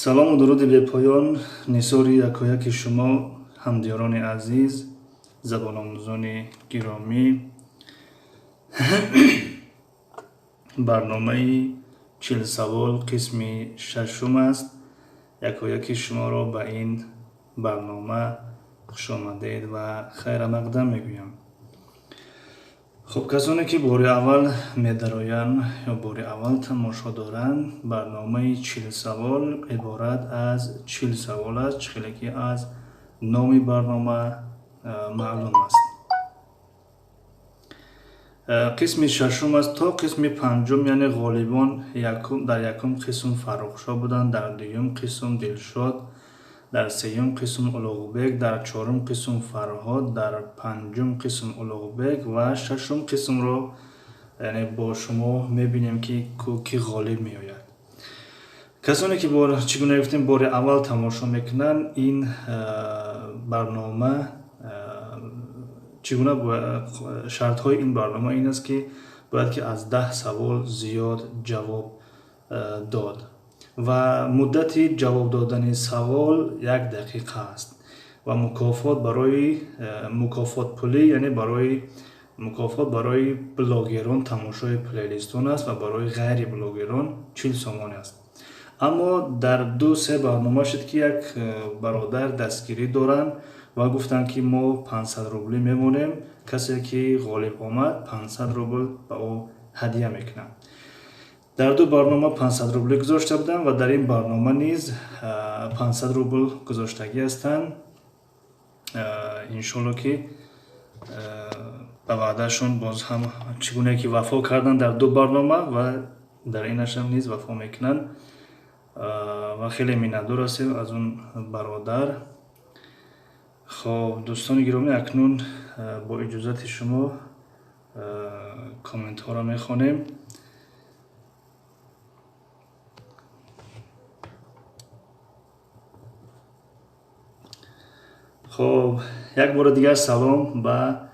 Салому дуруди бепоён нисори якояки шумо, ҳамдиёрони азиз, забономӯзони гиромӣ. Барномаи 40 савол қисми шашум аст. Якояки шуморо ба ин барнома хушомадед ва хайрамақдам мегӯям. Хуб, касоне ки бори аввал медароянд ё бори аввал тамошо доранд, барномаи 40 савол иборат аз 40 савол аст, чӣ хеле ки аз номи барнома маълум аст. Қисми шашум аст. То қисми панҷум, яъне ғолибон дар якум қисм Фаррухшо буданд, дар дуюм қисм Дилшод, дар сеюм қисм Улуғбек, дар чорум қисм Фарҳод, дар панҷум қисм Улуғбек ва шашум қисмро, яъне бо шумо мебинем, ки кӣ ғолиб меояд. Касоне ки чӣ гуна гуфтем, бори аввал тамошо мекунанд, ин барнома чӣ гуна, шартҳои ин барнома ин аст, ки бояд ки аз 10 савол зиёд ҷавоб дод ва муддати ҷавоб додани савол як дақиқа аст ва мукофот барои мукофот пулӣ, яъне барои мукофот барои блогерон тамошои плейлистон аст ва барои ғайри блогерон 40 сомон аст. Аммо дар ду се барнома шуд, ки як бародар дастгирӣ доранд ва гуфтанд, ки мо 500 рублӣ мемонем, касе ки ғолиб омад, 500 рубл ба ӯ ҳадя мекунам. Дар ду барнома 500 рублӣ гузошта будам ва дар ин барнома низ 500 рубл гузоштагӣ ҳастанд. Иншолло, ки ба ваъдаашон боз ҳам, чӣ гуне ки вафо карданд дар ду барнома, ва дар инашам низ вафо мекунанд ва хеле миннатдор ҳастем аз он бародар. Хоб, дӯстони гиромӣ, акнун бо иҷозати шумо комментҳоро мехонем. Хоб, як бори дигар салом ба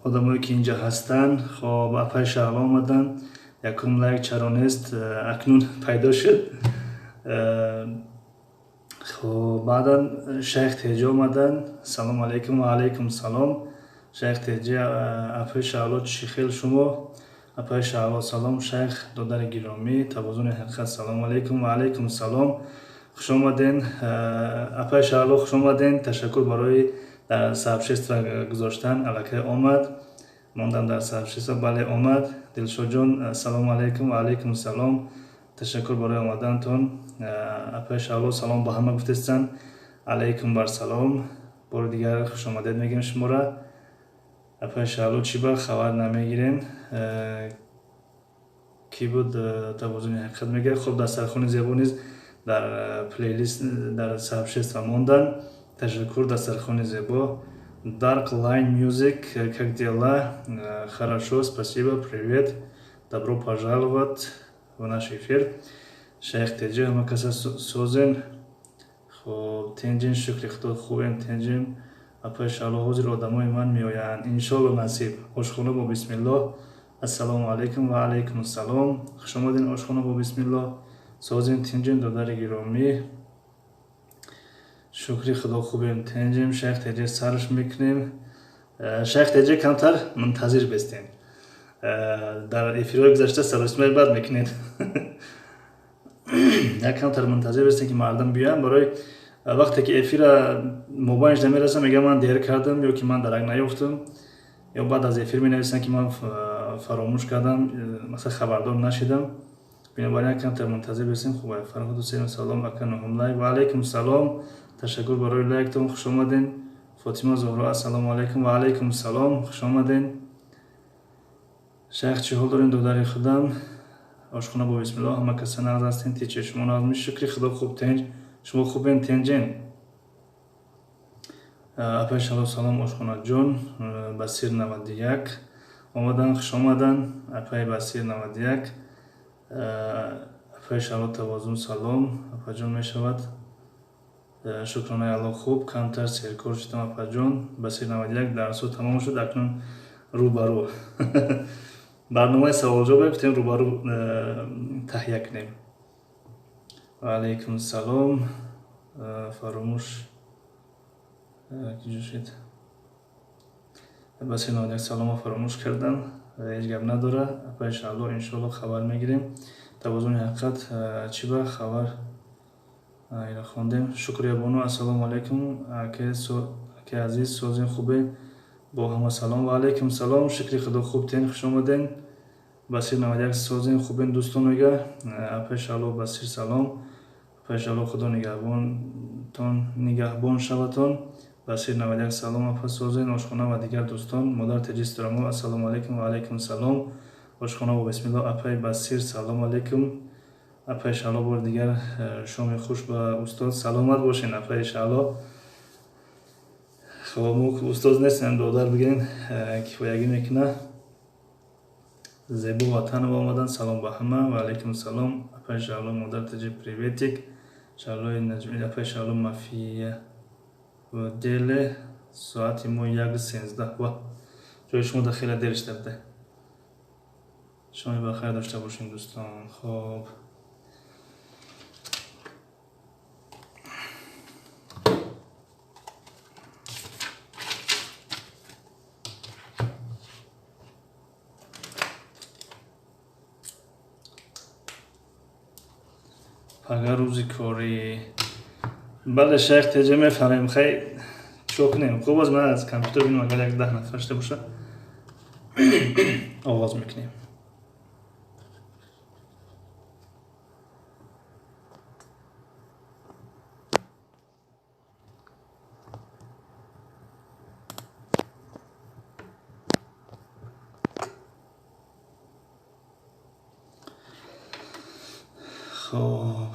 одамое ки инҷа ҳастанд. Хоб, апаи Шаҳло омаданд. Якум лайк чаро нест? Акнун пайдо шуд. Хоб, баъдан Шайх Теҷа омаданд. Салому алайкум. Ва алайкум салом, Шайх Теҷа. Апаи Шаҳло, чӣ хел шумо? Апаи Шаҳло, салом. Шайх додари гиромӣ, Тавозуни ҳақиқат, салому алайкум. Ва алайкум салом, хушомаден, апаи Шаҳло, хушомаден. Ташаккур барои дар сообщество гузоштан. Аллакай омад, мондам дар сообщество, бале, омад. Дилшодҷон, салому алайкум. Ва алайкум салом, ташаккур барои омадантон. Апаи Шаҳло салом ба ҳама гуфтестанд. Алайкум бар салом, бори дигар хушомадед мегӯем шуморо. Апаи Шаҳло, чӣ ба хабар намегирем? Кӣ буд? Тавозуни ҳақиқат мегӯяд. Хуб, дастархони зебо низ дар плейлист, дар сообщество монданд. Ташаккур, дастархони зебо. Dark Line Music, как дела? Хорошо, спасибо, привет, добро пожаловать в наш эфир. Шайх Теҷи, ҳама каса созен? Хоб, тинҷин, шукри Худо, хубем, тинҷим. Апаи Шаҳло, ҳозир одамои ман меоянд, иншолло, насиб. Ошхона бо бисмиллоҳ, ассалому алайкум. Ва алайкум ассалом, хушомадин, ошхона бо бисмиллоҳ. Созин, тинҷин, додари гиромӣ? Шукри Худо, хубем, тинҷим. Шайх Теҷи, сарш мекунем. Шайх Теҷи, камтар мунтазир бестем. Дар эфирҳои гузашта саросимаи бад мекунед. Як камтар мунтазир бестем, ки мардум биёянд. Барои вақте ки эфира мобайнш намерасам, мегӯям, ман дер кардам ё ки ман дарак наёфтам, ё баъд аз эфир менависам, ки ман фаромӯш кардам, масалан, хабардор нашидам. Бинобар ин камтар мунтазир бестем. Хуб, Фарҳод Ҳусейн, салом, ака нуҳум лайк. Ва алайкум салом, ташаккур барои лайктон, хушомаден. Фотима Зуҳро, ассалому алайкум. Ва алайкум салом, хушомаден. Шайх, чӣ ҳол дорем, додари худам? Ошхона бо бисмиллоҳ, ҳама каса нағз ҳастем, тиче шумо нағз? Шукри Худо, хуб, тинҷ. Шумо хубен, тинҷен? Апаи Шаҳло, салом, ошхонаҷон. Басир 91 омадан, хуш омадан, апаи Басир 91. Апаи Шаҳло, Тавозун, салом, апаҷон, мешавад. Шукронаи Алло, хуб, камтар серкор шудам, апаҷон. Басир 91, дарсҳо тамом шуд, акнун рӯбарӯ барномаи саволҷавоб гуфтем, рӯбарӯ таҳия кунем. Ва алайкум салом. Фаромӯш киҷо шуд? Басир 91 салома фаромӯш кардам. Ҳеҷ гап надора. Апаи Шаҳло, иншоалло хабар мегирем. Тавозуни ҳақиқат чӣ ба хабар ира хондем. Шукрия бону, ассалому алайкум. Аке азиз, созин хубе? Бо ҳама салом. Ва алайкум салом. Шукри худо хуб тен, хуш омаден. Басир 91 созин хубен дӯстон мега. Апаи Шаҳло, Басир салом. Апаи Шаҳло, худо нигаҳбонтон, нигаҳбон шаватон. Басир 91 салом, апа созин, ошхона ва дигар дӯстон. Модар Теҷистрамо, ассалому алайкум. Ва алайкум салом. Ошхона бо бисмиллоҳ. Апаи Басир салом алайкум. Апаи Шаҳло, бори дигар шоми хуш ба устод. Саломат бошен, апаи Шаҳло. Хоб, мо устоз нестем, додар бигирен, кифоягӣ мекуна. Зебо Ватанова омадан, салом ба ҳама. Ва алайкум салом. Апаи Шаҳло, модар Теҷи, приветик. Шаҳлои Наҷми, апаи Шаҳло, мафия деле. Соати мо 1:13. Ва ҷои шумо да хеле дер шуда буда. Шоми бахайр дошта бошем, дӯстон. Хоб, пага рӯзи корӣ. Бале, шайх теҷа, мефаҳмем. Хай, чико кунем? Хуб, боз ман аз компютер бинам, агар як 10 нафар шуда боша, оғоз мекунем. Хоб,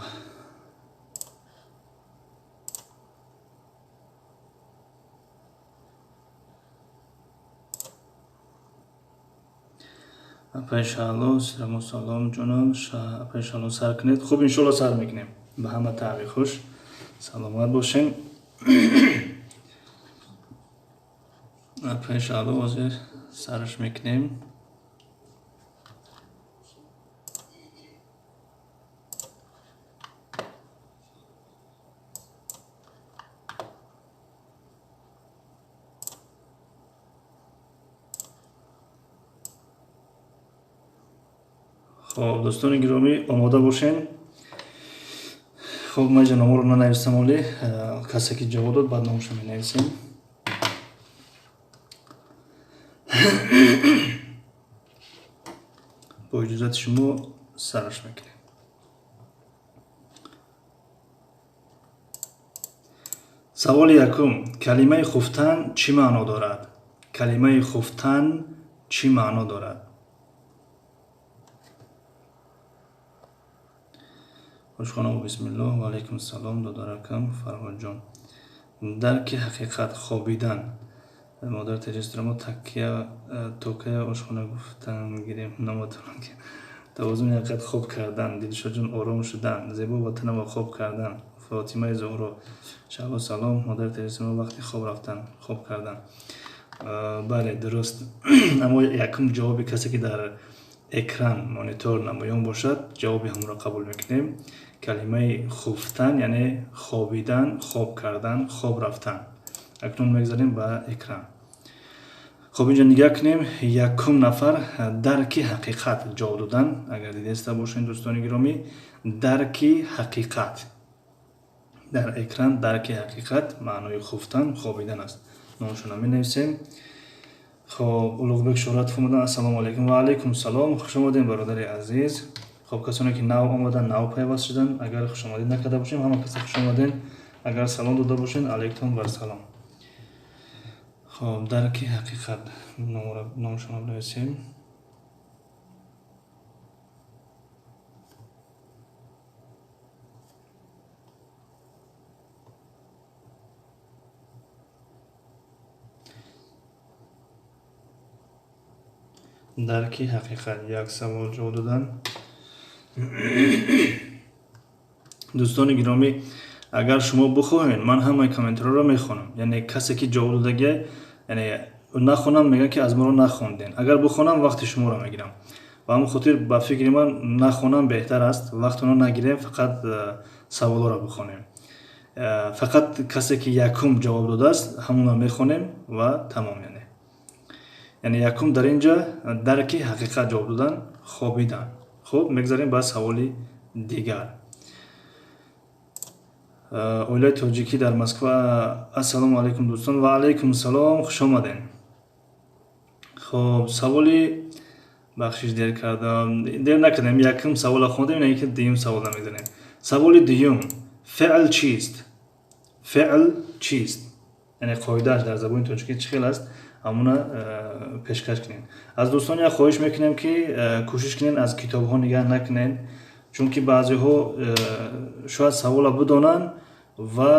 апаи Шаҳло, салому салом ҷонам. Апаи Шаҳло, сар кунед. Хуб, иншоалло сар мекунем. Ба ҳама таъби хуш, саломат бошем. Апаи Шаҳло, ҳозир сараш мекунем. Хоб, дӯстони гиромӣ, омода бошем. Хоб, ман инҷа номоро нанависам оле. Касе ки ҷавоб дод, баъд номашро менависем. Бо иҷозати шумо сараш мекунем. Саволи якум: калимаи хуфтан чӣ маъно дорад? Калимаи хуфтан чӣ маъно дорад? Ошхона, бисмиллоҳ. Ва алайкум салом, додаракам Фарҳодҷон. Дарки ҳақиқат, хобидан. Модар Теҷистрамо, такя токая ошхона гуфтан гирем номатон. Тавозуни ҳақиқат, хоб кардан. Дилшодҷон, ором шудан. Зебо Ватанова, хоб кардан. Фотимаи Зуҳро, Шаҳло салом. Модар Теҷистрамо, вақти хоб рафтан, хоб кардан. Бале, дуруст. Аммо якум ҷавоби касе ки дар экран монитор намоён бошад, ҷавоби ҳамонро қабул мекунем. Калимаи хуфтан яъне хобидан, хоб кардан, хоб рафтан. Акнун мегзарем ба экран. Хоб, инҷо нигаҳ кунем. Якум нафар дарки ҳақиқат ҷавоб додан. Агар дидаиста бошед, дӯстони гиромӣ, дарки ҳақиқат дар экран, дарки ҳақиқат маънои хуфтан, хобидан аст. Номашонро менависем. Хоб, Улуғбек Шӯҳратов омадан. Ассалому алайкум. Ва алайкум салом, хуш омадем, бародари азиз. Хоб, касоне ки нав омадан, нав пайваст шудан, агар хушомадид накарда бошем, ҳама каса хуш омаден. Агар салом дода бошен, алайктон бар салом. Хоб, дарки ҳақиқат, номашонро бинависем. Дарки ҳақиқат, як савол ҷавоб додан. Дӯстони гиромӣ, агар шумо бихоҳед, ман ҳамаи комментариҳоро мехонам. Яъне касе ки ҷавоб додагия, яъне нахонам, мегӯянд ки аз моро нахонден. Агар бихонам, вақти шуморо мегирам. Ба ҳамон хотир, ба фикри ман, нахонам беҳтар аст, вақтонро нагирем, фақат Саволҳоро бихонем. Фақат касе ки якум ҷавоб додааст, ҳамонро мехонем ва тамом. Яъне якум дар ин ҷа дарки ҳақиқат ҷавоб додан, хобидан. Хуб, мегзарем ба саволи дигар. Оилаи тоҷикӣ дар Москва. Ассалому алайкум, дӯстон. Ва алайкум салом, хуш омадем. Хуб, саволи, бахшиш, дер кардам. Дер накардем, якум савола хондем, ина ки дуюм савола мегзарем. Саволи дуюм: феъл чист? Феъл чист? Яъне қоидааш дар забони тоҷикӣ чӣ хел аст, ҳамуна пешкаш кунем. Аз дӯстон як хоҳиш мекунем, ки кӯшиш кунед, аз китобҳо нигаҳ накунед, чунки баъзеҳо шояд савола бидонанд ва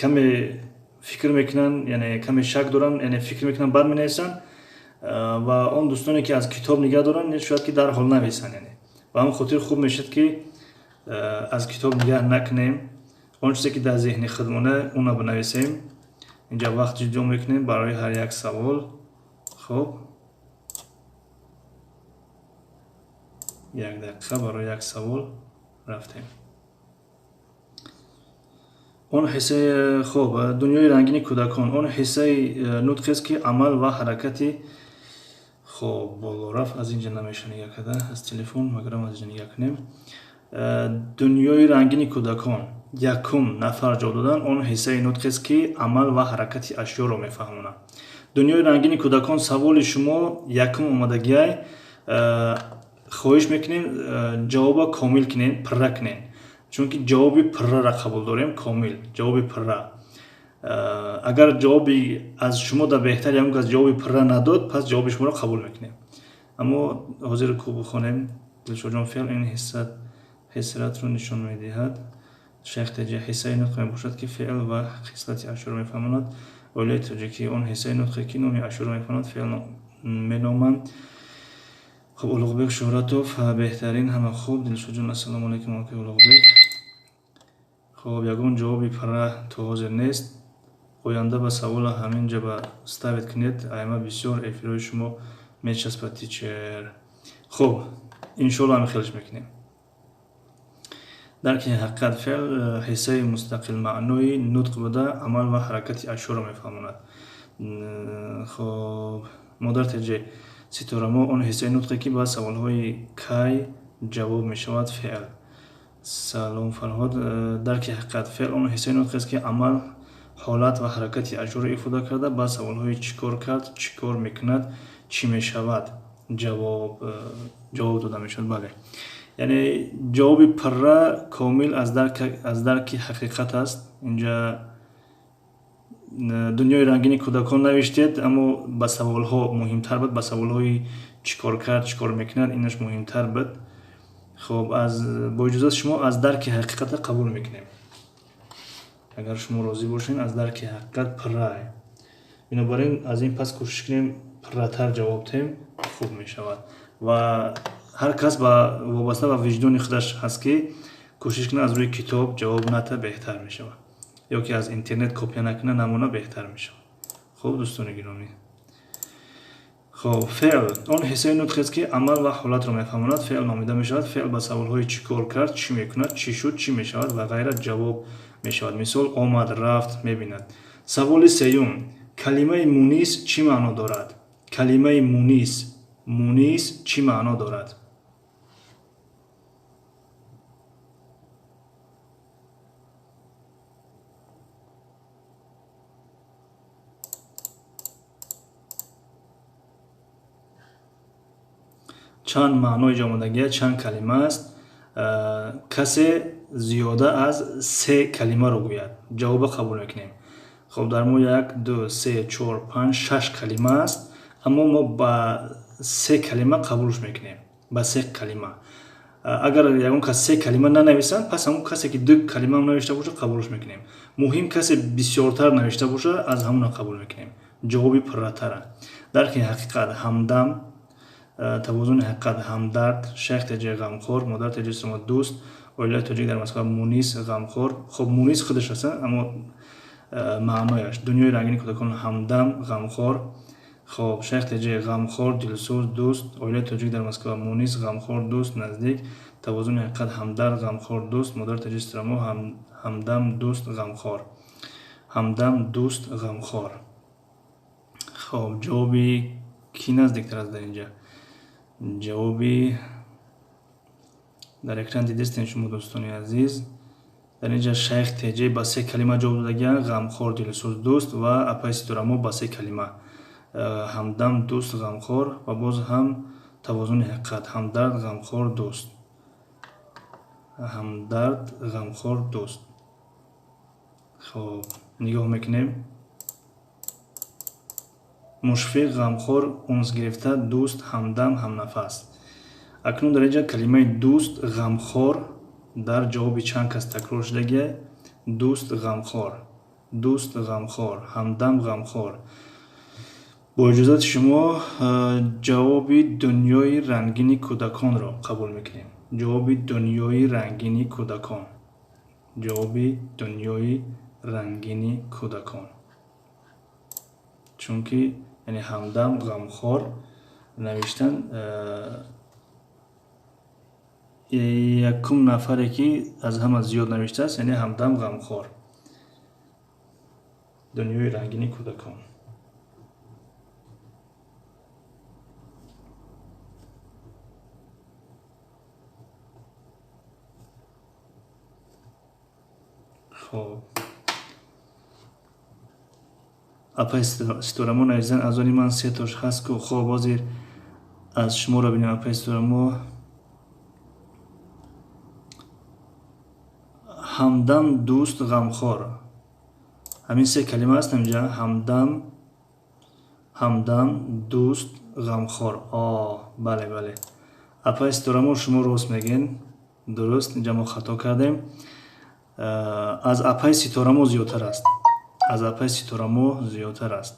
каме фикр мекунанд, яъне каме шак доранд, яъне фикр мекунанд, баъд менависанд. Ва он дӯстоне ки аз китоб нигаҳ доранд, шояд ки дарҳол нависанд. Яъне ба ҳамин хотир хуб мешавад, ки аз китоб нигаҳ накунем, он чизе ки дар зеҳни худмона, онро бинависем. Инҷа вақт ҷудо мекунем барои ҳар як савол. Хуб, як дақиқа барои як савол рафтем. Он ҳиссаи, хуб, дунёи рангини кӯдакон, он ҳиссаи нутқест, ки амал ва ҳаракати, хуб, боло рафт, аз инҷа намеша нигаҳ карда аз телефон, магарам аз инҷа нигаҳ кунем. Дунёи рангини кӯдакон, якум нафар ҷавоб додан: он ҳиссаи нутқест, ки амал ва ҳаракати ашёро мефаҳмонад. Дунёи рангини кӯдакон, саволи шумо якум омадагиай. Хоҳиш мекунем, ҷавоба комил кунем, пурра кунем, чунки ҷавоби пуррара қабул дорем, комил, ҷавоби пурра. Агар ҷавоби аз шумо да беҳтар ягон кас ҷавоби пурра надод, пас ҷавоби шуморо қабул мекунем. Аммо ҳозир ку бихонем. Дилшодҷон, феъл ин ҳиссиратро нишон медиҳад. Шайх Теҷа, ҳиссаи нутқ мебошад, ки феъл ва хислати ашёро мефаҳмонад. Оилаи тоҷикӣ, он ҳиссаи нутқе, ки номи ашёро мефаҳмонад, феъл меноманд. Хуб, Улуғбек Шӯҳратов, беҳтарин, ҳама хуб. Дилшодҷон, ассалому алайкум, акои Улуғбек. Хуб, ягон ҷавоби пурра то ҳозир нест. Оянда ба савола ҳамин ҷа ба ставить кунед, айма бисёр эфирҳои шумо мечаспад, teacher. Хуб, иншоалло, ҳамин хелш мекунем. Дарки ҳақиқат, феъл ҳиссаи мустақилмаънои нутқ буда, амал ва ҳаракати ашёро мефаҳмонад. Хуб, модар теҷе ситорамо, он ҳиссаи нутқе, ки ба саволҳои кай ҷавоб мешавад, феъл. Салом, Фарҳод. Дарки ҳақиқат, феъл он ҳиссаи нутқест, ки амал, ҳолат ва ҳаракати ашёро ифода карда, ба саволҳои чӣ кор кард, чӣ кор мекунад, чӣ мешавад ҷавоб дода мешавад. Бале, яъне ҷавоби пурра, комил аз дарки ҳақиқат аст. Инҷа дунёи рангини кӯдакон навиштед, аммо ба саволҳо муҳимтар буд, ба саволҳои чӣ кор кард, чӣ кор мекунад, инаш муҳимтар буд. Хуб, аз бо иҷозати шумо аз дарки ҳақиқата қабул мекунем, агар шумо розӣ бошед. Аз дарки ҳақиқат пурра. Бинобар ин аз ин пас кӯшиш кунем, пурратар ҷавоб диҳем, хуб мешавад. Ва ҳар кас ба вобаста ба виҷдони худаш ҳаст, ки кӯшиш кунад, аз рӯи китоб ҷавоб ната, беҳтар мешавад, ё ки аз интернет копия накунад, намуна, беҳтар мешавад. Хуб, дӯстони гиромӣ, хуб, феъл он ҳиссаи нутқест, ки амал ва ҳолатро мефаҳмонад, феъл номида мешавад. Феъл ба саволҳои чӣ кор кард, чӣ мекунад, чӣ шуд, чӣ мешавад ва ғайра ҷавоб мешавад. Мисол: омад, рафт, мебинад. Саволи сеюм: калимаи мунис чӣ маъно дорад? Калимаи мунис, мунис чӣ маъно дорад? Чанд маънои ҷомадагия, чанд калима аст? Касе зиёда аз се калимаро гӯяд, ҷавоба қабул мекунем. Хуб, дар мо як, ду, се, чор, панҷ, шаш калима аст, аммо мо ба се калима қабулш мекунем, ба се калима. Агар ягон кас се калима нанависанд, пас ҳамон касе ки ду калимаам навишта бошад, қабулш мекунем. Муҳим, касе бисёртар навишта бошад, аз ҳамона қабул мекунем, ҷавоби пурратара. Дарки ҳақиқат, ҳамдам, тавозуни ҳақиқат, ҳамдард, шайх теҷаи ғамхор, модар теҷаи сума, дӯст, оилаи тоҷик дар Москва, мунис, ғамхор. Хуб, мунис худаш аст, аммо маънояш. Дунёи рангини кӯдакон, ҳамдам, ғамхор. Хоб, шайх теҷаи ғамхор, дилсӯз, дӯст, оилаи тоҷик дар Москва, мунис, ғамхор, дӯст, наздик. Тавозуни ҳақиқат, ҳамдард, ғамхор, дӯст. Модар Теҷи Ситорамо, ҳамдам, дӯст, ғамхор. Ҳамдам, дӯст, ғамхор. Хоб, ҷавоби кӣ наздиктар аст дар инҷа? Ҷавоби дар экран дидистем шумо, дӯстони азиз. Дар инҷа Шайх Теҷе ба се калима ҷавоб додагианд: ғамхор, дилсӯз, дӯст, ва апаи Ситорамо ба се калима: ҳамдам, дӯст, ғамхор, ва боз ҳам тавозуни ҳақиқат, ҳамдард, ғамхор, дӯст. Ҳамдард, ғамхор, дӯст. Хоб, нигоҳ мекунем. Мушфиқ, ғамхор, унс гирифта, дӯст, ҳамдам, ҳамнафас. Акнун дар инҷа калимаи дӯст, ғамхор дар ҷавоби чанд кас такрор шудагия? Дӯст, ғамхор, дӯст, ғамхор, ҳамдам, ғамхор. Бо иҷозати шумо ҷавоби дунёи рангини кӯдаконро қабул мекунем. Ҷавоби дунёи рангини кӯдакон. Ҷавоби дунёи рангини кӯдакон. Чунки яъне ҳамдам, ғамхор навиштан якум нафаре ки аз ҳама зиёд навиштааст, яъне ҳамдам, ғамхор. Дунёи рангини кӯдакон. Хоб, апаи Ситорамо навиштан: аз они ман се тош ҳаст ку. Хоб, ҳозир аз шуморо бинем, апаи Ситорамо. Ҳамдам, дӯст, ғамхор, ҳамин се калима аст инҷа: ҳамдам, ҳамдам, дӯст, ғамхор. Бале, бале, апаи Ситорамо, шумо рост мегӯед, дуруст, инҷа мо хато кардем. Аз апаи Ситорамо зиёдтар аст, аз апаи Ситорамо зиёдтар аст.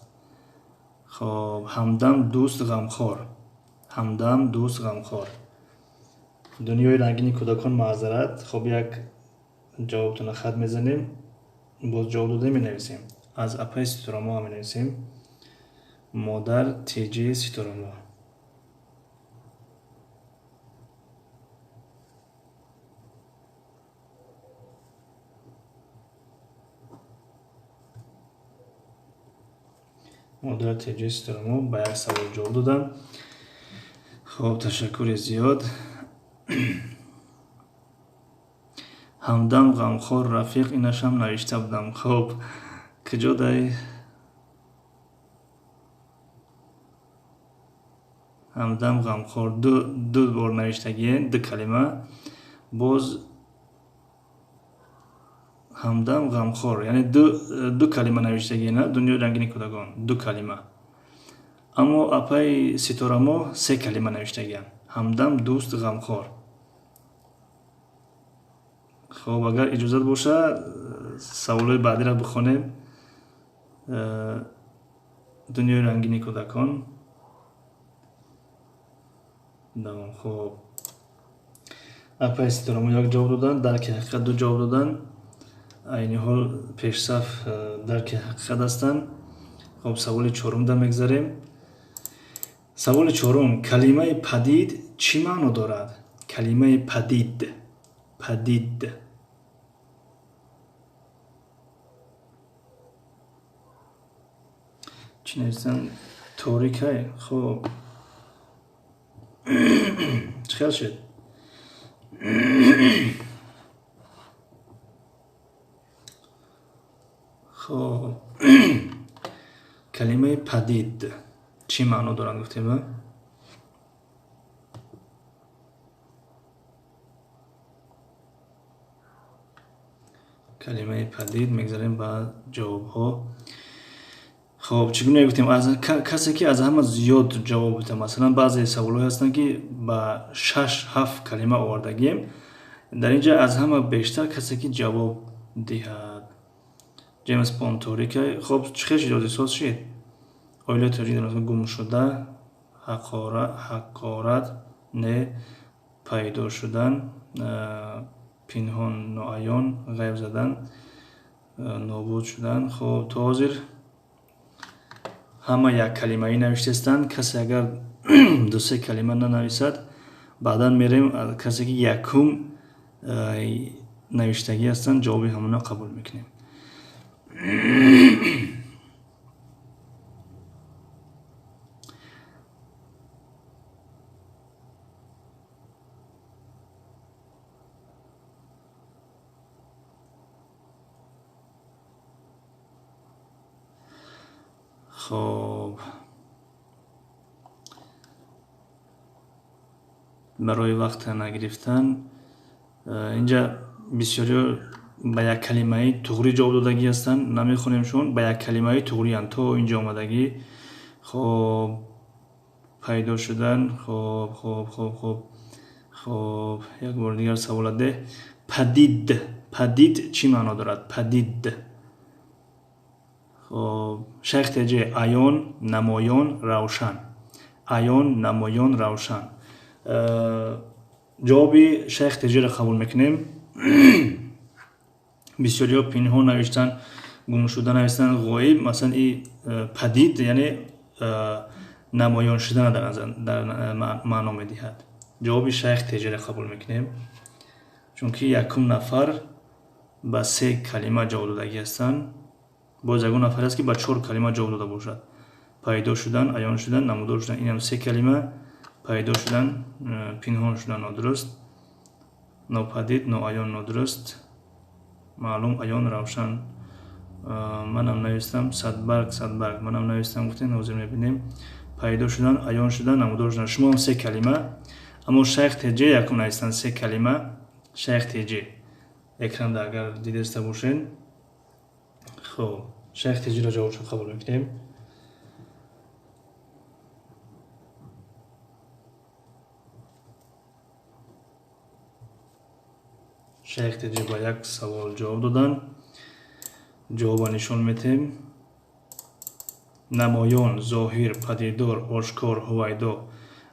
Хоб, ҳамдам, дӯст, ғамхор, ҳамдам, дӯст, ғамхор. Дунёи рангини кӯдакон, маъзарат. Хоб, як ҷавобтона хат мезанем, боз ҷавоб дода менависем. Аз апаи Ситорамо менависем: модар Теҷи Ситорамо. Модар Теҷи Ситорамо ба як савол ҷавоб доданд. Хоб, ташаккури зиёд. Ҳамдам, ғамхор, рафиқ, инашам навишта будам. Хоб, куҷо дай ҳамдам, ғамхор? Ду бор навиштагиен, ду калима. Боз ҳамдам, ғамхор, яъне ду калима навиштагиена. Дунёи рангини кӯдакон ду калима, аммо апаи Ситорамо се калима навиштагианд: ҳамдам, дӯст, ғамхор. Хоб, агар иҷозат боша, саволҳои баъдиро бихонем. Дунёи рангини кӯдакон давом. Хоб, апаи Ситорамо як ҷавоб доданд, дарки ҳақиқат ду ҷавоб доданд. Айни ҳол пешсаф дарки ҳақиқат ҳастанд. Хоб, саволи чорумда мегзарем. Саволи чорум: калимаи падид чӣ маъно дорад? Калимаи падид, падид. Чӣ нависанд? Торикай. Хоб, чӣ хел шуд? Хоб, калимаи падид чӣ маъно дорад гуфтем? Калимаи падид, мегзарем ба ҷавобҳо. Хоб, чӣ гуна гуфтем, касе ки аз ҳама зиёд ҷавоб диҳад, масалан, баъзе саволҳое ҳастанд, ки ба шаш ҳафт калима овардагием. Дар инҷа аз ҳама бештар касе ки ҷавоб диҳад. Ҷеймс Бонд торика. Хоб, чӣ хел шуд, соз шид? Оилаи тоҷик гум шуда, ҳақорат, не, пайдо шудан, пинҳон, ноаён, ғайб задан, нобуд шудан. Хоб, то ҳозир ҳама як калимаӣ навиштаистанд. Касе агар ду се калима нанависад, Баъдан мерем касе ки якум навиштагӣ ҳастанд, ҷавоби ҳамона қабул мекунем. Хоб, барои вақт нагирифтан инҷа бисёриҳо ба як калимаи туғрӣ ҷавоб додагӣ ҳастанд, намехонемшон, ба як калимаи туғриянд то инҷа омадагӣ. Хоб, пайдо шудан. Хоб, хоб, хоб, хоб, хоб, як бори дигар савола деҳ. Падид, падид чӣ маъно дорад? Падид. Хоб, Шайх Теҷе, аён, намоён, равшан. Аён, намоён, равшан. Ҷавоби Шайх Теҷеро қабул мекунем. Бисёриҳо пинҳон навиштанд, гумшуда навиштанд, ғоиб. Масалан, и падид яъне намоён шудана дар маъно медиҳад. Ҷавоби Шайх Теҷеро қабул мекунем, чунки якум нафар ба се калима ҷавоб додагӣ ҳастанд. Боз ягон нафар аст, ки ба чор калима ҷавоб дода бошад. Пайдо шудан, аён шудан, намудор шудан. Инам се калима. Пайдо шудан, пинҳон шудан нодуруст, нопадид, ноаён нодуруст, маълум, аён, равшан. Манам навистам садбарг, садбарг. Манам навистам, гуфтем, ҳозир мебинем. Пайдо шудан, аён шудан, намудор шудан. Шумо ҳам се калима, аммо Шайх Теҷе якум навистанд се калима. Шайх Теҷе экранда агар дидаста бошед. Хоб, Шайх Теҷеро ҷавобшо қабул мекунем. Шайх Теҷе ба як савол ҷавоб доданд. Ҷавоба нишон метем. Намоён, зоҳир, падидор, ошкор, ҳувайдо.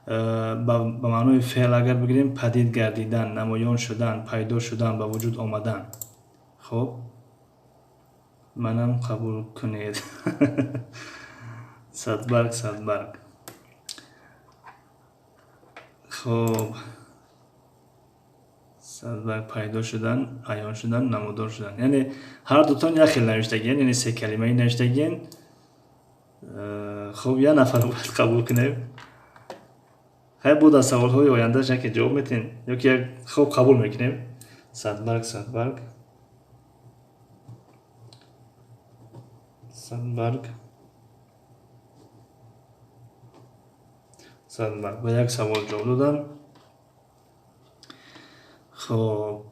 Ба маънои феъл агар бигирем, падид гардидан, намоён шудан, пайдо шудан, ба вуҷуд омадан. Хоб, манам қабул кунед. Садбарг, садбарг. Хоб, садбарг, пайдо шудан, аён шудан, намудор шудан. Яъне ҳар дутон як хел навиштагиен, яъне се калимаи навиштагиен. Хоб, як нафар бояд қабул кунем. Хайр, бо дар саволҳои ояндааш яке ҷавоб метиҳем ё ки як. Хоб, қабул мекунем. Садбарг, садбарг, садбарг, садбарг ба як савол ҷавоб додам. Хоб,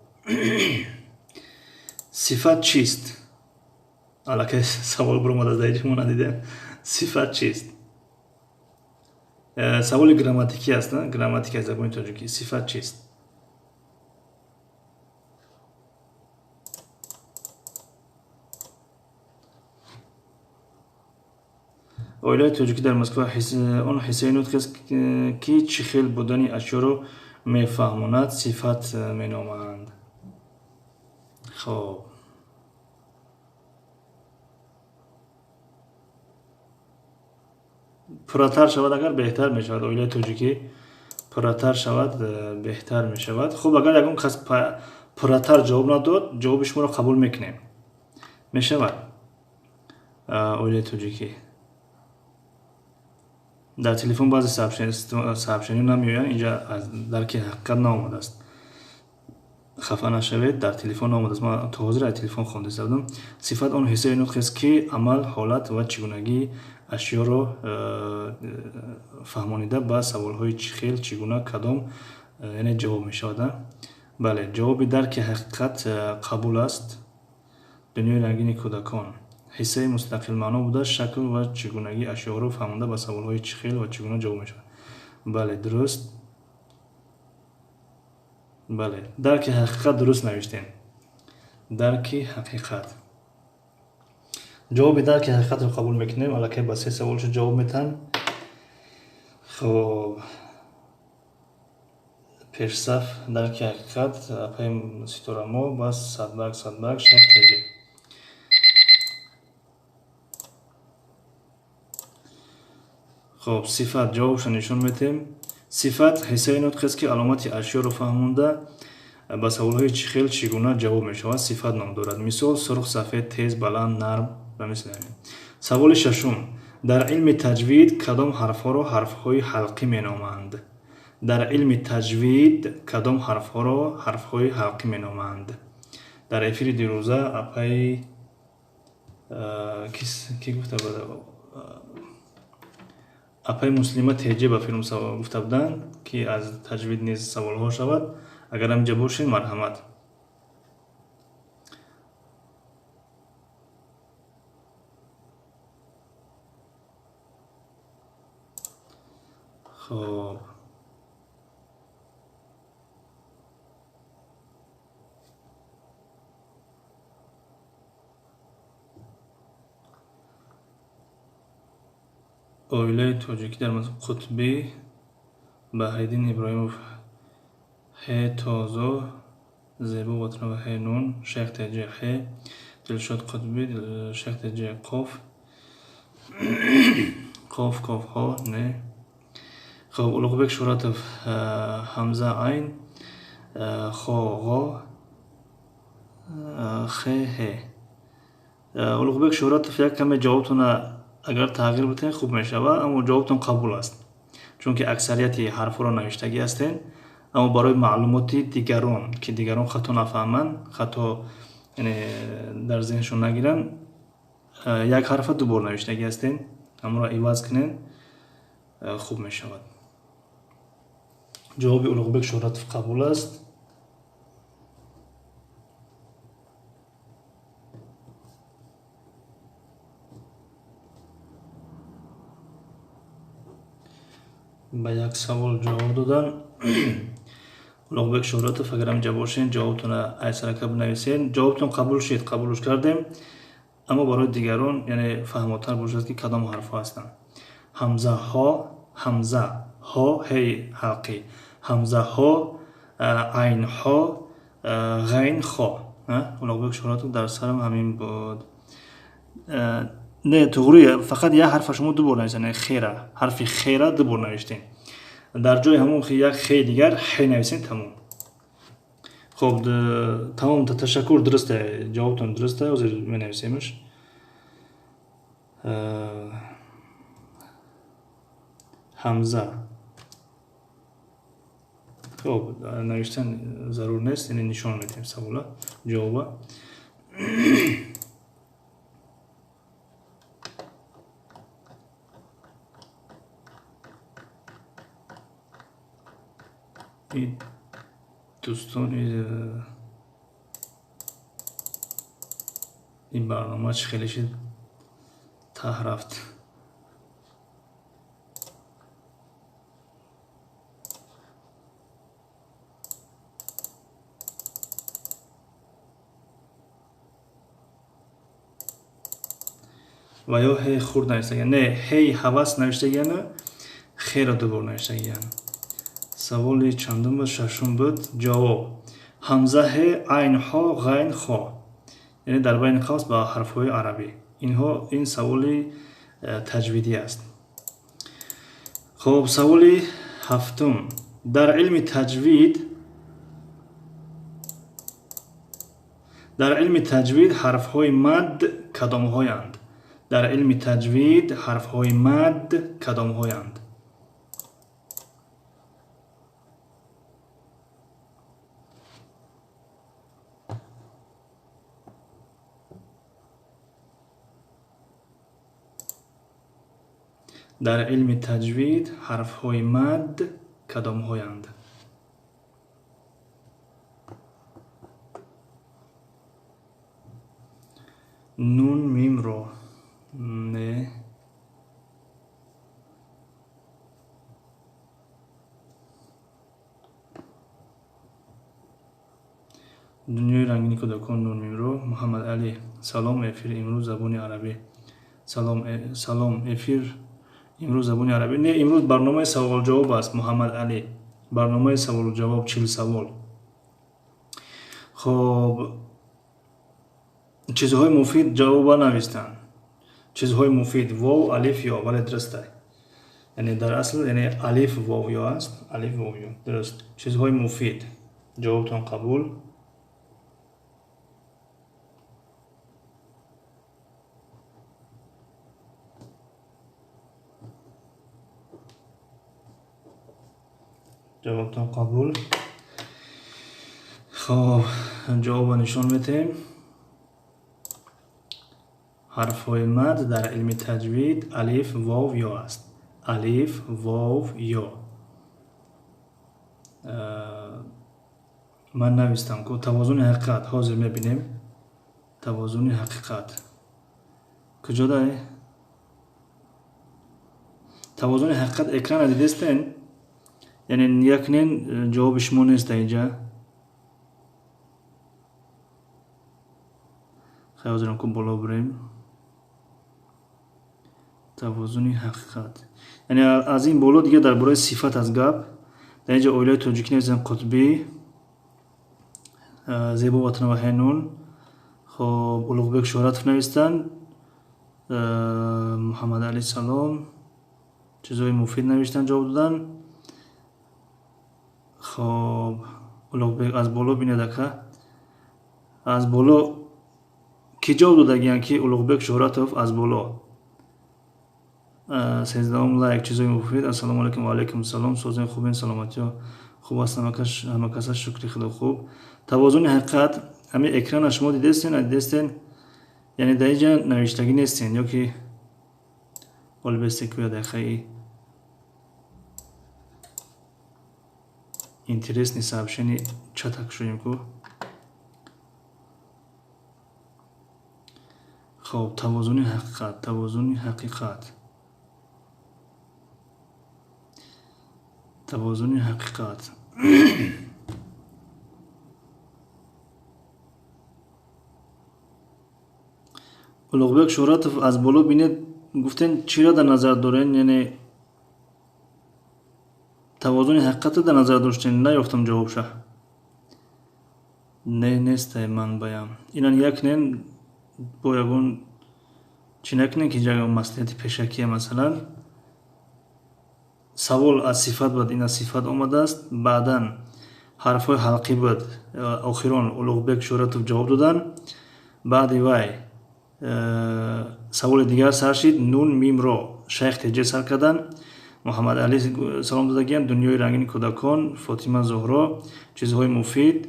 сифат чист? Аллакай савол биромадааст, дар мо надидем. Сифат чист? Саволи грамматикӣ аст, грамматикаи забони тоҷикӣ. Сифат чист? Оилаи тоҷикӣ дар Москва он ҳиссаи нутқ аст, ки чӣ хел будани ашёро мефаҳмонад, сифат меноманд. Хоб, пурратар шавад агар беҳтар мешавад. Оилаи тоҷикӣ пурратар шавад беҳтар мешавад. Хуб, агар ягон кас пурратар ҷавоб надод, ҷавоби шуморо қабул мекунем. Мешавад. Оилаи тоҷикӣ дар телефон баъзе сообщение намеоянд, инҷа аз дарки ҳақиқат наомадааст. Хафа нашавед, дар телефон наомадааст. Ман то ҳозир аз телефон хонда будам. Сифат он ҳиссаи нутқ аст, ки амал, ҳолат ва чигунагии ашёро фаҳмонида ба саволҳои чӣ хел, чӣ гуна, кадом, яъне ҷавоб мешавад. Бале, ҷавоби дарки ҳақиқат қабул аст. Дунёи рангини кӯдакон ҳиссаи мустақилмаъно буда, шакл ва чигунагии ашёро фаҳмонда ба саволҳои чӣ хел ва чӣ гуна ҷавоб мешавад. Бале, дуруст. Бале, дарки ҳақиқат дуруст навиштем. Дарки ҳақиқат. Ҷавоби дарки ҳақиқатро қабул мекунем. Аллакай ба се саволшо ҷавоб метаҳанд. Хоб, пешсаф дарки ҳақиқат, апаи Ситорамо, бас садбарг, садбарг, Шайх Теҷе. Хоб, сифат ҷавобшо нишон метиҳем. Сифат ҳиссаи нутқ аст, ки аломати ашёро фаҳмонда ба саволҳои чӣ хел, чӣ гуна ҷавоб мешавад, сифат ном дорад. Мисол: сурх, сафед, тез, баланд, нарм ва мисли ҳамин. Саволи шашум. Дар илми таҷвид кадом ҳарфҳоро ҳарфҳои ҳалқӣ меноманд? Дар илми таҷвид кадом ҳарфҳоро ҳарфҳои ҳалқӣ меноманд? Дар эфири дирӯза апаи ки гуфта буд? Апаи Муслима Теҷе ба филм гуфта буданд, ки аз таҷвид низ саволҳо шавад. Агар ҳаминҷа бошед, марҳамат. Хоб, оилаи тоҷикӣ дар Қутбӣ, Баҳриддин Иброҳимов, ҳе Тозо, Зебо Ватанова, ҳе Нун, Шайх Теҷе, ҳе Дилшод Қутбӣ, Шайх Теҷе, Қоф, Қоф, Коф, Ҳо, не. Хоб, Улуғбек Шӯҳратов, ҳамза, айн, хо, ғо, хе, ҳе. Улуғбек Шӯҳратов, як каме ҷавобтона агар тағйир битен, хуб мешавад, аммо ҷавобтон қабул аст, чунки аксарияти ҳарфҳоро навиштагӣ ҳастен, аммо барои маълумоти дигарон, ки дигарон хато нафаҳманд, хато яъне дар зеҳншон нагиранд, як ҳарфа ду бор навиштагӣ ҳастен, ҳамонро иваз кунен, хуб мешавад. Ҷавоби Улуғбек Шӯҳратов қабул аст. Ба як савол ҷавоб додан. Улуғбек Шӯҳратов, агар ҳаминҷа бошен, ҷавобтонро айсарака бинависен. Ҷавобтон қабул шуд, қабулш кардем, аммо барои дигарон яъне фаҳмотар бошад, ки кадом ҳарфҳо ҳастанд. Ҳамзаҳо, ҳамза, ҳо, ҳеи ҳалқӣ, ҳамзаҳо, айнҳо, ғайн, хо. Улуғбек Шӯҳратов, дар сарам ҳамин буд. Не, туғри, фақат як ҳарфа шумо ду бор нависед, хера, ҳарфи хера ду бор навиштем. Дар ҷои ҳамон як хе дигар хе нависем, тамом. Хоб, тамом, ташаккур, дуруста, ҷавобтон дуруста, ҳозир менависемш. Ҳамза. Хоб, навиштан зарур нест, яъне нишон медиҳем савола, ҷавоба. Дӯстон, ин барнома чӣ хеле шид, таҳ рафт. Ва ё ҳе хурд навиштагиан, не, ҳеи ҳавас навиштагиану херо ду бор навиштагиан. Саволи чандум буд? Шашум буд. Ҷавоб: ҳамза, ҳе, айн, ҳо, ғайн, хо, яъне дар байни қавс ба ҳарфҳои арабӣ. Инҳо ин саволи таҷвидӣ аст. Хоб, саволи ҳафтум. Дар илми таҷвид, дар илми таҷвид ҳарфҳои мад кадомҳоянд? Дар илми таҷвид ҳарфҳои мад кадомҳоянд? Дар илми таҷвид ҳарфҳои мад кадомҳоянд? Нун, мим, ро. Не. Дунёи рангини кӯдакон, нун, мим, ро. Муҳаммад Алӣ, салом, эфир имрӯз забони арабӣ. Салом, салом, эфир имрӯз забони арабӣ. Не, имрӯз барномаи саволҷавоб аст, Муҳаммад Алӣ. Барномаи саволҷавоб, 40 савол. Хоб, чизҳои муфид ҷавоба навистанд. Чизҳои муфид, вов, алиф, ё, вале дурустай. Яъне дар асл яъне алиф вов ё аст, алиф вов ё. Дуруст. Чизҳои муфид. Ҷавобтон қабул. Ҷавобтон қабул. Хоб, ҷавобро нишон медиҳем. Ҳарфҳои мад дар илми таҷвид алиф, вов, ё аст. Алиф, вов, ё. Ман навистам ку тавозуни ҳақиқат. Ҳозир мебинем. Тавозуни ҳақиқат. Куҷодай? Тавозуни ҳақиқат экрана дидестен? Яъне нигоҳ кунен, ҷавоби шумо нест дар инҷа. Хай, ҳозирам ку боло бирем. Тавозуни ҳақиқат. Яъне аз ин боло дига дар бораи сифат аст гап. Дар инҷа оилаи тоҷикӣ нависем Қутбӣ, Зебо Ватанова Ҳенун, хоб Улуғбек Шӯҳратов навистанд, Муҳаммадалӣ Салом, чизҳои муфид навиштанд, ҷавоб доданд. Хоб Улуғбек аз боло бинед ака. Аз боло ки ҷавоб додагиянд ки Улуғбек Шӯҳратов аз боло. 13-ум лайк, чизҳои муфид. Ассалому алайкум ва алайкум салом. Созен хубен, саломатиё хуб аст, ҳамакаса шукри худо хуб. Тавозуни ҳақиқат ҳамин экрана шумо дидестен, надидестен? Яъне дар инҷа навиштагӣ нестен ё ки олбесте ку я дақиқаи интересный сообщение чата кушоем ку. Хоб, тавозуни ҳақиқат, тавозуни ҳақиқат. Тавозуни ҳақиқат. Улуғбек Шӯҳратов аз боло бинед, гуфтен чиро дар назар дорен? Яъне тавозуни ҳақиқатро дар назар доштен? Наёфтам ҷавобша. Не, нестай манбаям. Ина нигоҳ кунен, бо ягон чӣ накунен ки инҷа ягон маслиҳати пешакия масалан. Савол аз сифат буд, ин аз сифат омадааст. Баъдан ҳарфҳои ҳалқӣ буд, охирон Улуғбек Шӯҳратов ҷавоб доданд. Баъди вай саволи дигар сар шид, нун мим ро шайх теҷе сар карданд. Муҳаммадалӣ салом додагиянд, дунёи рангини кӯдакон, Фотима Зуҳро, чизҳои муфид,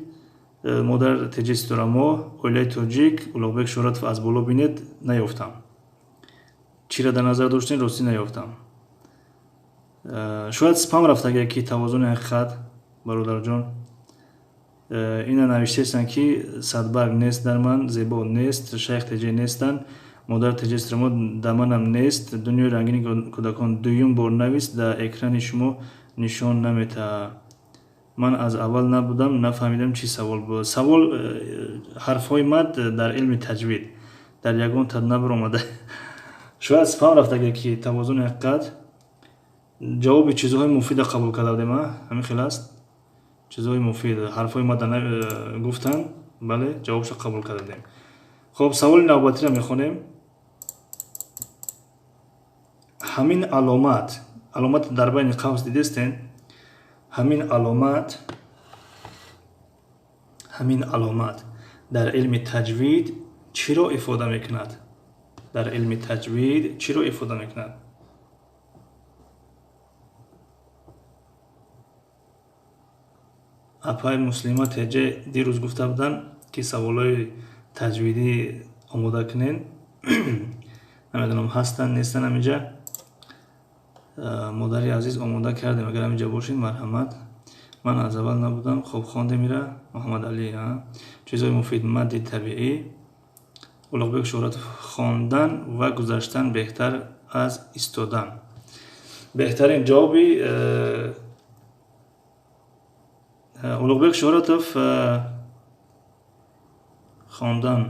модар теҷе Ситорамо, оилаи тоҷик, Улуғбек Шӯҳратов аз боло бинед, наёфтам. Чиро дар назар доштен, ростӣ наёфтам. Шояд спам рафтагия ки тавозуни ҳақиқат, бародарҷон. Ина навиштаестанд ки садбарг нест дар ман, зебо нест, шайх теҷе нестанд, модар теҷе Ситорамо дар манам нест, дунёи рангини кӯдакон дуюм бор навист, дар экрани шумо нишон наметаҳад. Ман аз аввал набудам, нафаҳмидам чӣ савол буд. Савол ҳарфҳои мад дар илми таҷвид дар ягон тад набаромада. Шояд спам рафтагия ки тавозуни ҳақиқат. Ҷавоби чизҳои муфида қабул карда будем, а? Ҳамин хел аст? Чизҳои муфид, ҳарфҳои мада гуфтанд, бале, ҷавобшо қабул карда будем. Хоб, саволи навбатиро мехонем. Ҳамин аломат, аломат дар байни қавс дидестен? Ҳамин аломат, ҳамин аломат дар илми таҷвид чиро ифода мекунад? Дар илми таҷвид чиро ифода мекунад? Апай Муслима теҷе дирӯз гуфта буданд ки саволҳои таҷвидӣ омода кунен. Намедонам ҳастанд нестанд ҳаминҷа. Модари азиз омода кардем, агар ҳаминҷа бошед марҳамат. Ман аз аввал набудам. Хоб, хондем ира. Муҳаммадалӣ, чизҳои муфид, мадди табиӣ. Улуғбек Шӯҳратов хондан ва гузаштан беҳтар аз истодан. Беҳтарин ҷавоби Улуғбек Шӯҳратов хондан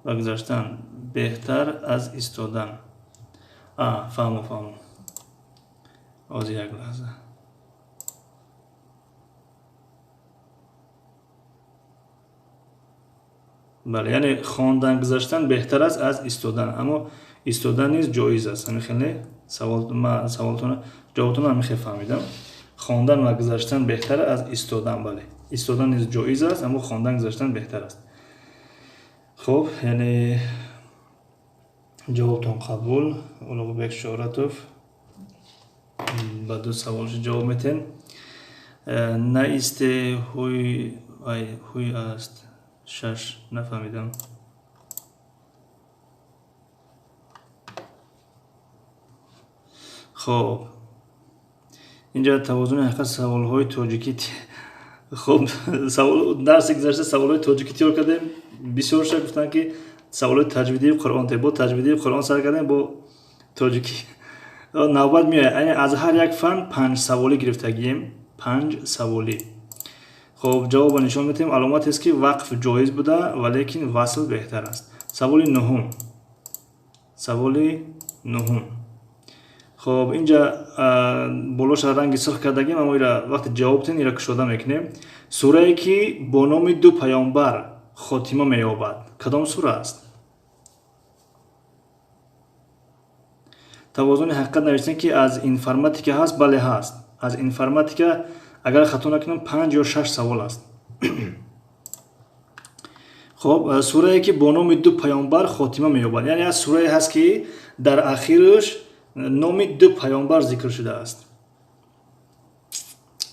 ва гузаштан беҳтар аз истодан. Фаҳмо, фаҳмо. Ҳозир як лаҳза. Бале, яъне хондан гузаштан беҳтар аст аз истодан, аммо Истодан низ ҷоиз аст. Ҳамин хел не? Саволтона ҷавобтонро ҳамин хел фаҳмидам. Хондан ва гузаштан беҳтар аз истодан, бале. Истодан низ ҷоиз аст, аммо хондан гузаштан беҳтар аст. Хуб, яъне ҷавобтон қабул. Улуғбек Шӯҳратов ба ду саволш ҷавоб метен. Наисте ҳуй ай ҳуй аст. Шаш нафаҳмидам. Хоб, инҷа тавозуни ҳақиқат саволҳои тоҷикӣ. Хоб, дарси гузашта саволҳои тоҷикӣ тиёр кардем. Бисёрша гуфтанд, ки саволҳои таҷвидии Қуръон те. Бо таҷвидии Қуръон сар кардем, бо тоҷикӣ навбат меояд. Яъне аз ҳар як фан 5 саволӣ гирифтагием, 5 саволӣ. Хоб, ҷавобро нишон медиҳем. Аломатест, ки вақф ҷоиз буда, валекин васл беҳтар аст. Саволи нуҳум. Саволи нуҳум. Хоб, инҷа болоша ранги сурх кардагим, аммо ира вақте ҷавоб тен, ира кушода мекунем. Сурае, ки бо номи ду паёмбар хотима меёбад, кадом сура аст? Тавозуни ҳақиқат навиштем, ки аз информатика ҳаст. Бале, ҳаст. Аз информатика, агар хато накунам, 5 ё 6 савол аст. Хоб, сурае, ки бо номи ду паёмбар хотима меёбад, яъне аз сурае ҳаст, ки дар ахираш номи ду паёмбар зикр шудааст.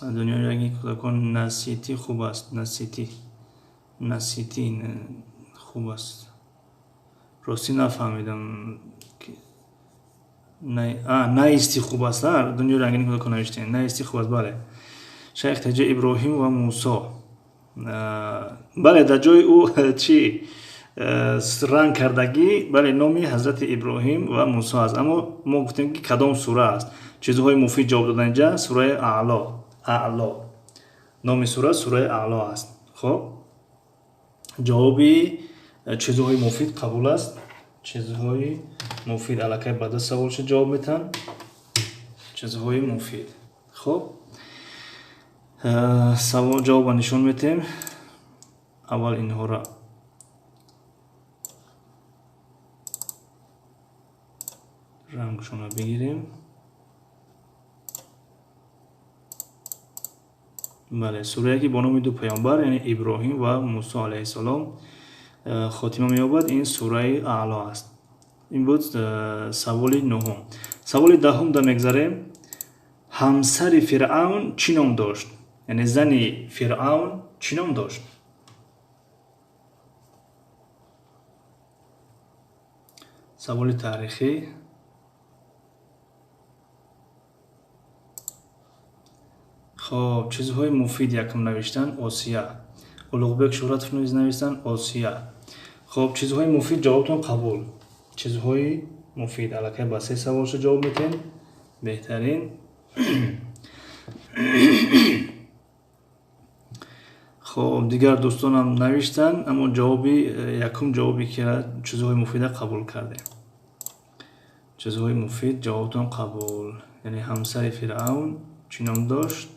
Дунёи ранги кӯдакон наситӣ хуб аст. Наситӣ, наситӣ хуб аст. Ростӣ нафаҳмидам. Наисти хуб аст. Дунёи рангини кӯдакон навиштем, наисти хуб аст. Бале, шайх Таҷа Иброҳим ва Мусо. Бале, дар ҷои ӯ чӣ ранг кардагӣ, бале, номи ҳазрати Иброҳим ва Мусо аст, аммо мо гуфтем, ки кадом сура аст. Чизҳои муфид ҷавоб додан инҷа. Сураи Аъло. Аъло номи сура, сураи Аъло аст. Хоб, ҷавоби чизҳои муфид қабул аст. Чизҳои муфид аллакай ба ду саволша ҷавоб метаҳанд. Чизҳои муфид. Хоб, савол ҷавобро нишон метаҳем. Аввал инҳоро рангшонро бигирем. Бале, сурае, ки бо номи ду паёмбар, яъне Иброҳим ва Мусо алайҳиссалом, хотима меёбад, ин сураи Аъло аст. Ин буд саволи нуҳум. Саволи даҳум да мегзарем. Ҳамсари Фиръавн чӣ ном дошт? Яъне зани Фиръавн чӣ ном дошт? Саволи таърихӣ. Хоб, чизҳои муфид якум навиштан Осия. Улуғбек Шӯҳратов низ навиштан Осия. Хоб, чизҳои муфид ҷавобтон қабул. Чизҳои муфид аллакай ба се саволша ҷавоб метиҳем. Беҳтарин. Хоб, дигар дӯстонам навиштанд, аммо ҷавоби якум, ҷавобе ки чизҳои муфида қабул кардем. Чизҳои муфид ҷавобтон қабул. Яъне ҳамсари Фиръавн чӣ ном дошт?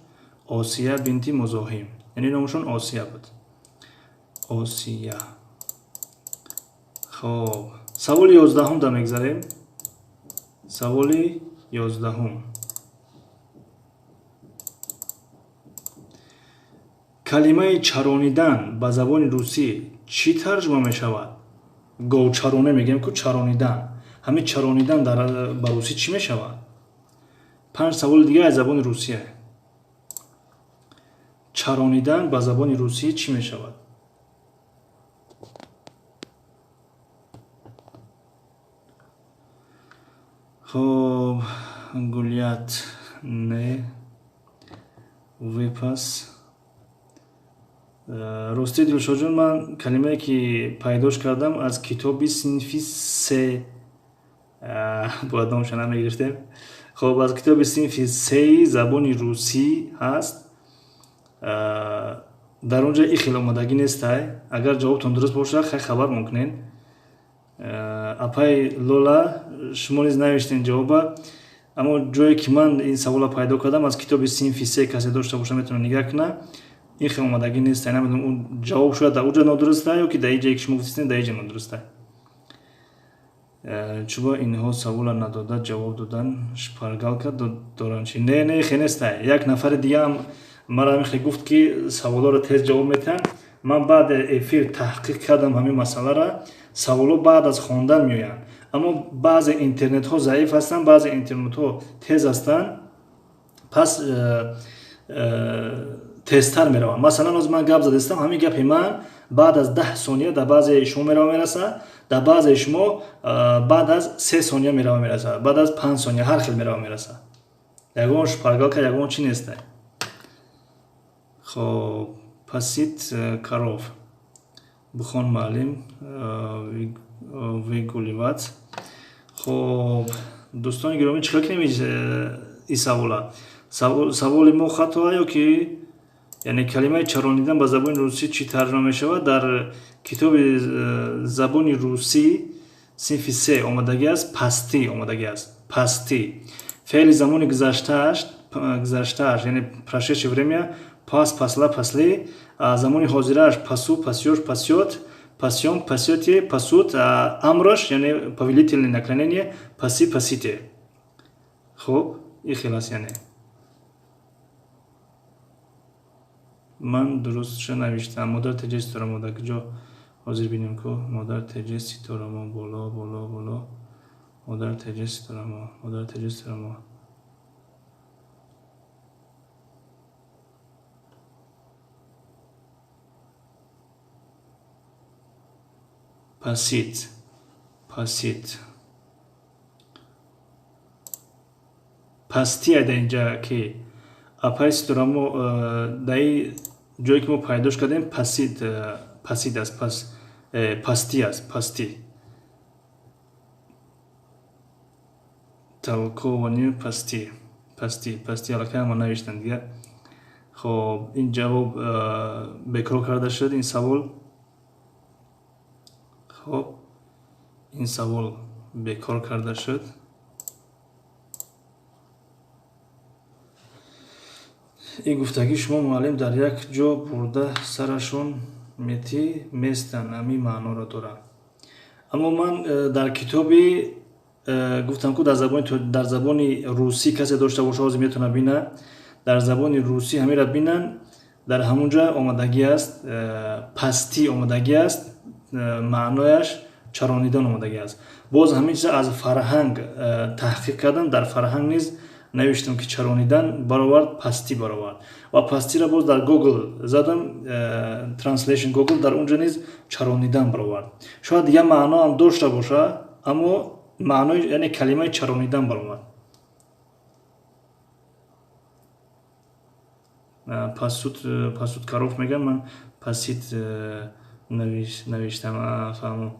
Осия бинти Музоҳим, яъне номашон Осия буд. Осия. Хоб, саволи 11-ум да мегзарем. Саволи 11-ум. Калимаи чаронидан ба забони русӣ чӣ тарҷума мешавад? Говчароне мегӯем ку, чаронидан. Ҳамин чаронидан ба русӣ чӣ мешавад? 5 саволи дига аз забони русия. Чаронидан ба забони русӣ чӣ мешавад? Хоб, гулять не, выпас. Ростӣ, Дилшодҷон, ман калимае, ки пайдош кардам, аз китоби синфи се, бояд номаша намегирифтем. Хоб, аз китоби синфи сеи забони русӣ ҳаст. Дар он ҷо и хел омодагӣ нестай. Агар ҷавобтон дуруст бошад, хай, хабар мекунед. Апай Лола, шумо низ навиштем ҷавоба, аммо ҷое ки ман ин саволро пайдо кардам, аз китоби синфи се, касе дошта боша, метавонад нигаҳ кунад, ин хел омодагӣ нестай. Намедонам, ӯ ҷавоб шояд дар уҷа нодурустай ё ки дар иҷае, ки шумо гуфтистем, дар иҷа нодурустай. Чуба инҳо савола надода ҷавоб додан шпаргалка доранд чи? Не, не, хе нестай. Як нафари дигаам мара ҳамин хел гуфт, ки саволоро тез ҷавоб метиҳанд. Ман баъди эфир таҳқиқ кардам ҳамин масъаларо. Саволо баъд аз хондан меоянд, аммо баъзе интернетҳо заиф ҳастанд, баъзе интернетҳо тез ҳастанд, пас тезтар мераванд. Масалан, ҳозир ман гап задастам, ҳамин гапи ман баъд аз 10 сония дар баъзеи шумо мерава мерасад, дар баъзеи шумо баъд аз 3 сония мерава мерасад, баъд аз 5 сония, ҳар хел мерава мерасад. Ягон шпаргалка, ягон чи нестай. Хоб, пасит коров бухон муаллим, выгуливать. Хоб, дӯстони гиромӣ, чӣ кор кунем ин савола? Саволи мо хатоа ё ки, яъне калимаи чаронидан ба забони русӣ чӣ тарҷума мешавад? Дар китоби забони русӣ синфи 3 омадагӣ аст, пасти омадагӣ аст. Пасти феъли замони гузаштааш, яъне прошедшее время, пас, пасла, пасли. Замони ҳозирааш пасу, пасёш, пасёт, пасём, пасёте, пасут. Амраш, яъне повелительное наклонение, паси, пасите. Хуб, ин хел аст. Яъне ман дурустша навиштам. Модар теҷаи ситорамо дар куҷо? Ҳозир бинем ку. Модар теҷаи ситорамо, боло, боло, боло. Модар теҷаи ситорамо, модар теҷаи ситорамо. Пасит, пасит, пасти дар инҷа ки апаи ситорамо, дар ин ҷое ки мо пайдош кардем, пасит, пасид аст, пас, пасти аст, пасти. Толкование пасти, пасти, пасти аллакай ҳама навиштанд дига. Хоб, ин ҷавоб бекор карда шуд, ин савол. Хоб, ин савол бекор карда шуд. Ин гуфтагӣ шумо муаллим дар як ҷо бурда сарашон метӣ местанд, ҳамин маъноро дорад. Аммо ман дар китоби гуфтам ку, дар забони русӣ касе дошта боша, ҳозир метавона бина. Дар забони русӣ ҳамира бинан, дар ҳамон ҷо омадагӣ аст, пастӣ омадагӣ аст, маънояш чаронидан омадагӣ аст. Боз ҳамин чиза аз фарҳанг таҳқиқ кардам, дар фарҳанг низ навиштам, ки чаронидан баровард, пастӣ баровард. Ва пастиро боз дар Google задам, translation Google, дар он ҷо низ чаронидан баровард. Шояд дигар маъно ҳам дошта боша, аммо маънои, яъне калимаи чаронидан баромад. Пасут, пасут коров мегӯям, ман пасит навиштам. Фаҳмам.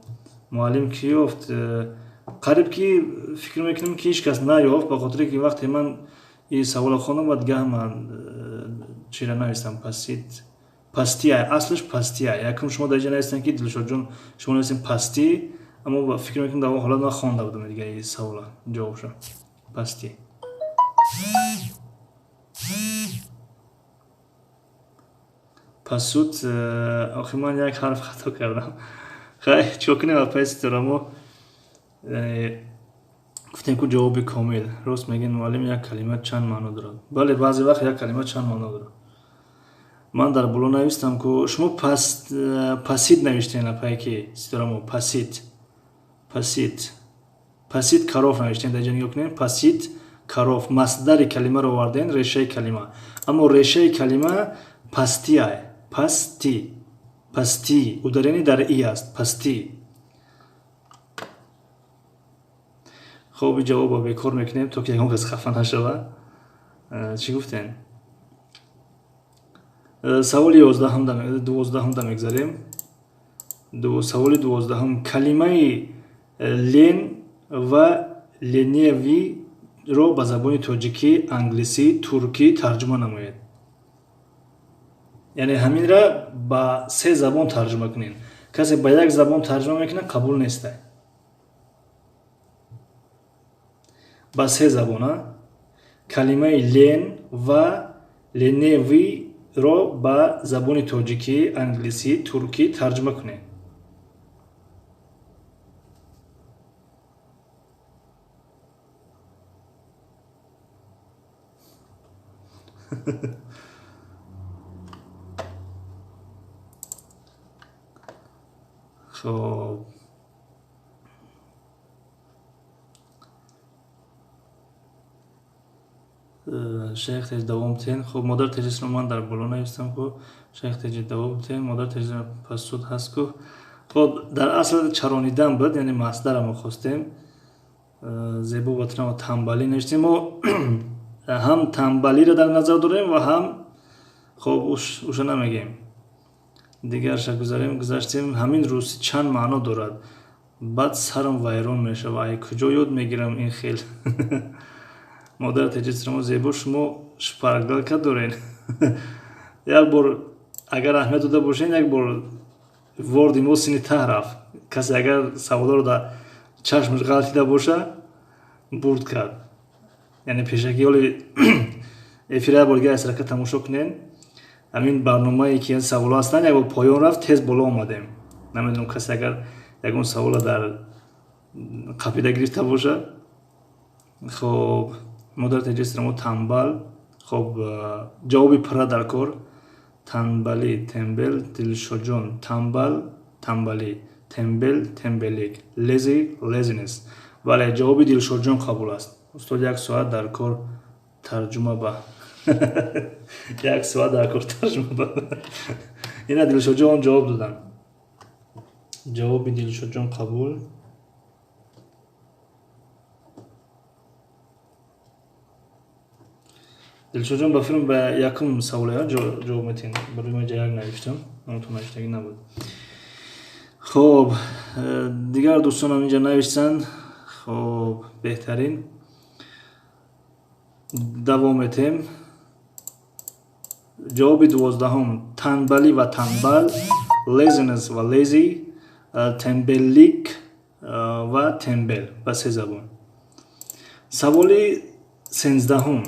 Муаллим ки ёфт? Қариб ки фикр мекунем, ки ҳеҷ кас наёфт, ба хотире ки вақте ман ин саволро хондам, баъд гаҳ ман чира навистам, пасит, пастия, аслаш пастия. Якум шумо дар инҷа навистем, ки Дилшодҷон, шумо навистем пастӣ, аммо фикр мекунам дар он ҳолат ман хонда будам дига ин савола ҷавобша пастӣ. Пасут, охи ман як ҳарф хато кардам. Хай, чико кунем, апаи ситорамо? Гуфтем ку ҷавоби комил. Рост мегӯед муаллим, як калима чанд маъно дорад? Бале, баъзе вақт як калима чанд маъно дорад. Ман дар боло навистам ку, шумо пасид навиштем, апае ки ситорамо, пасид, пасид, пасид коров навиштем. Дар инҷа нигоҳ кунем, пасид коров, масдари калимаро овардем, решаи калима. Аммо решаи калима пастия, пасти, пасти, ударение дар и аст, пасти. Хоб, ин ҷавобро бекор мекунем, то ки ягон кас хафа нашавад. Чӣ гуфтем? Саволи 12-ҳам да мегзарем. Саволи 12-ҳам. Калимаи лен ва леневиро ба забони тоҷикӣ, англисӣ, туркӣ тарҷума намоед. Яъне ҳаминра ба 3 забон тарҷума кунед. Касе ба як забон тарҷума мекунад, қабул нестай. Ба 3 забон, а? Калимаи лен ва леневиро ба забони тоҷикӣ, англисӣ, туркӣ тарҷума кунед. Хоб, шайх теҷ давом тен. Хоб, модар теҷисро ман дар боло навистам ку. Шайх теҷи давом тен, модар теҷ пасуд ҳаст ку. Хоб, дар асл чаронидан буд, яъне масдара мо хостем. Зебо ватанова танбалӣ навиштем. Мо ҳам танбалиро дар назар дорем ва ҳам хоб уша намегем. Дигарша гузарем, гузаштем. Ҳамин русӣ чанд маъно дорад. Баъд сарам вайрон мешавад. Ай куҷо ёд мегирам ин хел? Модар теҷисрамо зебо, шумо шпаргалка дорен. Як бор агар аҳамият дода бошен, як бор ворди мо сини таҳ рафт. Касе агар саволоро дар чашмаш ғалтида боша, бурд кард. Яъне пешакӣ ҳоли эфира як бор дига аз тамошо кунен. Ҳамин барномае ки саволо ҳастанд, як бор поён рафт, тез боло омадем. Намедонам, касе агар ягон саволо дар қапида гирифта боша. Хоб, модар теҷисрамо танбал. Хоб, ҷавоби пурра дар кор. Танбалӣ, тембел, Дилшодҷон, танбал, танбалӣ, тембел, тембелик, lazy, laziness. Бале, ҷавоби Дилшодҷон қабул аст. Устод, як соат дар кор тарҷума ба. Як соат дар кор тарҷума ба. Ина Дилшодҷон ҷавоб доданд. Ҷавоби Дилшодҷон қабул. Дилшодҷон, ба филм ба якум саволе ҷавоб метиҳем. Барои ман як навиштам, номтон навиштагӣ набуд. Хоб, дигар дӯстонам инҷа навиштанд. Хоб, беҳтарин. Давом метиҳем. Ҷавоби 12-ҳум: танбалӣ ва танбал, laziness ва lazy, тембелик ва тембел ба се забон. Саволи 13-ҳум: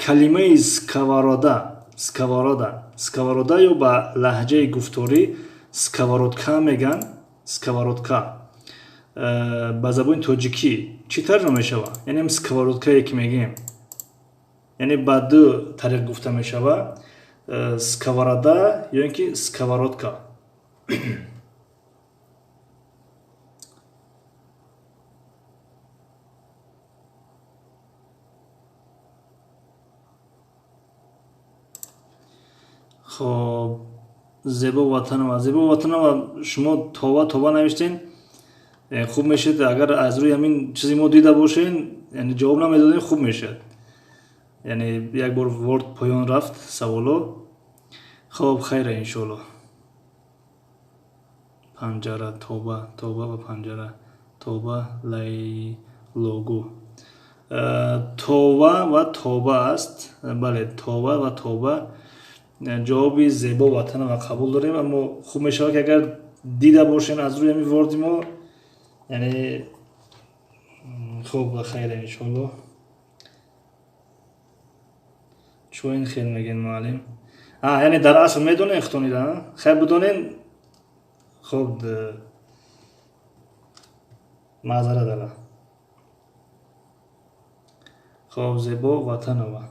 калимаи сковорода, сковорода, сковорода ё ба лаҳҷаи гуфторӣ сковородка меган, сковородка ба забони тоҷикӣ чӣ тарҷума мешавад? Яъне ҳам сковородкае ки мегӯем, яъне ба ду тариқ гуфта мешавад: сковорода ё ин ки сковородка. Хоб, Зебо Ватанова, Зебо Ватанова, шумо това това навиштен. Хуб мешед, агар аз рӯи ҳамин чизи мо дида бошен, яъне ҷавоб намедодем, хуб мешед. Яъне як бор ворд поён рафт саволо. Хоб, хайра, иншоалло. Панҷара, тоба, тоба ва панҷара, тоба, лайлогу. Това ва тоба аст. Бале, това ва тоба. Ҷавоби Зебо Ватанова қабул дорем, аммо хуб мешавад, ки агар дида бошен аз рӯи ҳамин ворди мо, яъне хуб, хайра, иншоалло. Чӯ ин хел мегӯен, муаллим? Яъне дар асл медонен худтонира? Хайр, бидонен. Хуб, маъзара дара. Хоб, Зебо Ватанова.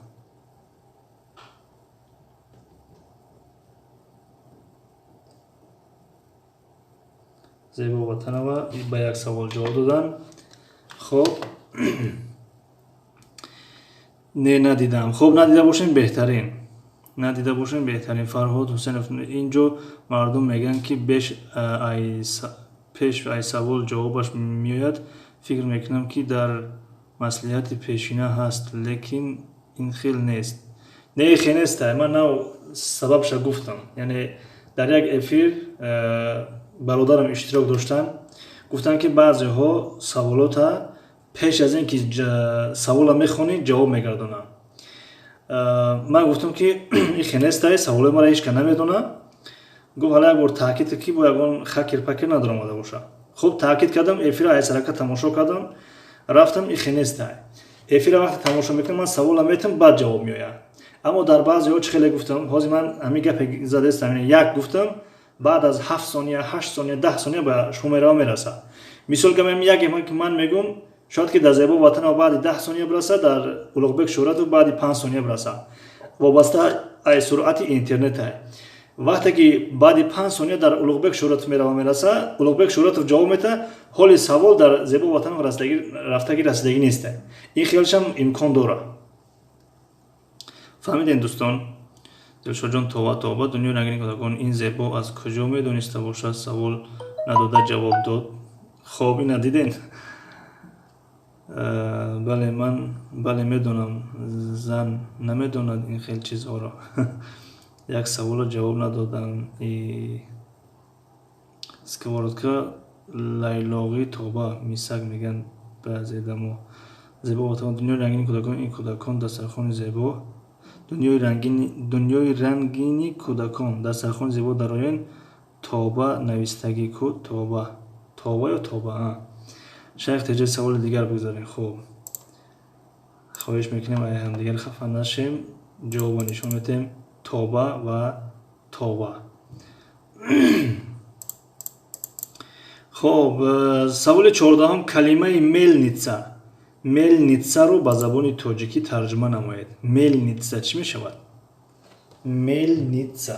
Зебо Ватанова ба як савол ҷавоб доданд. Хоб, не, надидам. Хоб, надида бошем беҳтарин. Надида бошем беҳтарин. Фарҳод Ҳусенов, инҷо мардум мегӯянд, ки беш пеш ай савол ҷавобаш меояд. Фикр мекунам, ки дар маслиҳати пешина ҳаст, лекин ин хел нест. Не, хел нест. Ман нав сабабша гуфтам. Яъне дар як эфир бародарам иштирок доштанд, гуфтанд, ки баъзеҳо саволота пеш аз ин ки савола мехонӣ, ҷавоб мегардонанд. Ман гуфтам, ки ин хел нестай, саволои мара ҳеч ка намедонад. Гуфт, ҳала як бор таъкид, ки бо ягон хакер пакер надаромада боша. Хуб, таъкид кардам, эфира айсарака тамошо кардам, рафтам, ин хел нестай. Эфира вақте тамошо мекунам, ман савола метам, баъд ҷавоб меояд. Аммо дар баъзеҳо чӣ хеле гуфтам, ҳозир ман ҳамин гапе задаистам, як гуфтам, баъд аз 7 сония, 8 сония, 10 сония ба шумо мерава мерасад. Мисол гамем, як ки ман мегӯм, шояд ки дар Зебо Ватанова баъди 10 сония бирасад, дар Улуғбек Шӯҳратов баъди 5 сония бирасад. Вобаста ай суръати интернета. Вақте ки баъди 5 сония дар Улуғбек Шӯҳратов мерава мераса, Улуғбек Шӯҳратов ҷавоб мета, ҳоли савол дар Зебо Ватанова рафтагӣ расидагӣ нест. Ин хелшам имкон дора. Фаҳмидем, дӯстон? Дилшодҷон, товба, товба, дунёи рангини кӯдакон, ин Зебо аз куҷо медониста бошад, савол надода ҷавоб дод. Хоб, ина диден? Бале, ман бале медонам, зан намедонад ин хел чизҳоро. Як саволро ҷавоб надодам. Сковородка лайлоғӣ тоба мисак мегӯянд баъзе дамо. Зебо Ватанова, дунёи рангини кӯдакон, ин кӯдакон дастархони зебо, дунёи рангини кӯдакон, дастархони зебо дароен, тоба навистагӣ ку, тоба, тоба ё тоба. Шайх теҷа, саволи дигар бигзарем. Хуб, хоҳиш мекунем, ай ҳамдигар хафа нашем, ҷавобро нишон медиҳем: тоба ва тоба. Хоб, саволи 14-ум: калимаи мельница, мельницаро ба забони тоҷикӣ тарҷума намоед. Мельница чӣ мешавад? Мельница.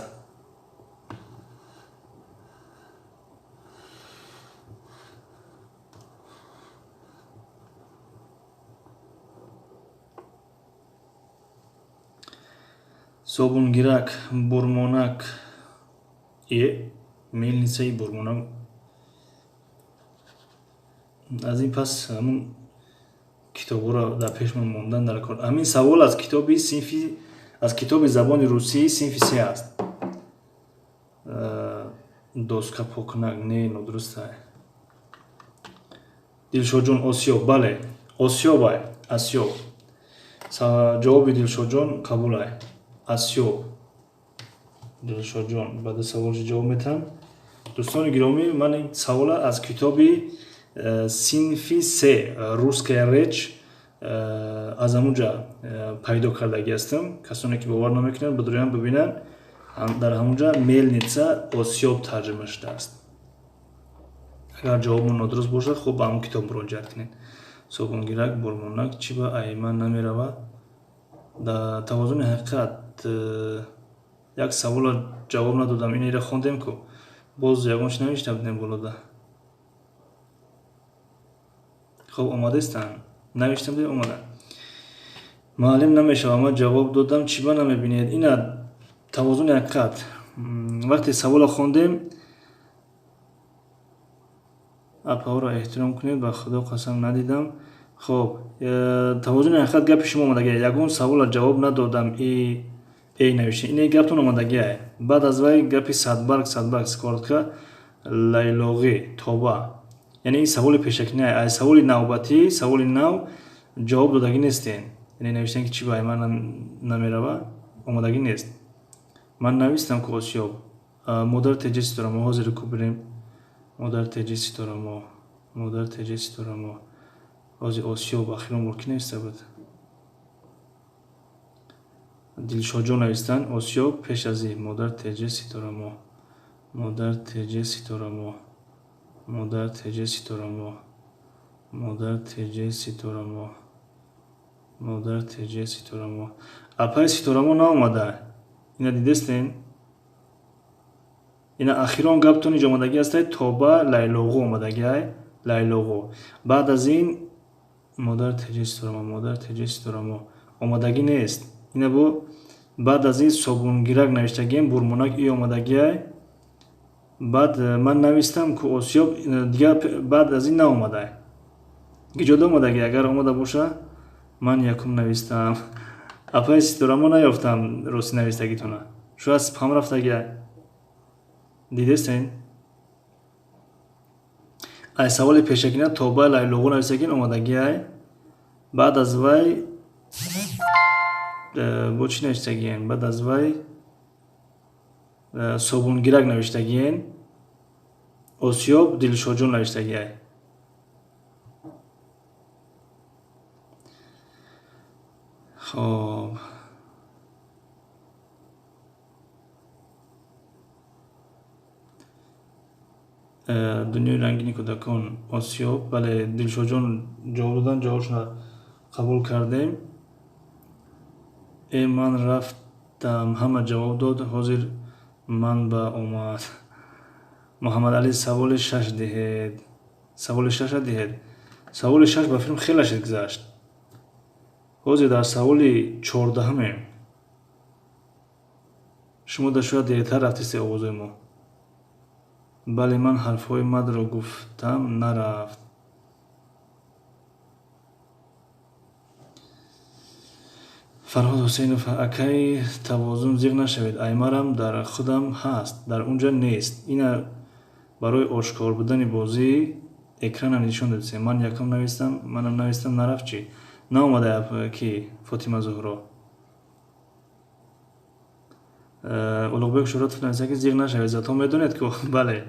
Собунгирак, бурмонак, е мельницаи бурмонак. Аз ин пас ҳамун китобҳоро дар пешмон мондан дар кор. Ҳамин савол аз китоби синфи, аз китоби забони русии синфи се аст. Доска покунак, не, нодуруст. Дилшодҷон, осиёб, бале, осиёбай, асёб. Ҷавоби Дилшодҷон қабулай, асёб. Дилшодҷон баъда саволши ҷавоб метаҳам. Дӯстони гиромӣ, ман ин савола аз китоби синфи се, «Русская речь», аз ҳамунҷа пайдо кардагӣ ҳастам. Касоне ки бовар намекунанд, бидурӯянд, бибинанд, дар ҳамунҷа мельница осиёб тарҷума шудааст. Агар ҷавобмон нодуруст бошад, хуб, ба ҳамон китоб муроҷиат кунед. Собунгирак, бурмонак, чӣ ба айман намеравад? Дар тавозуни ҳақиқат, як саволро ҷавоб надодам. Инеро хондем ку, боз ягон чи навишта будем болода. Хоб, омадаистанд, навишта будем, омада. Маълим намешавад, ман ҷавоб додам, чӣ ба намебинед? Ина тавозуни ҳақиқат. Вақте саволро хондем, апаҳоро эҳтиром кунед, ба Худо қасам, надидам. Хоб, тавозуни ҳақиқат, гапи шумо омадагия, ягон саволро ҷавоб надодам, и эй навишта, ин гаптон омадагия. Баъд аз вай гапи садбарг, садбарг, сковородка, лайлоғӣ, тоба. Яъне ин саволи пешакӣ не, ай саволи навбатӣ, саволи нав ҷавоб додагӣ нестен. Яъне навиштан, ки чӣ ба ман намерава, омадагӣ нест. Ман навистам ку осиёб. Модар теҷи ситорамо, ҳозир ку бирем. Модар теҷи ситорамо, модар теҷи ситорамо, ҳозир осиёб ахирон бор ки нависта буд? Дилшодҷон навистанд осиёб пеш аз ин. Модар теҷи ситорамо, модар теҷи ситорамо, модар теҷи ситорамо, модар теҷи ситорамо, модар теҷи ситорамо. Апаи Ситорамо наомада. Ина дидестен? Ина ахирон гаптон иҷо омадагӣ ҳастай, тоба, лайлоғу омадагиай, лайлоғу. Баъд аз ин модар теҷи ситорамо, модар теҷи ситорамо омадагӣ нест. Ина бо баъд аз ин собунгирак навиштагием, бурмонак и омадагиай. Баъд ман навистам ку осиёб, дигар баъд аз ин наомадай. Гиҷода омадагӣ, агар омада боша, ман якум навистам. Апаи Ситорамо, наёфтам рости навистагитона, шояд спам рафтагиай. Дидестен? Ай саволи пешакина тоба, лайлоғу навистагин, омадагиай. Баъд аз вай бо чӣ навиштагиен? Баъд аз вай собунгирак навиштагиен, осиёб Дилшоҷон навиштагиай. Хоб, дунёи рангини кӯдакон, осиёб, бале, Дилшодҷон ҷавоб додан, ҷавобшонро қабул кардем. Э, ман рафт. Ҳама ҷавоб дод. Ҳозир ман ба омад. Муҳаммадалӣ, саволи шаш диҳед. Саволи шаша диҳед. Саволи шаш ба филм хеле шид гузашт. Ҳозир дар саволи 14-ҳамем. Шумо да шояд дертар рафтисте овозои мо. Бале, ман ҳарфҳои мадро гуфтам, нарафт. Фарҳод Ҳусейнов, акай тавозун зиқ нашавед. Аймарам дар худам ҳаст, дар унҷа нест. Ина барои ошкор будани бозӣ экранам нишон додисем. Ман якум навистам, манам навистам, нарафт чӣ? Наомада ки Фотима Зуҳро. Улуғбек Шӯҳратов нависта, ки зиқ нашавед, зато медонед ки бале.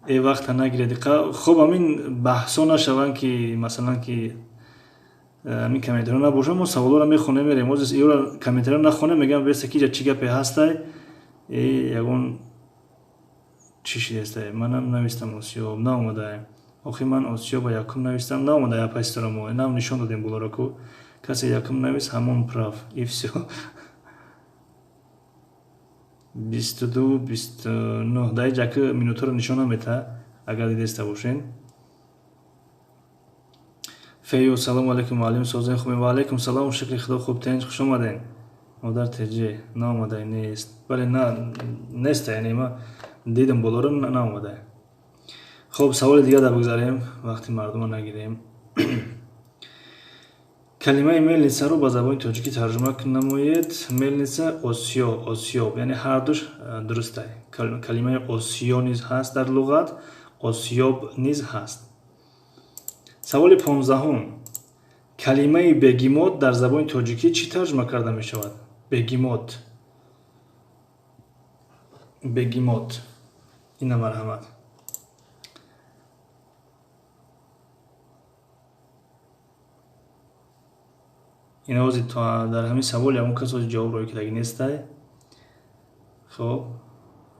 Э вақта нагиред. Хуб, ҳамин баҳсҳо нашаванд, ки масалан ки ҳамин комментариҳо набошад, мо саволҳоро мехонем, мерем. Ҳозир иёро комментариҳо нахонем, мегӯям беста ки ҷа чӣ гапе ҳастай, э ягон чӣ шидестай. Манам навистам Осиёб, наомадай. Охи ман Осиёба якум навистам, наомадай апайстора мо. Нам нишон додем болоро ку. Касе якум навист, ҳамон прав. И всё. 22, 29. Дар ҷаки минутаро нишон намета, агар дидеста бошен. Фею, салому алейкум, муаллим, созен хубем. Ва алейкум салом, шукри худо, хуб, тенҷ, хуш омаден. Модар теҷе, наомадай, нест. Бале, на, неста, яъне ма дидам болоро, наомадай. Хуб, саволи дигар дар бигзарем, вақти мардума нагирем. Калимаи мелницаро ба забони тоҷикӣ тарҷума намоед. Мелница, осиё, осиёб, яъне ҳардуш дурустай. Калимаи осиё низ ҳаст дар луғат, осиёб низ ҳаст. Саволи 15-ум. Калимаи бегимот дар забони тоҷикӣ чӣ тарҷума карда мешавад? Бегимот. Бегимот. Ина марҳамат. Ина ҳозир дар ҳамин савол ягон кас ҳозир ҷавоб роӣ кардагӣ нестай. Хуб,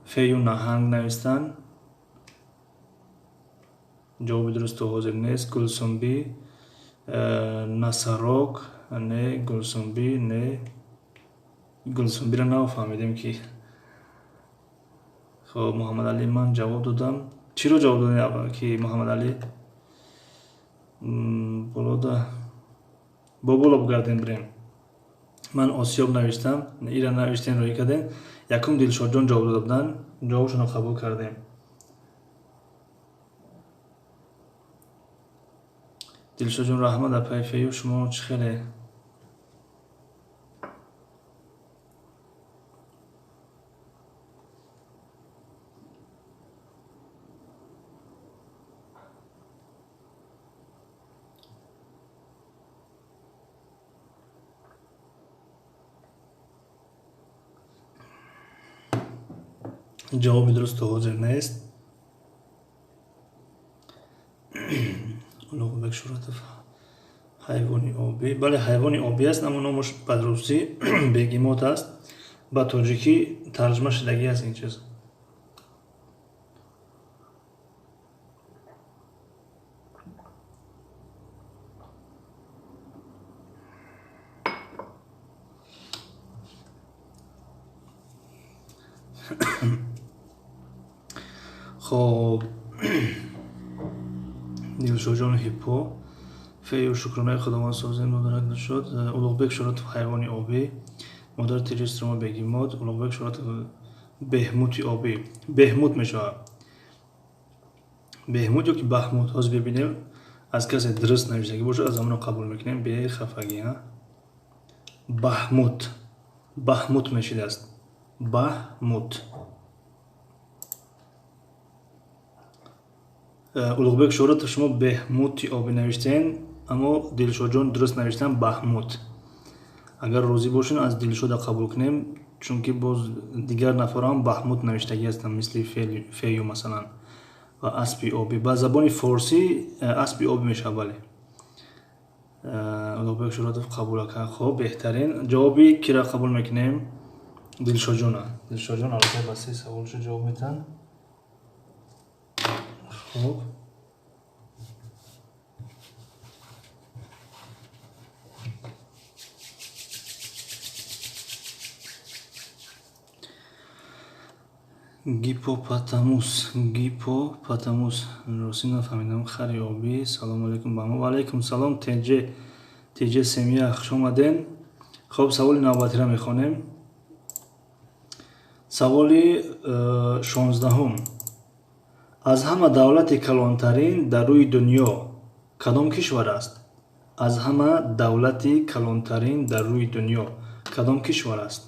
фею наҳанг навистан. Ҷавоби дуруст то ҳозир нест. Гулсумбӣ, насарок, не, Гулсумбӣ, не. Гулсумбиро нафаҳмидем ки. Хуб, Муҳаммадалӣ, ман ҷавоб додам. Чиро ҷавоб додем ки Муҳаммадалӣ? Болода бо боло бигардем бирем. Ман осиёб навиштам, ира навиштем, роӣ кардем. Якум Дилшодҷон ҷавоб дода буданд, ҷавобшонро қабул кардем. Дилшодҷон, раҳмат апай Фею, шумо чӣ хеле? Ҷавоби дуруст то ҳозир нест. Улуғбек Шӯҳратов, ҳайвони обӣ. Бале, ҳайвони обӣ аст, аммо номаш ба русӣ бегимот аст. Ба тоҷикӣ тарҷума шудагӣ аст ин чиз. Хоб, Дилшоҷон Ҳиппо, фею шукронаи Худованд созем, модарак нашуд. Улуғбек Шӯҳратов, ҳайвони обӣ. Модар Теҷистрома бегимот. Улуғбек Шӯҳратов, беҳмути обӣ. Беҳмут мешавад. Беҳмуд ё ки баҳмуд? Ҳозир бибинем, аз касе дуруст навиштагӣ бошад, аз ҳамонро қабул мекунем. Бехафагӣ, ҳа? Баҳмут. Баҳмут мешидааст. Баҳмут. Улуғбек Шӯҳратов, шумо беҳмути обӣ навиштен, аммо Дилшодҷон дуруст навиштан баҳмут. Агар розӣ бошен, аз Дилшода қабул кунем, чунки боз дигар нафарам баҳмут навиштагӣ ҳастанд, мисли фею масалан. Ва аспи обӣ. Ба забони форсӣ аспи обӣ мешавад, бале. Улуғбек Шӯҳратов қабул кард. Хуб, беҳтарин. Ҷавоби киро қабул мекунем? Дилшодҷона. Дилшодҷон албатта ба се саволшо ҷавоб медиҳанд. Хуб. Гипопотамус, гипопотамус. Ростӣ нафаҳмидам. Хари обӣ. Салому алайкум ба ҳама. Ва алайкум салом. ТЖ, ТЖ семья, хуш омаден. Хоб, саволи навбатиро мехонем. Саволи 16-ум. Аз ҳама давлати калонтарин дар рӯи дунё кадом кишвар аст? Аз ҳама давлати калонтарин дар рӯи дунё кадом кишвар аст?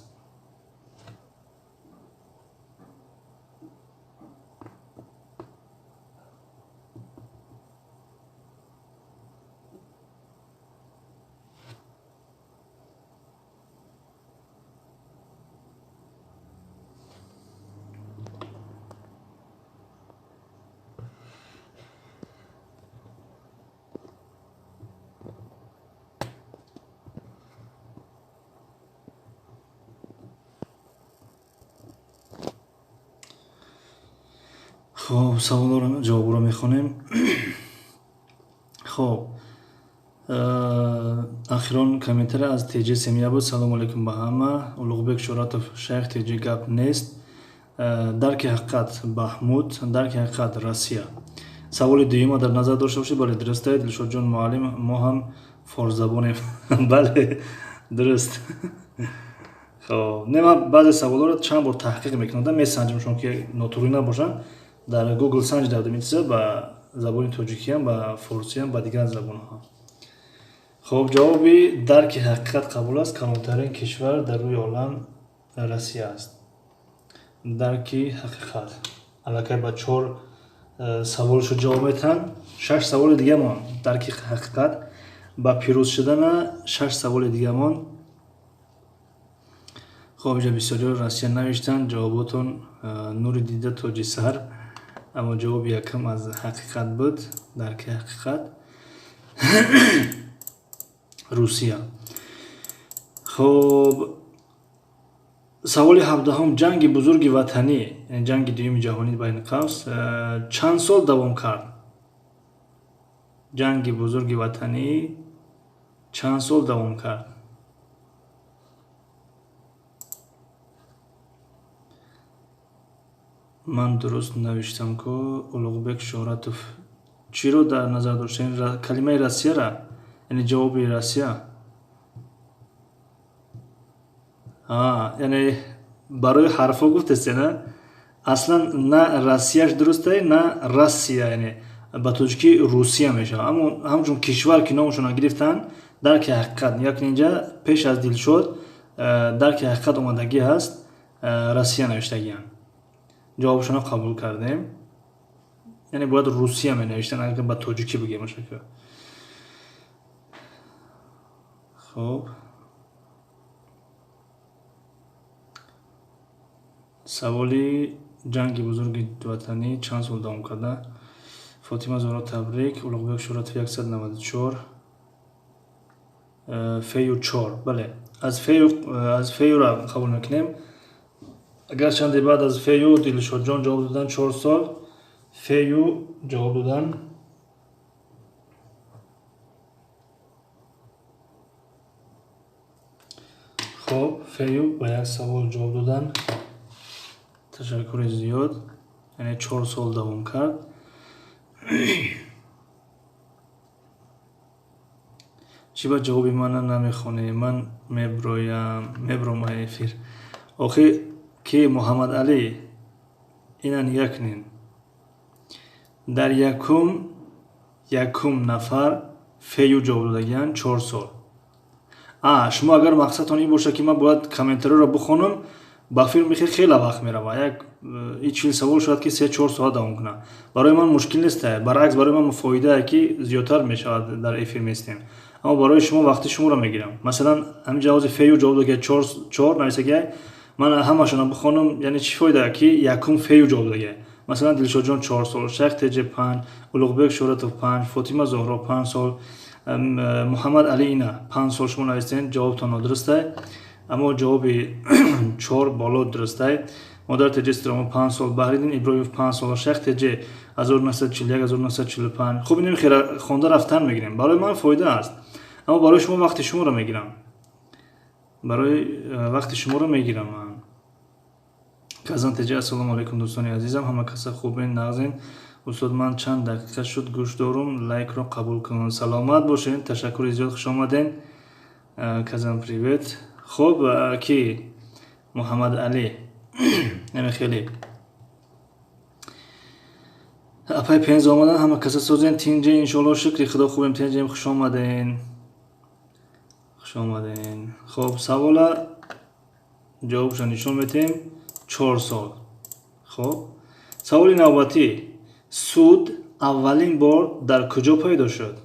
Хоб, саволоро, ҷавобро мехонем. Хоб, ахирон комментария аз ТЖ семья буд. Салому алайкум ба ҳама. Улуғбек Шӯратов, шайх ТЖ гап нест. Дарки ҳақиқат Баҳмуд, дарки ҳақиқат Россия. Саволи дуюма дар назар дошта бошед. Бале, дуруст аст. Дилшодҷон муаллим, мо ҳам форсзабонем. Бале, дуруст. Хоб, не, ман баъзе саволҳоро чанд бор таҳқиқ мекунам, месанҷам, ки нотурӣ набошанд. Дар Google санҷ дардам ин чиза ба забони тоҷикиам, ба форсиам, ба дигар забонҳо. Хоб, ҷавоби дарки ҳақиқат қабул аст. Калонтарин кишвар дар рӯи олам Россия аст. Дарки ҳақиқат аллакай ба чор саволшо ҷавоб метаҳанд. Шаш саволи дигамон. Дарки ҳақиқат ба пирӯз шудана шаш саволи дигамон. Хоб, инҷа бисёриҳо Россия навиштанд. Ҷавоботон нури дида тоҷи сар, аммо ҷавоби якам аз ҳақиқат буд. Дарки ҳақиқат Русия. Хоб, саволи 17-ум. Ҷанги бузурги ватанӣ, ҷанги дуюми ҷаҳонӣ байни қавс, чанд сол давом кард? Ҷанги бузурги ватанӣ чанд сол давом кард? Ман дуруст навиштам ку. Улуғбек Шӯҳратов, чиро дар назар доштем? Калимаи Россияра, яъне ҷавоби Россия, яъне барои ҳарфҳо гуфтесте, на? Аслан на Россияш дурустае, на Россия, яъне ба тоҷикӣ Русия мешавад. Аммо ҳамчун кишвар ки номашонро гирифтанд, дарки ҳақиқат як инҷа пеш аз Дилшод дарки ҳақиқат омадагӣ ҳаст, Россия навиштагианд. Ҷавобшонро қабул кардем. Яъне бояд Русия менавиштанд, агар ба тоҷикӣ бигем. Хоб, саволи ҷанги бузурги ватанӣ чанд сол давом карда? Фотима Зоҳро, табрик. Улуғбек Шӯҳратов, 194. Фею чор, бале, аз фею, аз феюра қабул мекунем. Агар чанде баъд аз фею Дилшодҷон ҷавоб додан, 4 сол фею ҷавоб додан. Хоб, фею ба як савол ҷавоб додан, ташаккури зиёд. Яъне 4 сол давом кард. Чӣ ба ҷавоби мана намехонӣ? Ман меброям, мебром эфир. Охи ки Муҳаммадалӣ ина нигоҳ кунед. Дар якум нафар фею ҷавоб додагианд, 4 сол. А шумо агар мақсадтон ин бошад, ки ман бояд комментариёро бихонам, ба филм мехе хеле вақт меравад. Як и 40 савол шояд ки 3-4 соат давом кунад. Барои ман мушкил нест, баръакс, барои ман фоидае ки зиёдтар мешавад, дар эфир местем. Аммо барои шумо вақти шуморо мегирам. Масалан, ҳамин ҷавози фею ҷавоб додагия, чор нависагия, ман ҳамашонро бихонам, яъне чӣ фоида ки якум фею ҷавоб додагия? Масалан, Дилшодҷон 4 сол, Шайх Теҷе панҷ, Улуғбек Шӯҳратов панҷ, Фотима Зоҳро 5 сол, Муҳаммад Али ина 5 сол. Шумо навистен, ҷавобтон нодурустай, аммо ҷавоби чор боло дурустай. Модар Теҷе Стромо 5 сол, Баҳриддин Иброҳимов 5 сол, Шайх Теҷе 1941, 1945. Хуб, инем хела хонда рафтан мегирем. Барои ман фоида аст, аммо барои шумо вақти шуморо мегирам, барои вақти шуморо мегирам ман. Казан ТЖ, ассалому алайкум, дӯстони азизам, ҳама каса хубен, нағзен? Устод, ман чанд дақиқа шуд гӯш дорум, лайкро қабул кун. Саломат бошен, ташаккури зиёд, хуш омаден. Казан, привет. Хуб, ки Муҳаммад Али наме хеле апай Пенза омадан, ҳама каса созен, тинҷе, иншоалло, шукри Худо, хубем, тинҷем. Хуш омаден, хуш омаден. Хуб, савола ҷавобша нишон метиҳем: 4 сол. Хуб, саволи навбатӣ: суд аввалин бор дар куҷо пайдо шуд?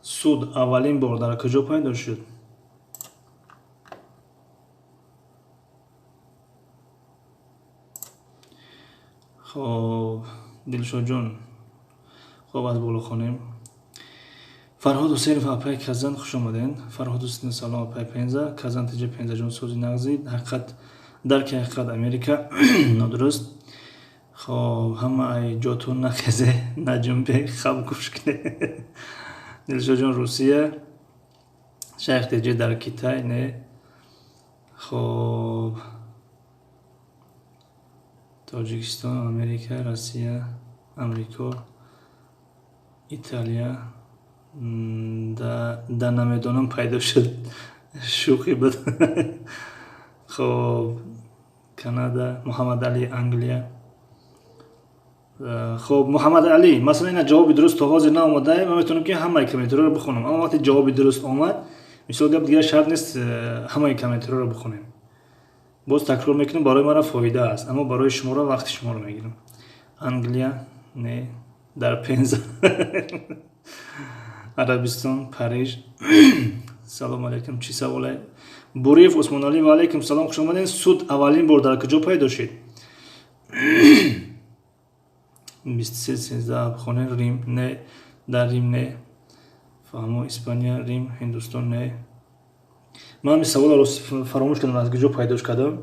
Суд аввалин бор дар куҷо пайдо шуд? Хоб, Дилшодҷон, хоб, аз боло хонем. Фарҳод Ҳусейнов, апай Казан, хуш омаден. Фарҳод Ҳусейнов, салом, апай Пенза. Казан ТЖ, Пензаҷон, сози, нағзи? Ҳақиқат, дарки ҳақиқат, Америка, нодуруст. Хоб, ҳама ай ҷотун нахезе, наҷунбе, хаб гӯш кне. Дилшодҷон, Русия. Шайх ТЖ, дар Китай, не. Хоб, Тоҷикистон, Америка, Россия, Амрико, Италия, да, намедонам, пайдо шуд, шӯхӣ буд. Хоб, Канада, Муҳаммадалӣ, Англия. Хоб, Муҳаммадалӣ, масалан, ина ҷавоби дуруст то ҳозир наомада. Ман метавонам ки ҳамаи комментариёро бихонам, аммо вақте ҷавоби дуруст омад, мисол гап, дигар шарт нест ҳамаи комментариёро бихонем. Боз такрор мекунам, барои мара фоида аст, аммо барои шуморо вақти шуморо мегирам. Англия, не, дар Пенза, Арабистон, Париж. Салому алайкум, чӣ саволе? Буриев Усмоналӣ, ва алайкум салом, хуш омадем. Суд аввалин бор дар куҷо пайдо шуд? 23 13 хонен. Рим, не, дар Рим, не. Фаҳмо, Испания, Рим, Ҳиндустон, не. Ман ҳамин саволро фаромӯш кардам, аз куҷо пайдош кардам.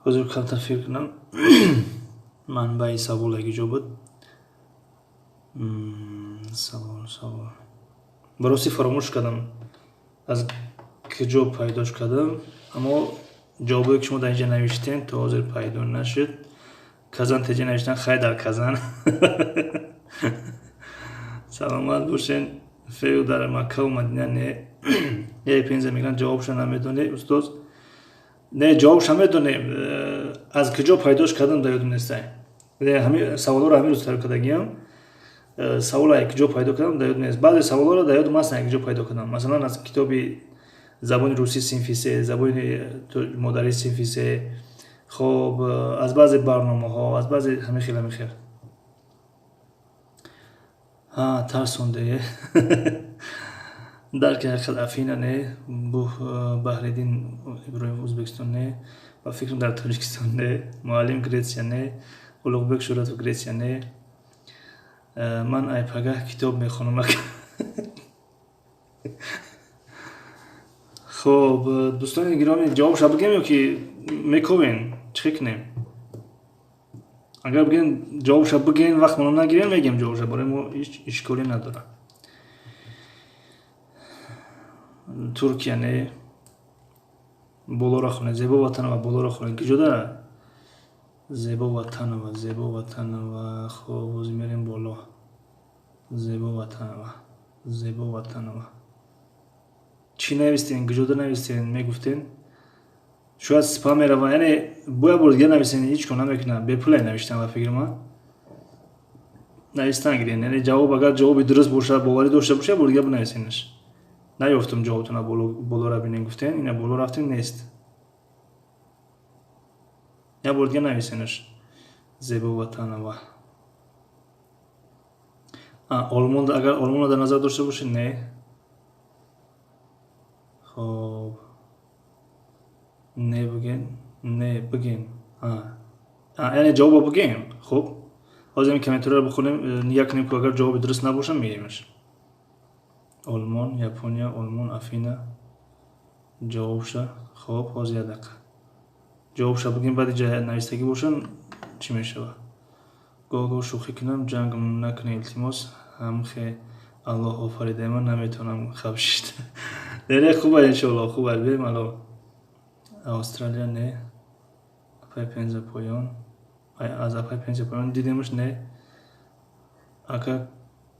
Ҳозир камтар фикр кунам, манбаи савол куҷо буд. Савол ба ростӣ фаромӯш кардам, аз куҷо пайдош кардам, аммо ҷавобое ки шумо дар инҷа навиштем, то ҳозир пайдо нашуд. Казан ТЖ навиштан, хай, дар Казан. Саломат бошен. Фею, дар Маккаву Мадина, не. Е, Пенза мегӯянд, ҷавобша намедонӣ, устоз? Не, ҷавобша медонем, аз куҷо пайдош кардам, дар ёдум нестай. Саволҳоро ҳамин рӯз тайёр кардагиам. Саволро аз куҷо пайдо кардам, дар ёдум нест. Баъзе саволҳоро дар ёдум ҳастанд, куҷо пайдо кардам, масалан, аз китоби забони русӣ синфи се, забони модарӣ синфи се. Хоб, аз баъзе барномаҳо, аз баъзе ҳамин хел, ҳамин хел. Тарсонде. Дарки ҳақиқат, Афина, не. Баҳриддин Иброҳимов, Ӯзбекистон, не. Ба фикрам, дар Тоҷикистон, не. Муаллим, Гретсия, не. Улуғбек Шӯҳратов, Гретсия, не. Ман айпагаҳ китоб мехонам. Хоб, дӯстони гиромӣ, ҷавобша бигем ё ки мековен, чӣ кунем? Агар бигем, ҷавобша бигем, вақтмонро нагирем, мегем ҷавобша, барои мо ҳеҷ ишколе надорад. Туркия, не. Болоро хонед, Зебо Ватанова, болоро хонед. Куҷо дара Зебо Ватанова? Зебо Ватанова, хоб, боз мерем боло. Зебо Ватанова, Зебо Ватанова, чӣ навистен? Куҷода навистен? Мегуфтен, шояд спам мерава. Яъне бояд бор дигар нависен, ҳеҷ кор намекунад, бепулай навиштан. Ба фикри ман, навистан гирен. Яъне ҷавоб, агар ҷавоби дуруст бошад, боварӣ дошта бошад, бор дигар бинависенаш. Наёфтум ҷавобтона. Болора бинем, гуфтен, ина боло рафтем, нест. Як бор дигар нависенаш. Зебо Ватанова, Олмон, агар Олмонро дар назар дошта бошед, не. Хоб, не бигем, не бигем, яъне ҷавобо бигем. Хуб, ҳозир ин комментариро бихонем, нигоҳ кунем, ки агар ҷавоби дуруст набошад, мегӯемаш. Олмон, Япония, Олмон, Афина. Ҷавобша, хоб, ҳозир як дақиқа, ҷавобша бигем, баъди навистагӣ бошад, чӣ мешавад? Гоҳ гоҳ шӯхӣ кунам, ҷанг накунед, илтимос. Ҳамхе Аллоҳ офаридаи ман, наметавонам хаб шишта. Не, хуб аст, иншоалло, хуб аст, бемалол. Австралия не. Апай Пенза поён. Аз апай Пенза поён дидемш не. Ака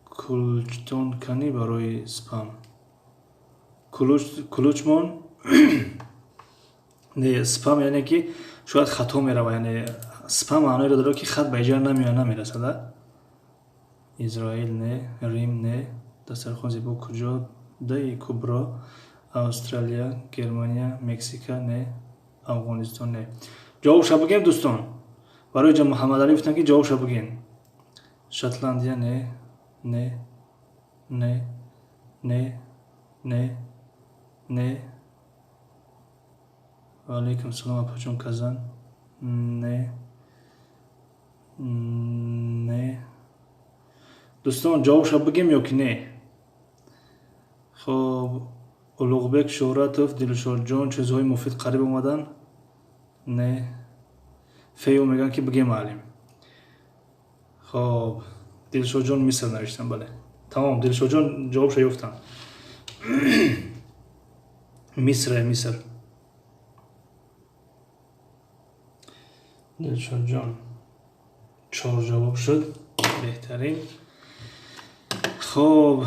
кулчтон кани барои спам. Кулучмон не, спам яъне ки шояд хато мерава, яъне спам маъноеро дорад, ки хат ба иҷра намеояд, намерасад. Израил не, Рим не, дастархон зебо куҷо? Даи Кубро, Австралия, Германия, Мексика не, Афғонистон не. Ҷавобша бигем, дӯстон. Барои ҷа Муҳаммадалӣ гуфтам, ки ҷавобша бигем. Шотландия не, не, не, не, не, не. Ва алайкум салом, апаҷон, Казан. Не. Не. Дӯстон, ҷавобша бигем ё ки не? Хоб, Улуғбек Шӯҳратов, Дилшодҷон, чизҳои муфид қариб омаданд? Не. Фею мегӯянд, ки бигем, маълим. Хоб, Дилшодҷон Миср навиштам, бале. Тамом, Дилшодҷон ҷавобша ёфтанд. Миср, Миср. Дилшодҷон чор ҷавоб шуд. Беҳтарин. Хоб,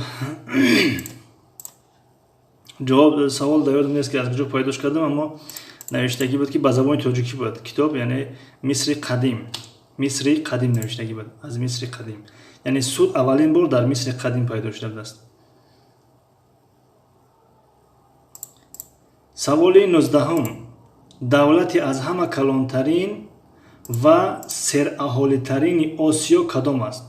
ҷавоб савол дар ёдам нест, ки аз куҷо пайдош кардам, аммо навиштагӣ буд, ки ба забони тоҷикӣ буд китоб, яъне Мисри қадим, Мисри қадим навиштагӣ буд, аз Мисри қадим, яъне суд аввалин бор дар Мисри қадим пайдо шуда будааст. Саволи 19-ум: давлати аз ҳама калонтарин ва сераҳолитарини Осиё кадом аст?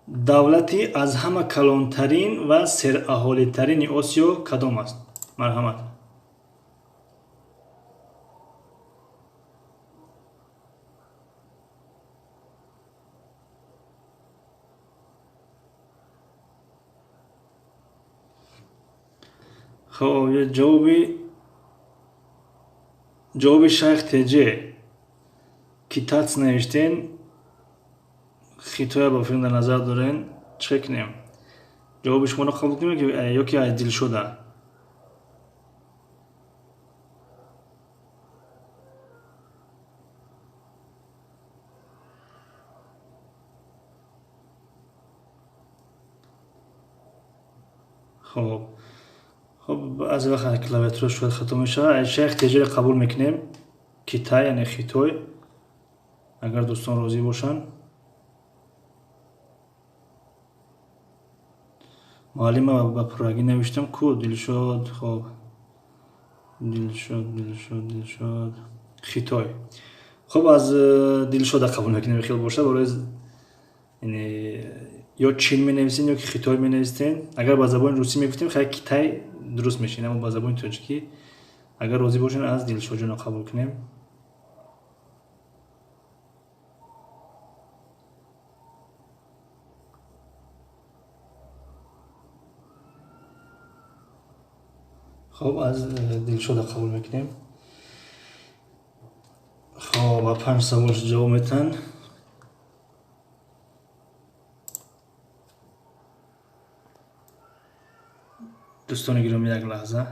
Давлати аз ҳама калонтарин ва сераҳолитарини Осиё кадом аст? Марҳамат. Хоб, ҷавоби Шайх Теҷе китац навиштен, Хитоя ба филм дар назар дорен. Чӣ кунем? Ҷавоби шуморо қабул кунем ё ки аз Дилшода? Хоб, баъзе вақт клавиатура шояд хато мешавад. Шайх Теҷеро қабул мекунем. Китай, яъне Хитой. Агар дӯстон розӣ бошанд. Муаллима ба пуррагӣ навиштам ку Дилшод. Хоб, Дилшод, Дилшод, Дилшод, Хитой. Хоб, аз Дилшода қабул мекунем, хел бошад, барои яъне ё Чин менависен, ё ки Хитой менависен. Агар ба забони русӣ мегуфтем, хай Китай дуруст мешин, аммо ба забони тоҷикӣ агар розӣ бошен, аз Дилшодҷонро қабул кунем. Хоб, аз Дилшода қабул мекунем. Хоб, ба 5 савол ҷавоб метаҳанд. Дӯстони гиромӣ, як лаҳза.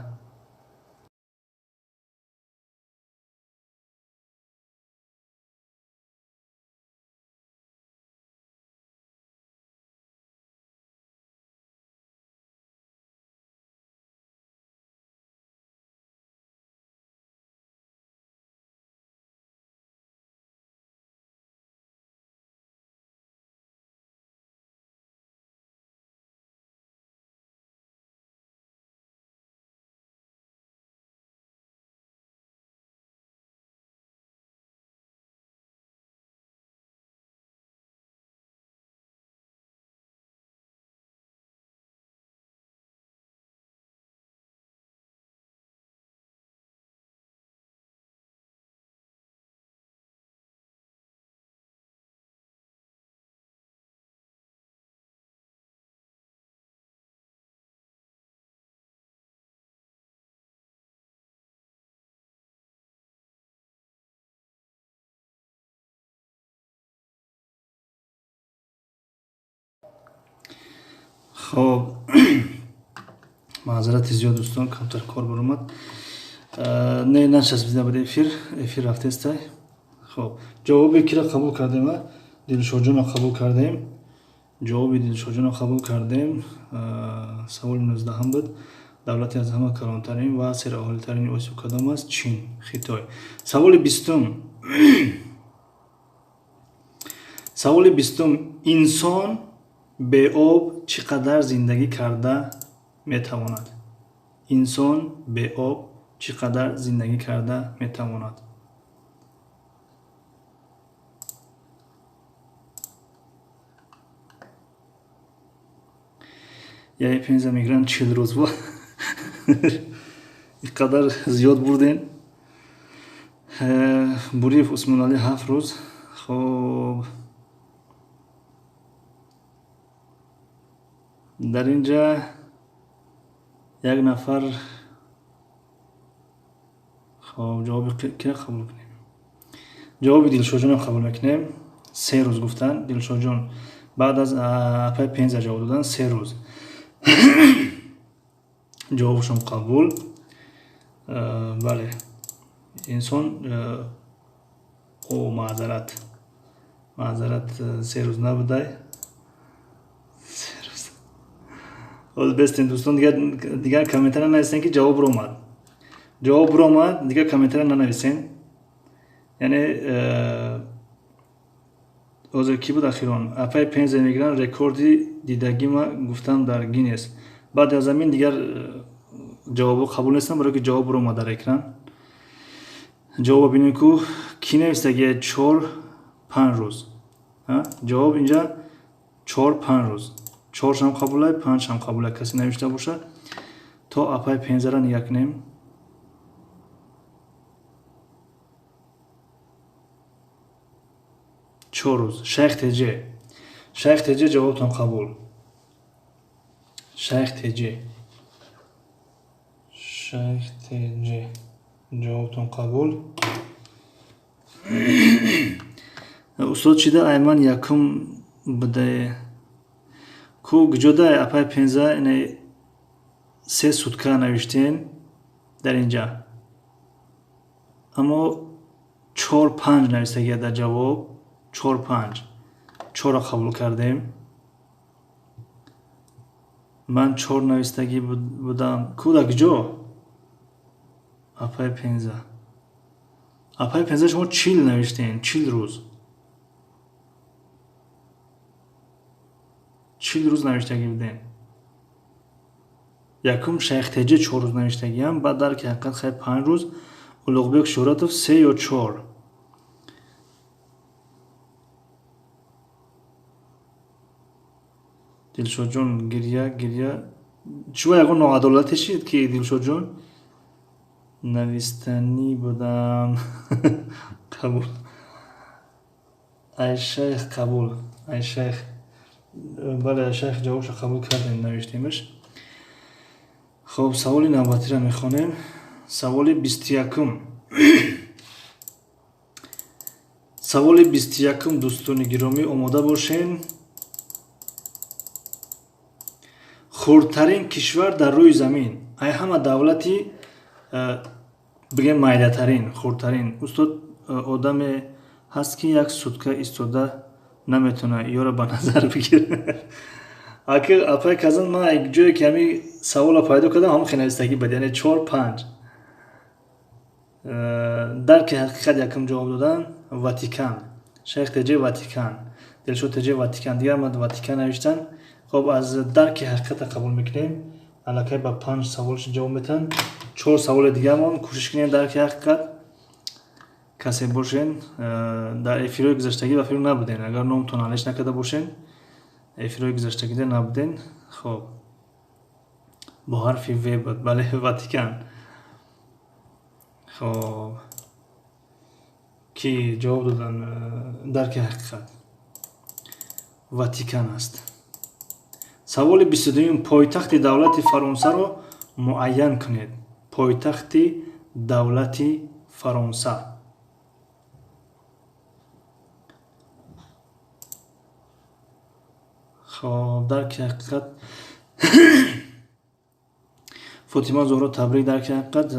Хоб, Маъзарати зиёд, дӯстон, камтар кор баромад. Не, начаспида буд эфир, эфир рафтестай. Хоб, ҷавоби киро қабул кардем? Дилшоҷонро қабул кардем. Ҷавоби Дилшоҷонро қабул кардем. Саволи 19-ҳам буд. Давлати аз ҳама калонтарин ва сераҳолитарини Осиё кадом аст? Чин, Хитой. Саволи 20-ум. Саволи 20-ум. Инсон беоб чӣ қадар зиндагӣ карда метавонад? Инсон беоб чӣ қадар зиндагӣ карда метавонад? Яъне пенза мегиранд 40 рӯз. Ин қадар зиёд бурдем. Буриев Усмоналӣ 7 рӯз. Хоб, дар ин ҷа як нафар. Хоб, ҷавоби киро қабул кунем? Ҷавоби Дилшоҷонро қабул мекунем. 3 рӯз гуфтанд Дилшоҷон. Баъд аз апай пенза ҷавоб додан 3 рӯз. Ҷавобшон қабул. Бале, инсон, о, маъзарат, маъзарат, 3 рӯз набудай. 3 рӯз. Ҳозир бестен, дӯстон, дигар комментария нанависен, ки ҷавоб ромад. Ҷавоб ромад, дигар комментария нанависен. Яъне ҳозир кӣ буд ахирон? Апай пенза мегиранд, рекорди дидагима гуфтам дар Гиннес. Баъд аз ҳамин дигар ҷавобҳо қабул нестанд, барое ки ҷавоб ромад дар экран. Ҷавобо бинем, ку кӣ навистагия 4-5 рӯз. Ҷавоб инҷа 4-5 рӯз. 4-шам қабулай, 5-шам қабулай, касе навишта бошад. То апай пензара нигаҳ кунем. 4 рӯз. Шайх Теҷе. Шайх Теҷе, ҷавобтон қабул. Шайх Теҷе. Шайх Теҷе. Ҷавобтон қабул. Устод, чида айман якум будае? Ку куҷода апай пенза? Ине 3 сутка навиштен дар инҷа. Аммо 4-5 навистагия дар ҷавоб. 4-5. 4-ро қабул кардем. Ман 4 навистагӣ будам. Ку дар куҷо? Апай пенза. Апай пенза, шумо 40 навиштен, 40 рӯз. 40 рӯз навиштагӣ будем. Якум Шайх Теҷе 4 рӯз навиштагиам, баъд дар ки ҳақиқат хайр 5 рӯз, Улуғбек Шӯҳратов 3 ё 4. Дилшодҷон, гирья, гирья. Чӯ, ягон ноадолате шид, ки Дилшодҷон? Навистанӣ будам. Қабул. Ай шайх қабул. Ай шайх. Бале, ай шайх ҷавобшо қабул кардем, навиштемаш. Хоб, саволи навбатиро мехонем. Саволи 21-ум. Саволи 21-ум, дӯстони гиромӣ, омода бошен. Хурдтарин кишвар дар рӯи замин. Ай ҳама давлати, бигем, майдатарин, хурдтарин. Устод, одаме ҳаст, ки як сутка истода наметавонад, ёро ба назар бигир. Аки апай казан, ман ҷое ки ҳамин саволро пайдо кардам, ҳамон хел навистагӣ буд, яъне 4-5. Дарки ҳақиқат якум ҷавоб додан Ватикан. Шайх Теҷе Ватикан. Дилшод Теҷе Ватикан. Дигар ма Ватикан навиштан. Хоб, аз дарки ҳақиқата қабул мекунем. Аллакай ба 5 саволш ҷавоб метаҳанд. 4 саволи дигармон кӯшиш кунем. Дарки ҳақиқат касе бошен, дар эфирҳои гузаштагӣ ба фикр набуден. Агар номтон алиш накарда бошен, эфирҳои гузаштагида набуден. Хоб, бо ҳарфи В буд, бале, Ватикан. Хоб, ки ҷавоб додан дарки ҳақиқат Ватикан аст. Саволи 22-юм. Пойтахти давлати Фаронсаро муайян кунед. Пойтахти давлати Фаронса. Хоб, дарки ҳақиқат. Фотима Зуҳро, табрик, дарки ҳақиқат.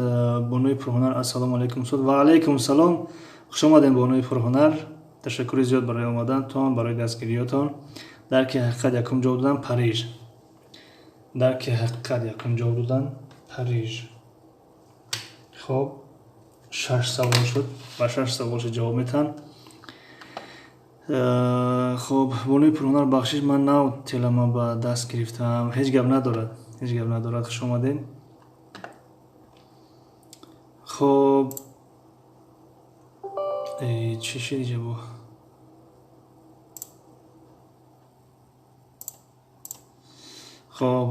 Бонуи пурҳунар, ассалому алайкум, устод. Ва алайкум салом, хуш омадем, бонуи пурҳунар. Ташаккури зиёд барои омадантон, барои дастгириётон. Дарки ҳақиқат якум ҷавоб додан Париж. Дарки ҳақиқат якум ҷавоб додан Париж. Хоб, 6 савол шуд, ба 6 саволша ҷавоб метаҳанд. Хоб, бонуи пурҳунар, бахшиш, ман нав телама ба даст гирифтаам. Ҳеҷ гап надорад, ҳеҷ гап надорад, хуш омадем. Хоб, чӣ шуд иҷа бо? Хоб,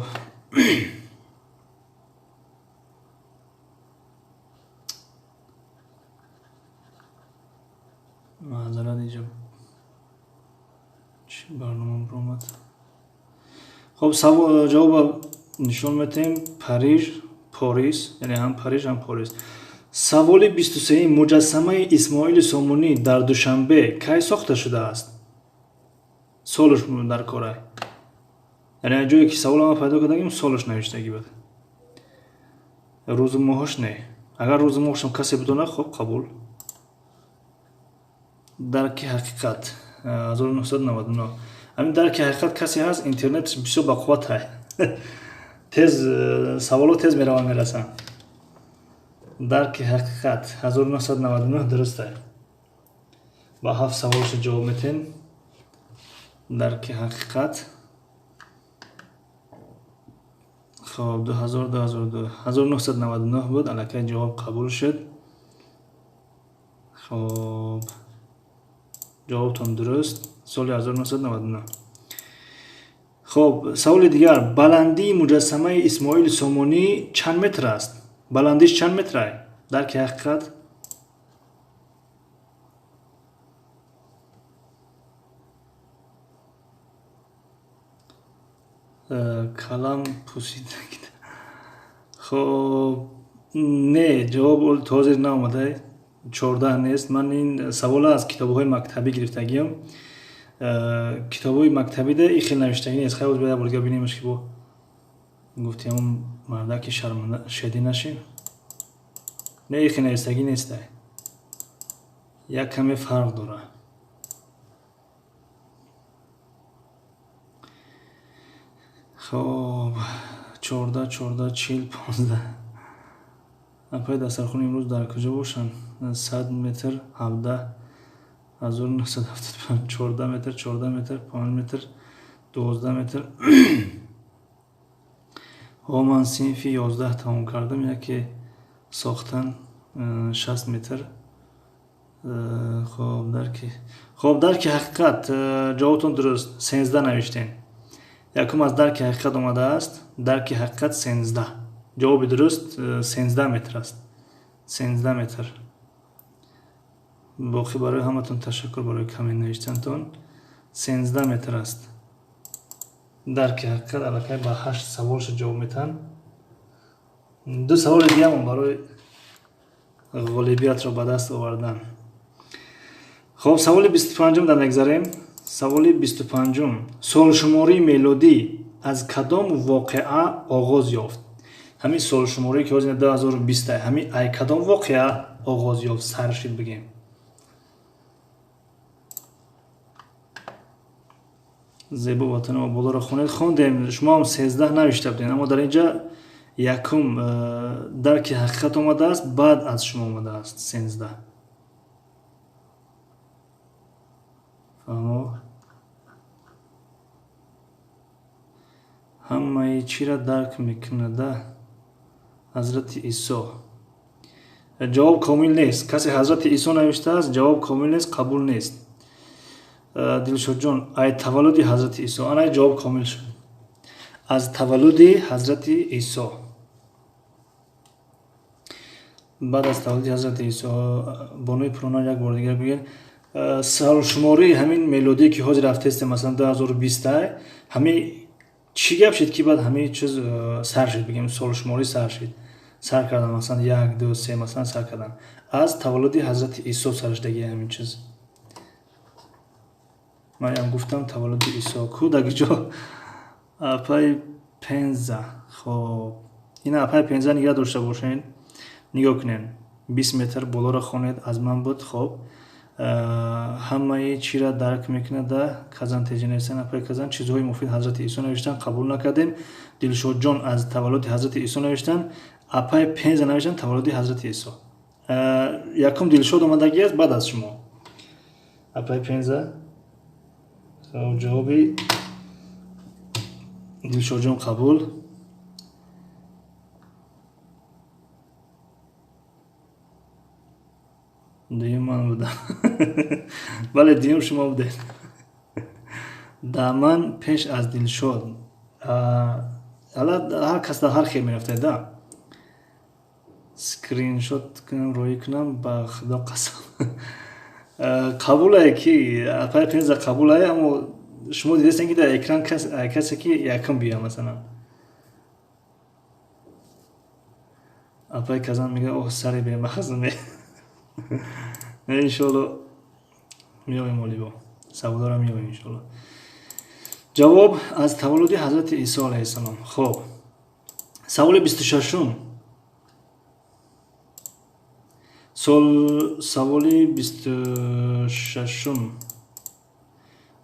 маъзарат, иҷа чӣ барнома биромад? Хоб, ҷавоба нишон метаҳем. Париж, Порис, яъне ҳам Париж, ҳам Порис. Саволи 23: муҷассамаи Исмоили Сомонӣ дар Душанбе кай сохта шудааст? Солаш дар корай. Яъне ҷое ки савола ман пайдо кардагим, солаш навиштагӣ буд. Рӯзу моҳаш не. Агар рӯзу моҳашам касе бидонад, хоб, қабул. Дарки ҳақиқат 1999. Ҳамин дарки ҳақиқат касе ҳаст, интернет бисёр бақувват ҳай. Тез саволо тез мераванд, мерасанд. Дарки ҳақиқат 1999 дуруст ай. Ба 7 саволша ҷавоб метен. Дарки ҳақиқат. Хоб, 2000, 2002, 1999 буд, аллакай ҷавоб қабул шуд. Хоб, ҷавобтон дуруст, соли 1999. Хоб, саволи дигар: баландии муҷассамаи Исмоили Сомонӣ чанд метр аст? Баландиш чанд метр ай? Дарки ҳақиқат. Калам пусид. Хоб, не, ҷавоб то ҳозир наомада, 14 нест. Ман ин савола аз китобҳои мактабӣ гирифтагиам. Китобҳои мактабида ин хел навиштагӣ нест. Хай, боз як бор дигар бинемаш, ки бо гуфти ҳамон мардаки шарманда шедӣ нашем. Не, ин хел навиштагӣ нестай, як каме фарқ дора. Хоб, 14, 14, 40, 15. Апай, дастархони имрӯз дар куҷо бошанд? 100 метр, 17, 1975, 14 метр, 14 метр, 5 метр, 12 метр. Ҳо, ман синфи 11 тамом кардам, яке сохтан 60 метр. Хоб, дарки, хоб, дарки ҳақиқат, ҷавобтон дуруст, 13 навиштем. Якум аз дарки ҳақиқат омадааст. Дарки ҳақиқат 13. Ҷавоби дуруст 13 метр аст. 13 метр. Боқӣ барои ҳаматон ташаккур барои коммент навиштантон. 13 метр аст. Дарки ҳақиқат аллакай ба 8 саволша ҷавоб метаҳанд. 2 саволи дигаамон барои ғолибиятро ба даст овардан. Хоб, саволи 25-ум дар мегзарем. Саволи 25-ум: солшумории мелодӣ аз кадом воқеа оғоз ёфт? Ҳамин солшуморие ки ҳозир 2020, ҳамин ай кадом воқеа оғоз ёфт, сар шид бигем? Зебо Ватанова, болоро хонед. Хондем, шумо ҳам 13 навишта будед, аммо дар инҷа якум дарки ҳақиқат омадааст, баъд аз шумо омадааст 13. Фаҳмо? Ҳамаи чиро дарк мекунада Ҳазрати Исо. Ҷавоб комил нест. Касе Ҳазрати Исо навиштааст, ҷавоб комил нест, қабул нест. Дилшодҷон, ай таваллуди Ҳазрати Исо, ана ҷавоб комил шуд. Аз таваллуди Ҳазрати Исо. Баъд аз таваллуди Ҳазрати Исо. Бонуи пурҳунар, як бор дигар бигӯед. Солшумории ҳамин мелодие ки ҳозир рафтестем, масалан 2020, ҳамин чӣ гап шид, ки баъд ҳамин чиз сар шид, бигем, солшуморӣ сар шид, сар кардан, масалан 1, 2, 3, масалан сар кардан аз таваллуди Ҳазрати Исо сар шудаги ҳамин чиз. Ман гуфтам таваллуди Исо ку даги ҷо апай Пенза. Хоб, Ина апай Пенза нигоҳ дошта бошед, нигоҳ кунед, 20 метр болоро хонед, аз ман буд. Хоб, ҳамаи чиро дарк мекунад да Казан теҷа навиштан. Апай Казан чизҳои муфид ҳазрати Исо навиштан, қабул накардем. Дилшодҷон аз таваллуди ҳазрати Исо навиштан. Апай Пенза навиштан таваллуди ҳазрати Исо. Якум Дилшод омадагӣ аст, баъд аз шумо апай Пенза. Ҷавоби Дилшодҷон қабул. Дуюм ман будам. Бале, дуюм шумо будед. Да, ман пеш аз Дилшод. Ҳала ҳар кас дар ҳар хел мерафтед, да. Скриншот кунам, рӯӣ кунам, ба худо қасам. Қабулае ки апай Пенза қабулае, аммо шумо дидастен ки дар экран касе ки якум бия, масалан. Апай Казан мега, оҳ, сари бемағзме. Иншолло меоем, олибо саволоро меоем иншолло. Ҷавоб аз таваллуди ҳазрати Исо алайҳиссалом. Хоб, саволи 26-ум. Саволи 26-ум.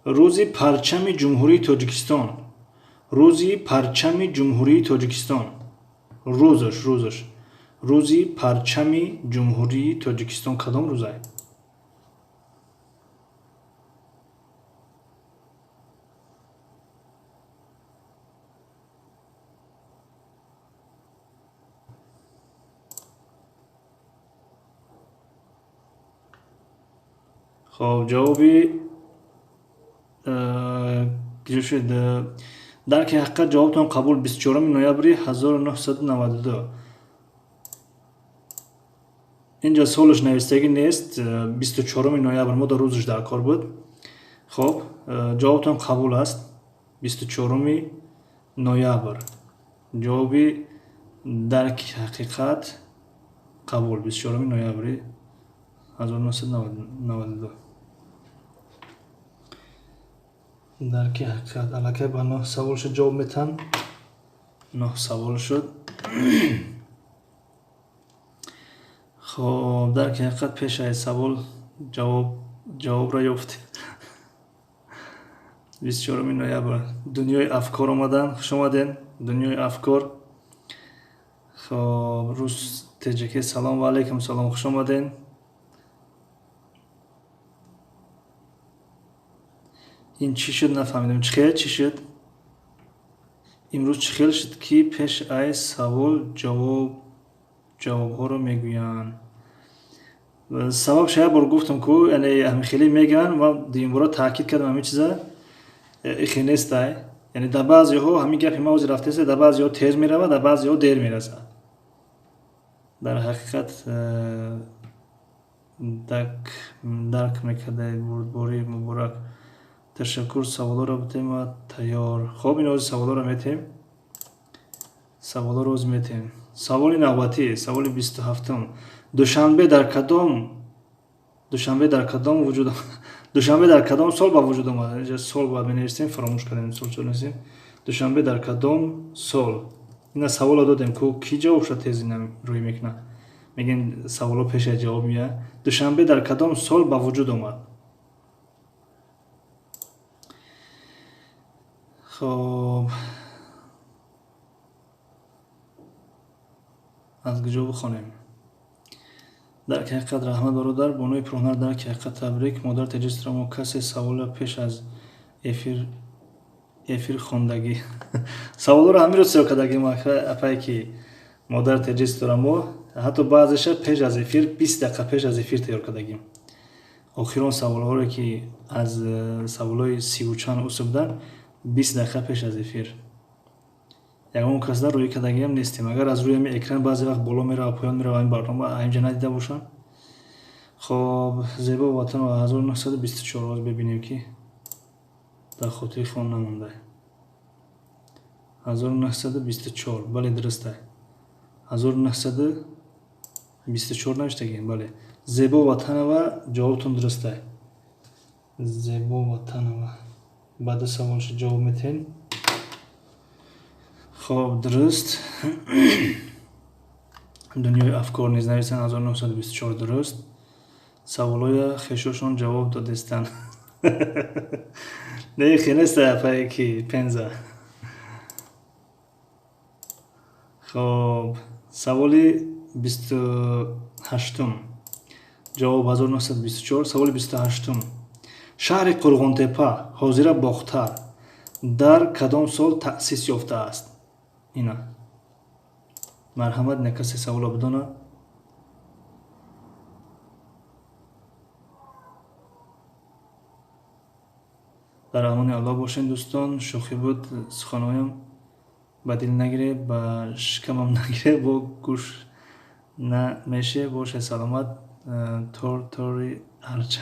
Рӯзи парчами Ҷумҳурии Тоҷикистон. Рӯзи парчами Ҷумҳурии Тоҷикистон. Рӯзаш. Рӯзи парчами Ҷумҳурии Тоҷикистон кадом рӯзае? Хоб, ҷавоби ҷо шуд. Дарки ҳақиқат, ҷавобтон қабул. 24 ноябри 1992. Инҷо солаш навистагӣ нест. 24 ноябр мо дар рӯзаш дар кор буд. Хоб, ҷавобтон қабул аст. 24 ноябр. Ҷавоби дарки ҳақиқат қабул. 24 ноябри 1992. Дарки ҳақиқат аллакай ба 9 савол шуд, ҷавоб метаҳам. 9 савол шуд. Хоб, дарки ҳақиқат пеш аз савол ҷавобро ёфт. 24 ноябр. Дунёи афкор омадан, хуш омаден. Дунёи афкор. Хоб, рус теҷаке, салом ва алайкум салом, хуш омаден. Ин чӣ шуд, нафаҳмидем. Чӣ хел чӣ шуд? Имрӯз чӣ хел шуд ки пеш ай савол ҷавобҳоро мегӯянд? Сабабша як бор гуфтам ку, яъне ҳамин хеле мегӯянд, ман дуюмбора таъкид кардам ҳамин чиза, ихе нестай. Яъне дар баъзеҳо ҳамин гапи ма ҳозир рафтаест, дар баъзеҳо тез меравад, дар баъзеҳо дер мерасад. Дар ҳақиқат дарк мекардаед. Бурдборӣ муборак. Ташаккур, саволоро битем ва тайёр. Хоб, ин ҳозир саволоро метем. Саволоро ҳозир метем. Саволи навбатӣ, саволи 27-ум. Душанбе дар кадом Душанбе дар кадом вуҷуд Душанбе дар кадом сол ба вуҷуд омад? Инҷа сол бояд менависем, фаромӯш кардем, сол чо нависем. Душанбе дар кадом сол? Ина саволо додем, ку ки ҷавобша тез ина рӯй мекунад. Мегӯем саволо пеш аз ҷавоб меяд. Душанбе дар кадом сол ба вуҷуд омад? Хоб, аз куҷо бихонем? Дарки ҳақиқат, раҳмат бародар, бонуи пурҳунар, дарки ҳақиқат табрик. Модар теҷистро мо касе саволро пеш аз эфир хондагӣ. Саволҳоро ҳамин рӯз сиёҳ кардагим, апае ки модар теҷистро мо ҳатто баъзеша пеш аз эфир, 20 дақиқа пеш аз эфир тайёр кардагим. Охирон саволҳоро ки аз саволҳои сиву чанд усу буданд, 20 дақиқа пеш аз эфир. Ягон кас дар рӯи кардагиам нестем. Агар аз рӯи ҳамин экран баъзе вақт боло мерава, поён мерава, ин барнома инҷа надида бошанд. Хоб, Зебо Ватанова 1924. Боз бибинем ки дар хотири хон намонда. 1924. Бале, дуруст ай. 1924 навиштагем, бале. Зебо Ватанова, ҷавобтон дуруст ай. Зебо Ватанова. Баъди саволша ҷавоб метиҳем. Хоб, дуруст. Дунёи афкор низ нависанд 1924, дуруст. Саволоя хешошон ҷавоб додестанд. Не, хенеста апае ки Пенза. Хоб, саволи 28-ум. Ҷавоб 1924. Саволи 28-ум. Шаҳри Қурғонтепа, ҳозира Бохтар, дар кадом сол таъсис ёфтааст? Ина. Марҳамат, не касе саволо бидона. Дар амони Аллоҳ бошед, дӯстон. Шӯхӣ буд суханҳоям, ба дил нагире, ба шикамам нагире, бо гӯш намеше. Бошед саломат. Тор тори арча.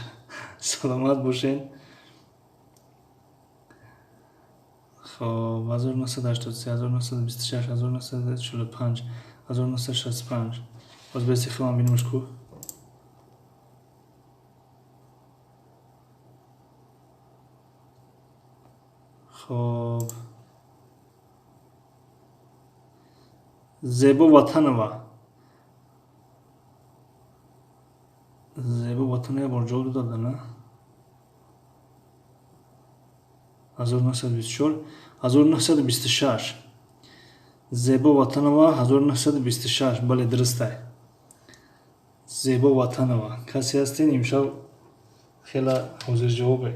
Саломат бошед. Хоб, 1983, 1926, 1945, 1965. Боз беси хелам бинемш ку. Хоб, Зебо Ватанова. Зебо Ватанова бор ҷавоб дода, на? 1924, 1926. Зебо Ватанова 1926. Бале, дурустай. Зебо Ватанова. Касе ҳастен имшаб хела ҳозирҷавобе.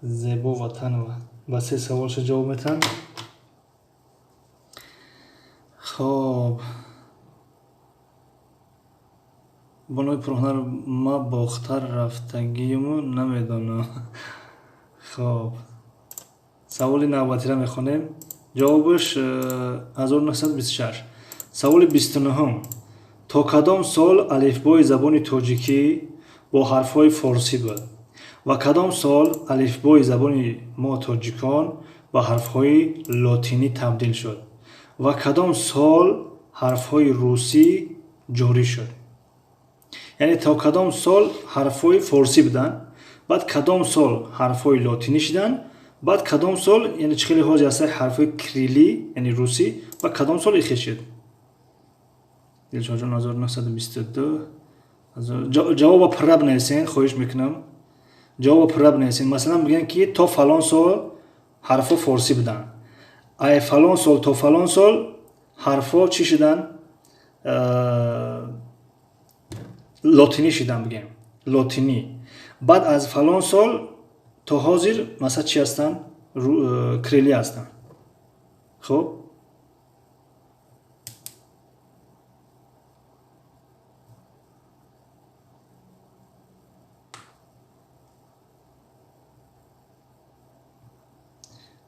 Зебо Ватанова. Ба се саволша ҷавоб метаҳанд. Хоб, бонои пурҳунар, ма Бохтар рафтагиюму намедонам. Хоб, саволи навбатиро мехонем. Ҷавобаш 1926. Саволи 29-ум. То кадом сол алифбои забони тоҷикӣ бо ҳарфҳои форсӣ буд ва кадом сол алифбои забони мо тоҷикон ба ҳарфҳои лотинӣ табдил шуд ва кадом сол ҳарфҳои русӣ ҷорӣ шуд? Яъне то кадом сол ҳарфҳои форсӣ буданд, баъд кадом сол ҳарфҳои лотинӣ шуданд, баъд кадом сол, яъне чӣ хеле ҳозир ҳастанд ҳарфҳои кириллӣ, яъне русӣ, ва кадом сол ихе шуд? Дилшодҷон 1922. Ҷавоба пурра бинависен, хоҳиш мекунам. Ҷавоба пурра бинависен. Масалан, бигӯянд ки то фалон сол ҳарфҳо форсӣ буданд, ай фалон сол то фалон сол ҳарфҳо чӣ шуданд? Лотинӣ шуданд, бигӯем лотинӣ. Баъд аз фалон сол то ҳозир масалан чӣ ҳастанд? Кириллӣ ҳастанд. Хоб,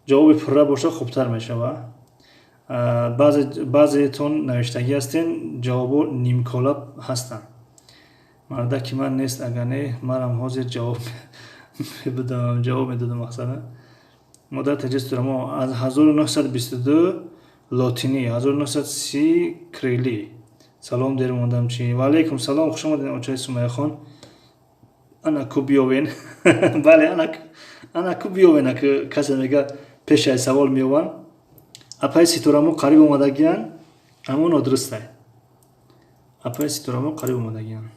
ҷавоби пурра боша хубтар мешавад. Баъзеетон навиштагӣ ҳастен, ҷавобо нимкола ҳастанд. Мардаки ман нест, агар не марам ҳозир ҷавоб мебудам, ҷавоб медодам. Мақсада модар таҷистурамо аз 1922 лотинӣ, 1930 кириллӣ. Салом, дер мондам чи? Ва алайкум салом, хуш омадед, очаи Сумайяхон. Ана ку биёвен. Бале, ана ку биёвен, ака касе мега пеши ай савол меёванд. Апаи Ситорамо қариб омадагиян, аммо нодурустай. Апаи Ситорамо қариб омадагиян.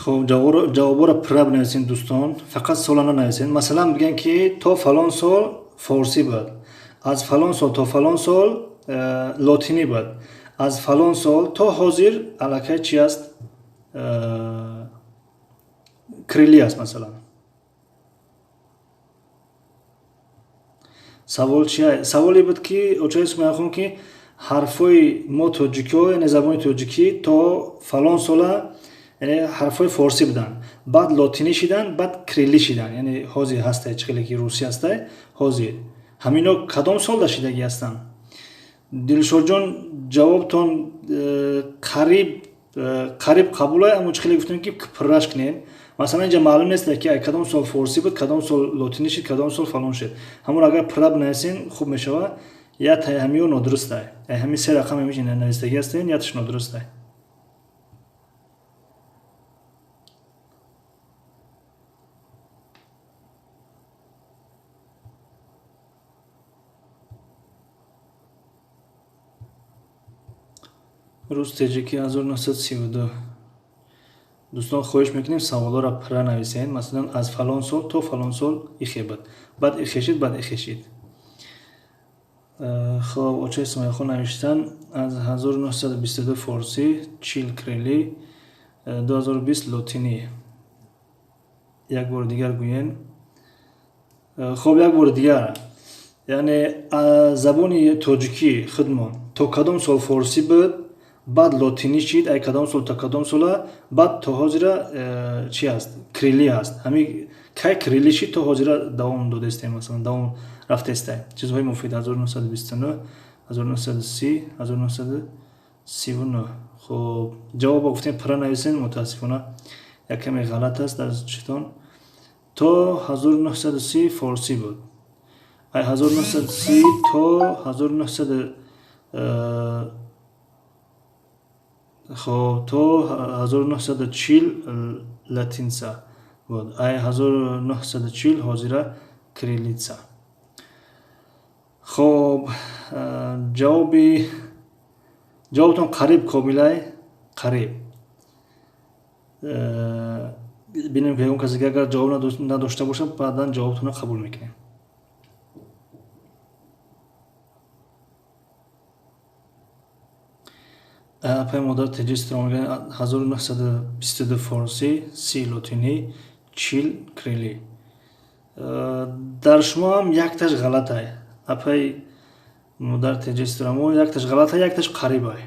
Хоб, ҷавобҳоро пурра бинависем, дӯстон, фақат сола нанависем. Масалан, бигӯянд ки то фалон сол форсӣ буд, аз фалон сол то фалон сол лотинӣ буд, аз фалон сол то ҳозир аллакай чи аст? Кириллӣ аст, масалан. Савол чи? Саволе буд ки очаи Сумайяхон, ки ҳарфҳои мо тоҷикиҳо, яъне забони тоҷикӣ то фалон сола, яъне ҳарфҳои форсӣ буданд, баъд лотинӣ шиданд, баъд кириллӣ шиданд, яъне ҳозир ҳастай чӣ хеле ки русӣ ҳастай ҳозир. Ҳамино кадом сол дашидагӣ ҳастанд? Дилшодҷон, ҷавобтон қариб қариб қабулай, аммо чӣ хеле гуфтем ки пурраш кунем. Масалан, инҷа маълум нест, ки кадом сол форсӣ буд, кадом сол лотинӣ шид, кадом сол фалон шид. Ҳамон агар пурра бинависен, хуб мешавад. Я ҳамиё нодурустай. Ҳами се рақам ҳамиҷа навистагӣ ҳастен, яташ нодурустай. Рӯз теҷикӣ 1932. Дӯстон, хоҳиш мекунем, саволҳоро пурра нависед. Масалан, аз фалон сол то фалон сол ихе буд, баъд ихе шид, баъд ихе шид. Хоб, очаи Исмоилхон навиштан: аз 1922 форсӣ, 40 кирилӣ, 2020 лотинӣ. Як бори дигар гӯен. Хоб, як бори дигар. Яъне забони тоҷикӣ худмон то кадом сол форсӣ буд, баъд лотинӣ шид, ай кадом сол то кадом сола, баъд то ҳозира чи аст, кирилӣ аст. Ҳами кай кирилӣ шид, то ҳозира давом додаистем, масалан, давом рафтаистем. Чизҳои муфид: 1929, 1930, 1939. Хоб, ҷавобо гуфтем, пурра нависен. Мутаассифона, як каме ғалат аст дар читон. То 1930 форсӣ буд, ай 1930 то 19, хоб, то 1940 латинса буд, ай 1940 ҳозира кириллица. Хоб, ҷавобтон қариб комилай, қариб. Бинем, ки ягон касе ки агар ҷавоб надошта бошад, баъдан ҷавобтонро қабул мекунем. Апай модар теҷистро мегӯянд: 1922 форсӣ, 30 лотинӣ, 40 кирилӣ. Дар шумо ҳам якташ ғалатай, апай модар теҷистрамо, якташ ғалатай, якташ қарибай.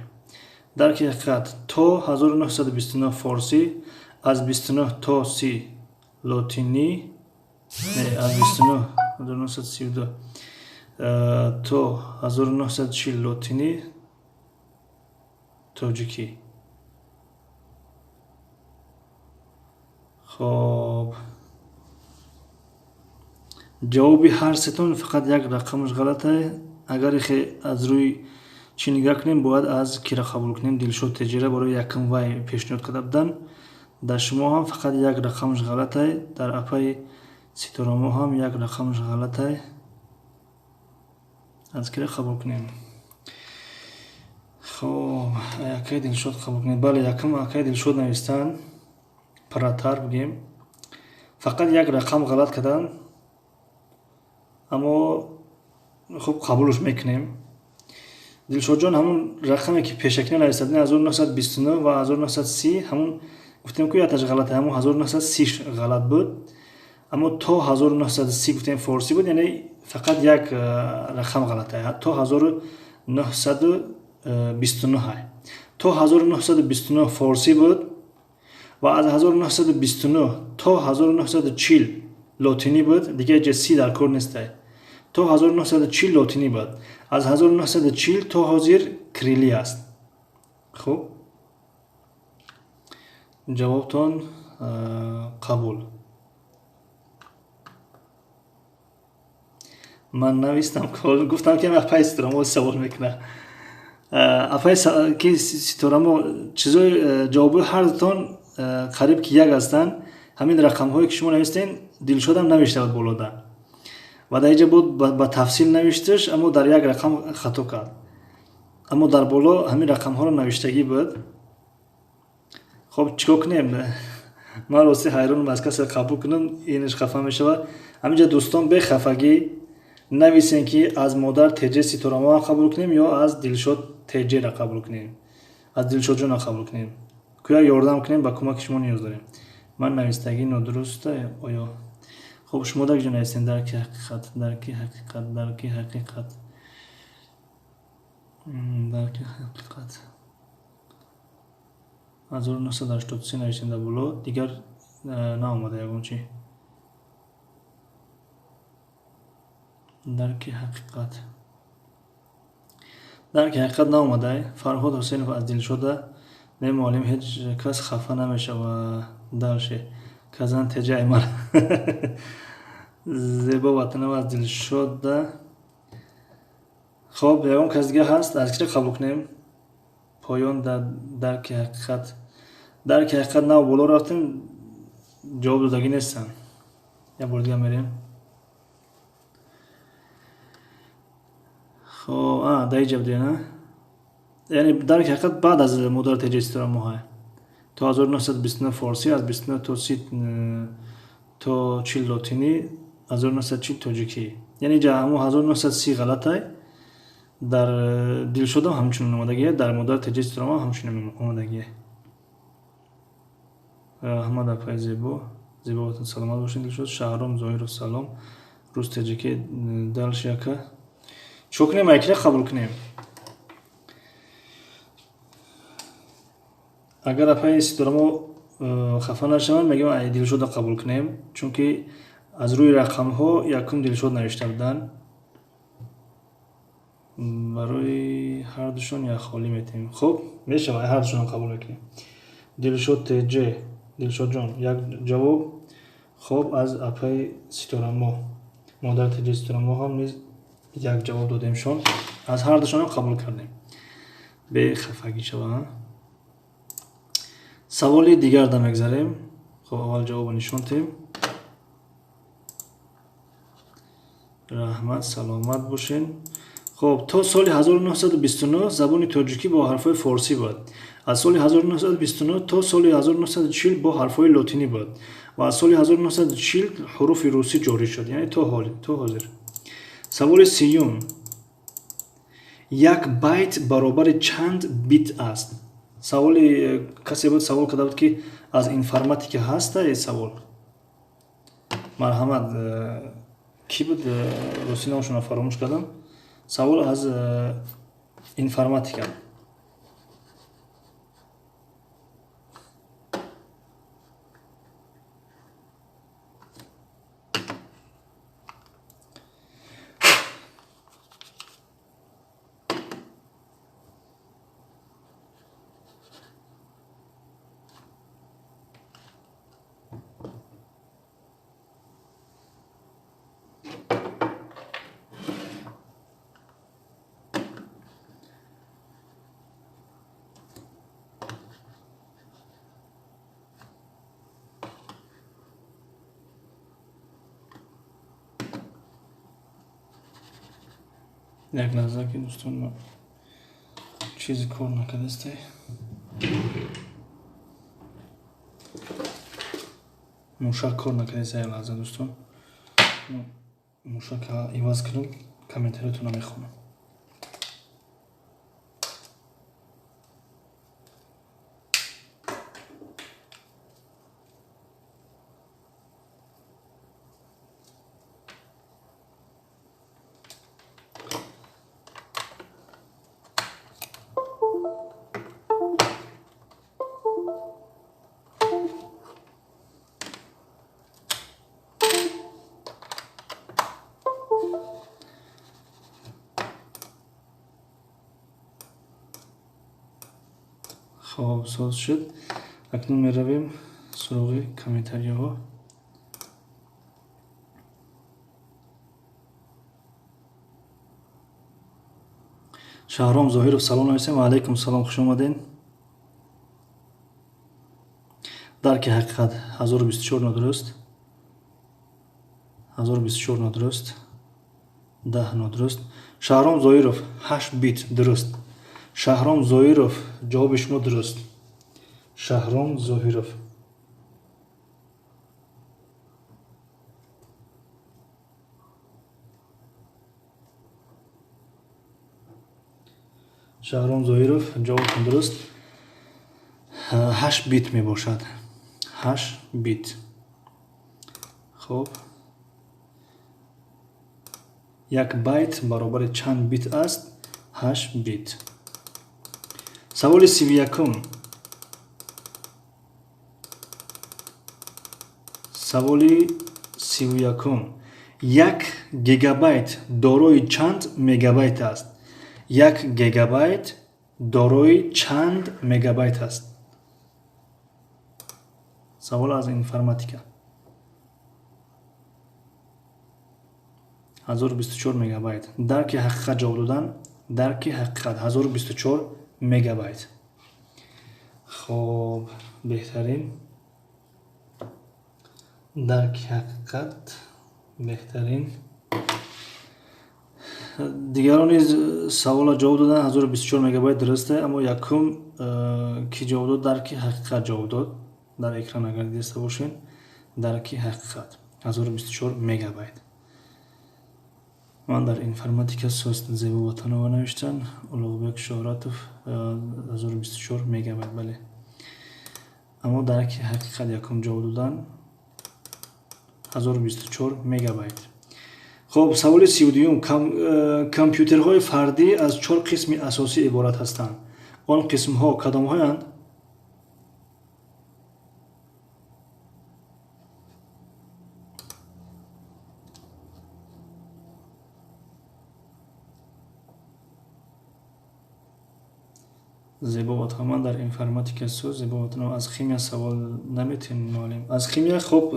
Дарки ҳақиқат: то 1929 форсӣ, аз 29 то 30 лотинӣ, не, аз 29, 1932 то 1940 лотинӣ, тоҷикӣ. Хоб, ҷавоби ҳар сетон фақат як рақамаш ғалатай. Агар ихе аз рӯи чӣ нигоҳ кунем, бояд аз кира қабул кунем? Дилшод Теҷира барои якум вай пешниҳод карда буданд. Дар шумо ҳам фақат як рақамаш ғалатай, дар апаи Ситорамо ҳам як рақамаш ғалатай. Аз кира қабул кунем? Хоб, акаи Дилшод қабул кунем. Бале, якум акаи Дилшод навистанд, пурратар бигем. Фақат як рақам ғалат карданд, аммо хуб, қабулш мекунем. Дилшодҷон, ҳамун рақаме ки пешакӣ нависта будем, 1929 ва 1930, ҳамун гуфтем, ку якташ ғалате, ҳамун 1930 ғалат буд. Аммо то 1930 гуфтем форсӣ буд, яъне фақат як рақам ғалате, то 1929. То 1929 форсӣ буд ва аз 1929 то 1940 лотинӣ буд. Дигар ҷа 30 дар кор нестай. То 1940 лотинӣ буд, аз 1940 то ҳозир кирилӣ аст. Хуб, ҷавобтон қабул. Ман навистам, гуфтам, ки апай Ситорамо савол мекунад. Апай ки Ситорамо, чизои ҷавобҳои ҳардутон қариб ки як ҳастанд. Ҳамин рақамҳое ки шумо навистен, Дилшодам навишта буд болода ва дар инҷа буд, ба тафсил навишташ, аммо дар як рақам хато кард. Аммо дар боло ҳамин рақамҳоро навиштагӣ буд. Хоб, чӣ кор кунем? Ман рости ҳайронам, аз касе қабул кунам, инаш хафа мешавад. Ҳаминҷа, дӯстон, бехафагӣ нависем, ки аз модар Теҷе Ситорамо қабул кунем ё аз Дилшод Теҷера қабул кунем, аз Дилшодҷона қабул кунем. Кӯяк ёрдам кунем, ба кӯмаки шумо ниёз дорем. Ман навистагӣ нодуруста оё? Хоб, шумо дар куҷо навистем? Дарки ҳақиқат, дарки ҳақиқат, дарки ҳақиқат, дарки ҳақиқат 1983 навистем дар боло, дигар наомада ягон чи. Дарки ҳақиқат, дарки ҳақиқат наомадай. Фарҳод Ҳусейнов аз Дилшода. Не, муаллим, ҳеҷ кас хафа намешавад. Дальше Казан теҷа аймар. Зебо Ватанова аз Дилшода. Хоб, ягон кас дига ҳаст? Аз киро қабул кунем? Поён дар дарки ҳақиқат. Дарки ҳақиқат нав боло рафтем, ҷавоб додагӣ нестам. Як бор дига мерем. Хоб, дар иҷа будем, а? Яъне дарки ҳақиқат баъд аз модар теҷаи ситора моҳа. То 1929 форсӣ, аз 29 то 30 то 40 лотинӣ, 1940 тоҷикӣ. Яъне иҷа ҳамон 1930 ғалатай, дар Дилшодам ҳамчунин омадагие, дар модар теҷаи ситора моҳ ҳамчунин омадагие. Раҳмат апаи Зебо. Зебо ватан саломат бошед, Дилшод. Шаҳром Зоҳиров салом. Рӯз теҷаки дальше яка. Чӣ кунем, айкира қабул кунем? Агар апаи Ситорамо хафа нашаванд, мегӯям ай Дилшода қабул кунем, чунки аз рӯи рақамҳо якум Дилшод навишта буданд. Барои ҳардушон як холӣ метиҳем. Хуб, мешавад, ҳардушонро қабул мекунем. Дилшод ТЖ, Дилшодҷон, як ҷавоб. Хоб, аз апаи Ситорамо, модар ТЖ Ситорамо ҳам низ як ҷавоб додемшон. Аз ҳардушонам қабул кардем. Бехафагӣ шава. Саволи дигар да мегзарем. Хоб, аввал ҷавобо нишон тем. Раҳмат, саломат бошен. Хоб, то соли 1929 забони тоҷикӣ бо ҳарфҳои форсӣ буд. Аз соли 1929 то соли 1940 бо ҳарфҳои лотинӣ буд ва аз соли 1940 ҳуруфи русӣ ҷорӣ шуд, яъне то ҳол, то ҳозир. Саволи сиюм. Як байт баробари чанд бит аст? Саволи касе буд, савол карда буд, ки аз информатика ҳаста э савол. Марҳамат, кӣ буд? Рости номашонро фаромӯш кардам. Савол аз информатика. Як лаҳза ки дӯстон, ма чизе кор накардастай. Мушак кор накардеста, як лаҳза дӯстон. Мушак иваз кунам, комментариятонро мехонам. Хоб, соз шуд. Акнун меравем суроғи комментарияҳо. Шаҳром Зоҳиров салом нависем. Ва алайкум салом, хуш омаден. Дарки ҳақиқат 1024 нодуруст. 1024 нодуруст. 10 нодуруст. Шаҳром Зоҳиров 8 бит дуруст. Шаҳром Зоҳиров, ҷавоби шумо дуруст. Шаҳром Зоҳиров. Шаҳром Зоҳиров, ҷавобтон дуруст. 8 бит мебошад. 8 бит. Хоб. Як байт баробари чанд бит аст? 8 бит. Саволи 31. Саволи 31. Як гигабайт дорои чанд мегабайт аст? Як гигабайт дорои чанд мегабайт аст? Савол аз информатика. 1024 мегабайт. Дарки ҳақиқат ҷавоб додан. Дарки ҳақиқат 1024 мегабайт. Хоб, беҳтарин. Дарки ҳақиқат беҳтарин. Дигарон низ саволро ҷавоб доданд. 1024 мегабайт дуруст аст, аммо якум ки ҷавоб дод, дарки ҳақиқат ҷавоб дод. Дар экран агар дидаста бошед, дарки ҳақиқат 1024 мегабайт. Ман дар информатика сост Зебо Ватанова навиштан, Улуғбек Шоҳратов 1024 мегабайт, бале. Аммо дарки ҳақиқат якум ҷавоб додан 1024 мегабайт. Хоб, саволи 32-юм. Компютерҳои фардӣ аз 4 қисми асосӣ иборат ҳастанд. Он қисмҳо кадомҳоянд? Зебо Ватанова, ман дар информатика соз. Зебо Ватанова, аз химия савол наметем, муаллим. Аз химия, хоб,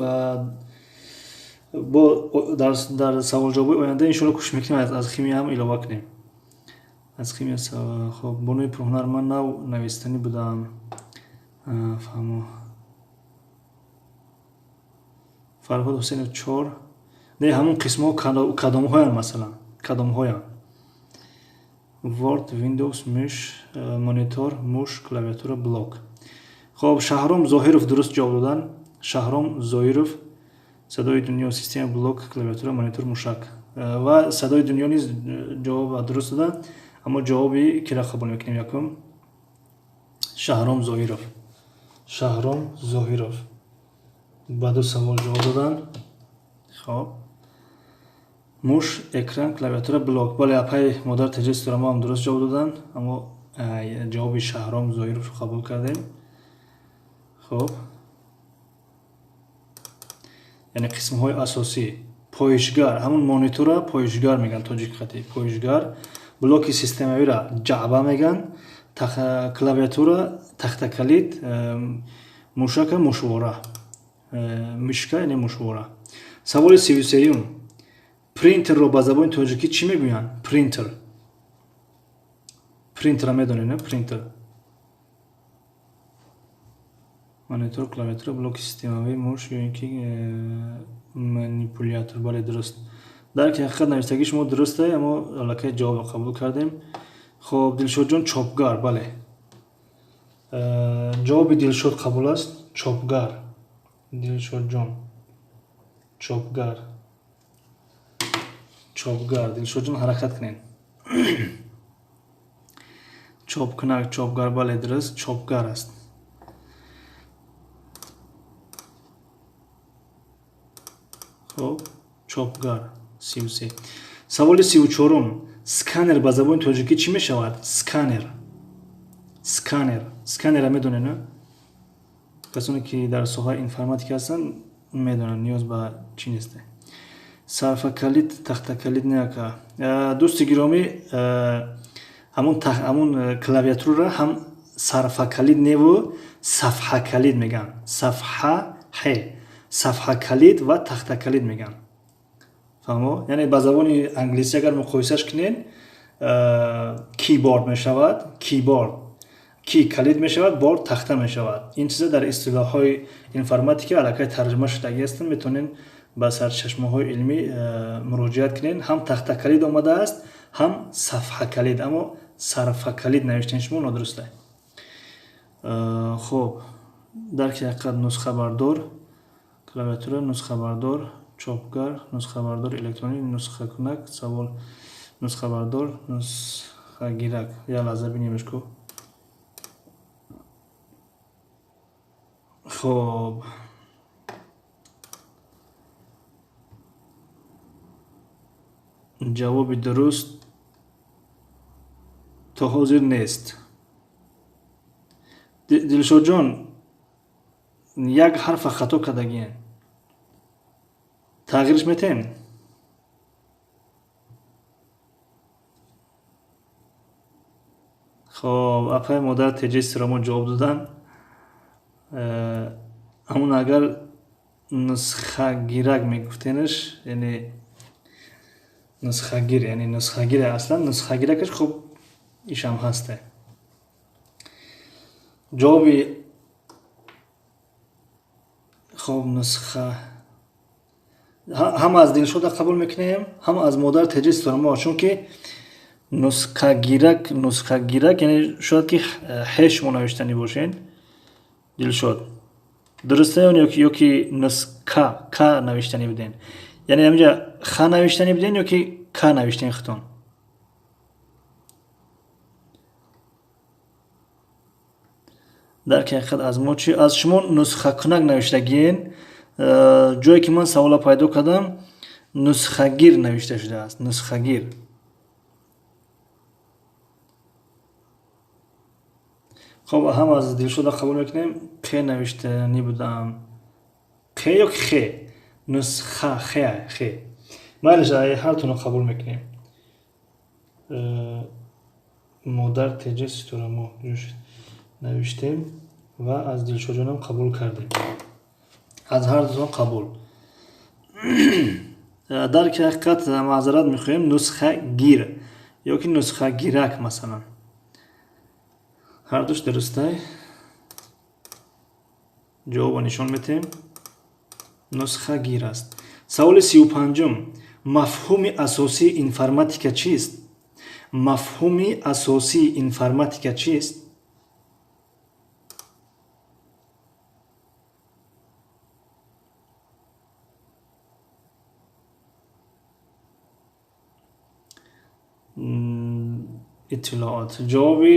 бо дар саволҷавобҳои оянда иншоалло кӯшиш мекунем аз химия ҳам илова кунем. Аз химия, хоб, бонуи пурҳунар, ман нав навистанӣ будам. Фаҳмо. Фарҳод Ҳусейнов 4. Не, ҳамон қисмҳо кадомҳоянд, масалан? Кадомҳоянд? Word, Windows, муш, монитор, муш, клавиатура, блок. Хоб, Шаҳром Зоҳиров дуруст ҷавоб додан. Шаҳром Зоҳиров, садои дунё, система, блок, клавиатура, монитор, мушак. Ва садои дунё низ ҷавоб дуруст додан, аммо ҷавоби кира қабул мекунем якум? Шаҳром Зоҳиров. Шаҳром Зоҳиров ба ду савол ҷавоб додан. Хоб, муш, экран, клавиатура, блок. Бале, апай модар Теҷи Ситорамо ҳам дуруст ҷавоб додан, аммо ҷавоби Шаҳром Зоҳировро қабул кардем. Хоб, яъне қисмҳои асосӣ: поишгар, ҳамон монитора поишгар мегӯянд тоҷик хати, поишгар, блоки системавиро ҷаъба мегӯянд, клавиатура тахтакалид, мушака мушвора, мишка яъне мушвора. Саволи 33-юм. Принтерро ба забони тоҷикӣ чӣ мегӯянд? Принтер. Принтерро медонед, не? Принтер. Монитор, клавиатура, блоки системавӣ, муш ё ин ки манипулятор. Бале, дуруст. Дарки ҳақиқат навиштагии шумо дуруст аст, аммо аллакай ҷавобро қабул кардем. Хоб, Дилшодҷон, чопгар, бале. Ҷавоби Дилшод қабул аст. Чопгар. Дилшодҷон. Чопгар. Чопгар. Дилшодҷон, ҳаракат кунед. Чопкунак, чопгар, бале, дуруст, чопгар аст. Хоб, чопгар 33. Саволи 34-ум. Сканер ба забони тоҷикӣ чӣ мешавад? Сканер. Сканер. Сканерро медонед, не? Касоне ки дар соҳаи информатика ҳастанд, медонанд, ниёз ба чӣ нест. Сарфакалид, тахтакалид не ака. Дӯсти гиромӣ, ҳамон клавиатураро ҳам сарфакалид неву сафҳакалид мегӯянд. Сафҳа ҳе. Сафҳакалид ва тахтакалид мегӯянд. Фаҳмо? Яъне ба забони англисӣ агар муқоисаш кунед, keyboard мешавад, keyboard. Key калид мешавад, board тахта мешавад. Ин чиза дар истилоҳҳои информатика аллакай тарҷума шудагӣ ҳастанд, метавонед ба сарчашмаҳои илмӣ муроҷиат кунед. Ҳам тахтакалид омадааст, ҳам сафҳакалид, аммо сарфакалид навиштани шумо нодуруст аст. Хоб, дарки ҳақиқат нусхабардор, клавиатура нусхабардор, чопгар, нусхабардор электронӣ, нусхакунак, савол нусхабардор, нусхагирак. Як лаҳза бинемеш ку. Хоб, ҷавоби дуруст то ҳозир нест. Дилшодҷон, як ҳарфа хато кардагиен. Тағйирш метем? Хоб, апай модар Теҷи Сиромо ҷавоб доданд. Ҳамун агар нусхагирак мегуфтенаш, яъне нусхагир, яъне нусхагир аслан нусхагиракаш хуб ишам ҳасте. Ҷавоби хоб нусха ҳам аз Дилшода қабул мекунем, ҳам аз модар Теҷи Ситорамо, чунки нусхагирак, нусхагирак яъне шояд ки ҳе шумо навиштанӣ бошед. Дилшод дурусте ё ки нуска ка навиштанӣ буден? Яъне ҳаминҷа ха навиштанӣ буден ё ки ка навиштен худтон? Дар ҳақиқат аз мо чи? Аз шумо нусхакунак навиштагиен. Ҷое ки ман савола пайдо кардам, нусхагир навишта шудааст. Нусхагир. Хоб, ҳам аз Дилшода қабул мекунем. Қ навиштанӣ будам. Қ ё ки хе? Нусха хе, хе. Майлиш, ҳартонро қабул мекунем. Модар Теҷи Ситорамо навиштем ва аз Дилшодҷонам қабул кардем. Аз ҳар дутон қабул. Дар ки ҳақиқат маъзарат мехоҳем, нусхагир ё ки нусхагирак масалан. Ҳардуш дурустай. Ҷавобро нишон метем. Нусхагир аст. Саволи 35. Мафҳуми асосии информатика чист? Мафҳуми асосии информатика чист? Иттилоот. Ҷавоби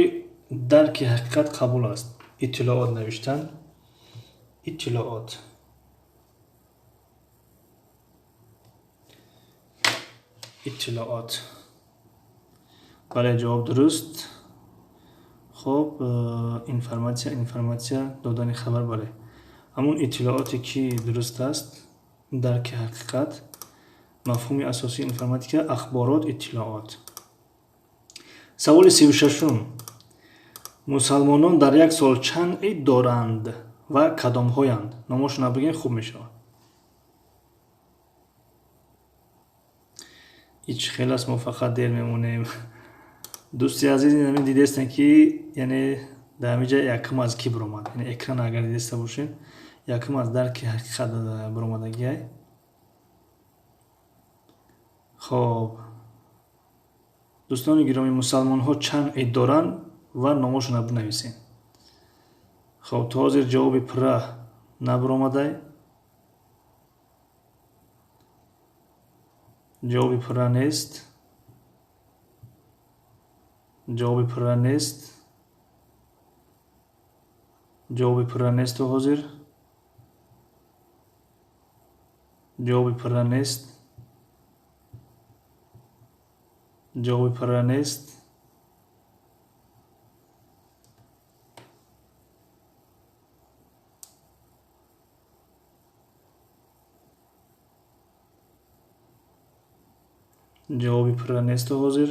дарки ҳақиқат қабул аст. Иттилоот навиштан. Иттилоот. Иттилоот. Бале, ҷавоб дуруст. Хоб, информатсия, информатсия, додани хабар, бале. Ҳамун иттилооте ки дуруст аст, дарки ҳақиқат, мафҳуми асосии информатика, ахборот, иттилоот. Саволи 36. Мусалмонон дар як сол чанд ид доранд ва кадомҳоянд? Номошонро бигӯем, хуб мешавад. Ҳеҷ хел аст, мо фақат дер мемонем. Дӯсти азиз, ҳамин дидестем ки яъне дар ҳамин ҷа якум аз ки биромад? Яъне экран агар дидеста бошем, якум аз дарки ҳақиқат биромадагиай. Хоб, дӯстони гиромӣ, мусалмонҳо чанд ид доранд ва номошонро бинависем. Хоб, то ҳозир ҷавоби пурра набиромадай. Ҷавоби пурра нест. Ҷавоби пурра нест. Ҷавоби пурра нест то ҳозир. Ҷавоби пурра нест. Ҷавоби пурра нест. Ҷавоби пурра нест то ҳозир.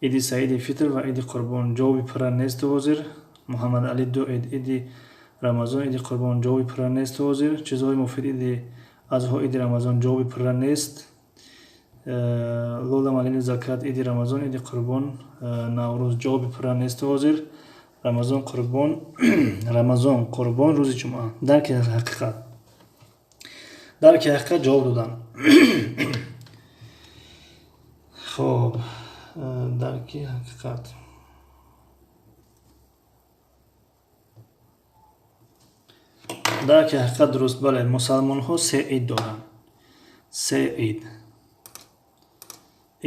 Иди Саиди Фитр ва Иди Қурбон. Ҷавоби пурра нест то ҳозир. Муҳаммад Али ду ид, Иди Рамазон, Иди Қурбон. Ҷавоби пурра нест то ҳозир. Чизҳои муфид, Иди Азҳо, Иди Рамазон. Ҷавоби пурра нест. Лола Малини Закат, Иди Рамазон, Иди Қурбон, Наврӯз. Ҷавоби пурра нест то ҳозир. Рамазон, Қурбон, Рамазон, Қурбон, рӯзи ҷумъа. Дарки ҳақиқат. Дарки ҳақиқат ҷавоб додам. Хоб, дарки ҳақиқат. Дарки ҳақиқат дуруст. Бале, мусалмонҳо се ид доранд. Се ид.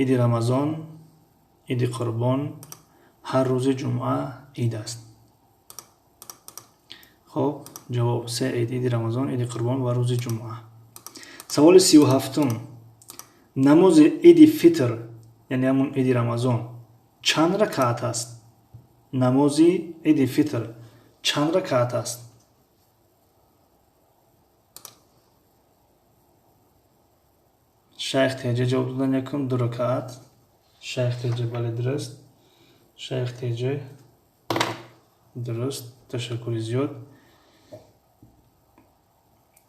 Иди Рамазон, Иди Қурбон, ҳар рӯзи ҷумъа ид аст. Хоб, ҷавоб се ид, Иди Рамазон, Иди Қурбон ва рӯзи ҷумъа. Саволи 37. Намози Иди Фитр, яъне ҳамун Иди Рамазон, чанд ракаат аст? Намози Иди Фитр чанд ракаат аст? Шайх Теҷа ҷавоб додан якум, 2 ракаат. Шайх Теҷа, бале, дуруст. Шайх Теҷа. Дуруст, ташаккури зиёд.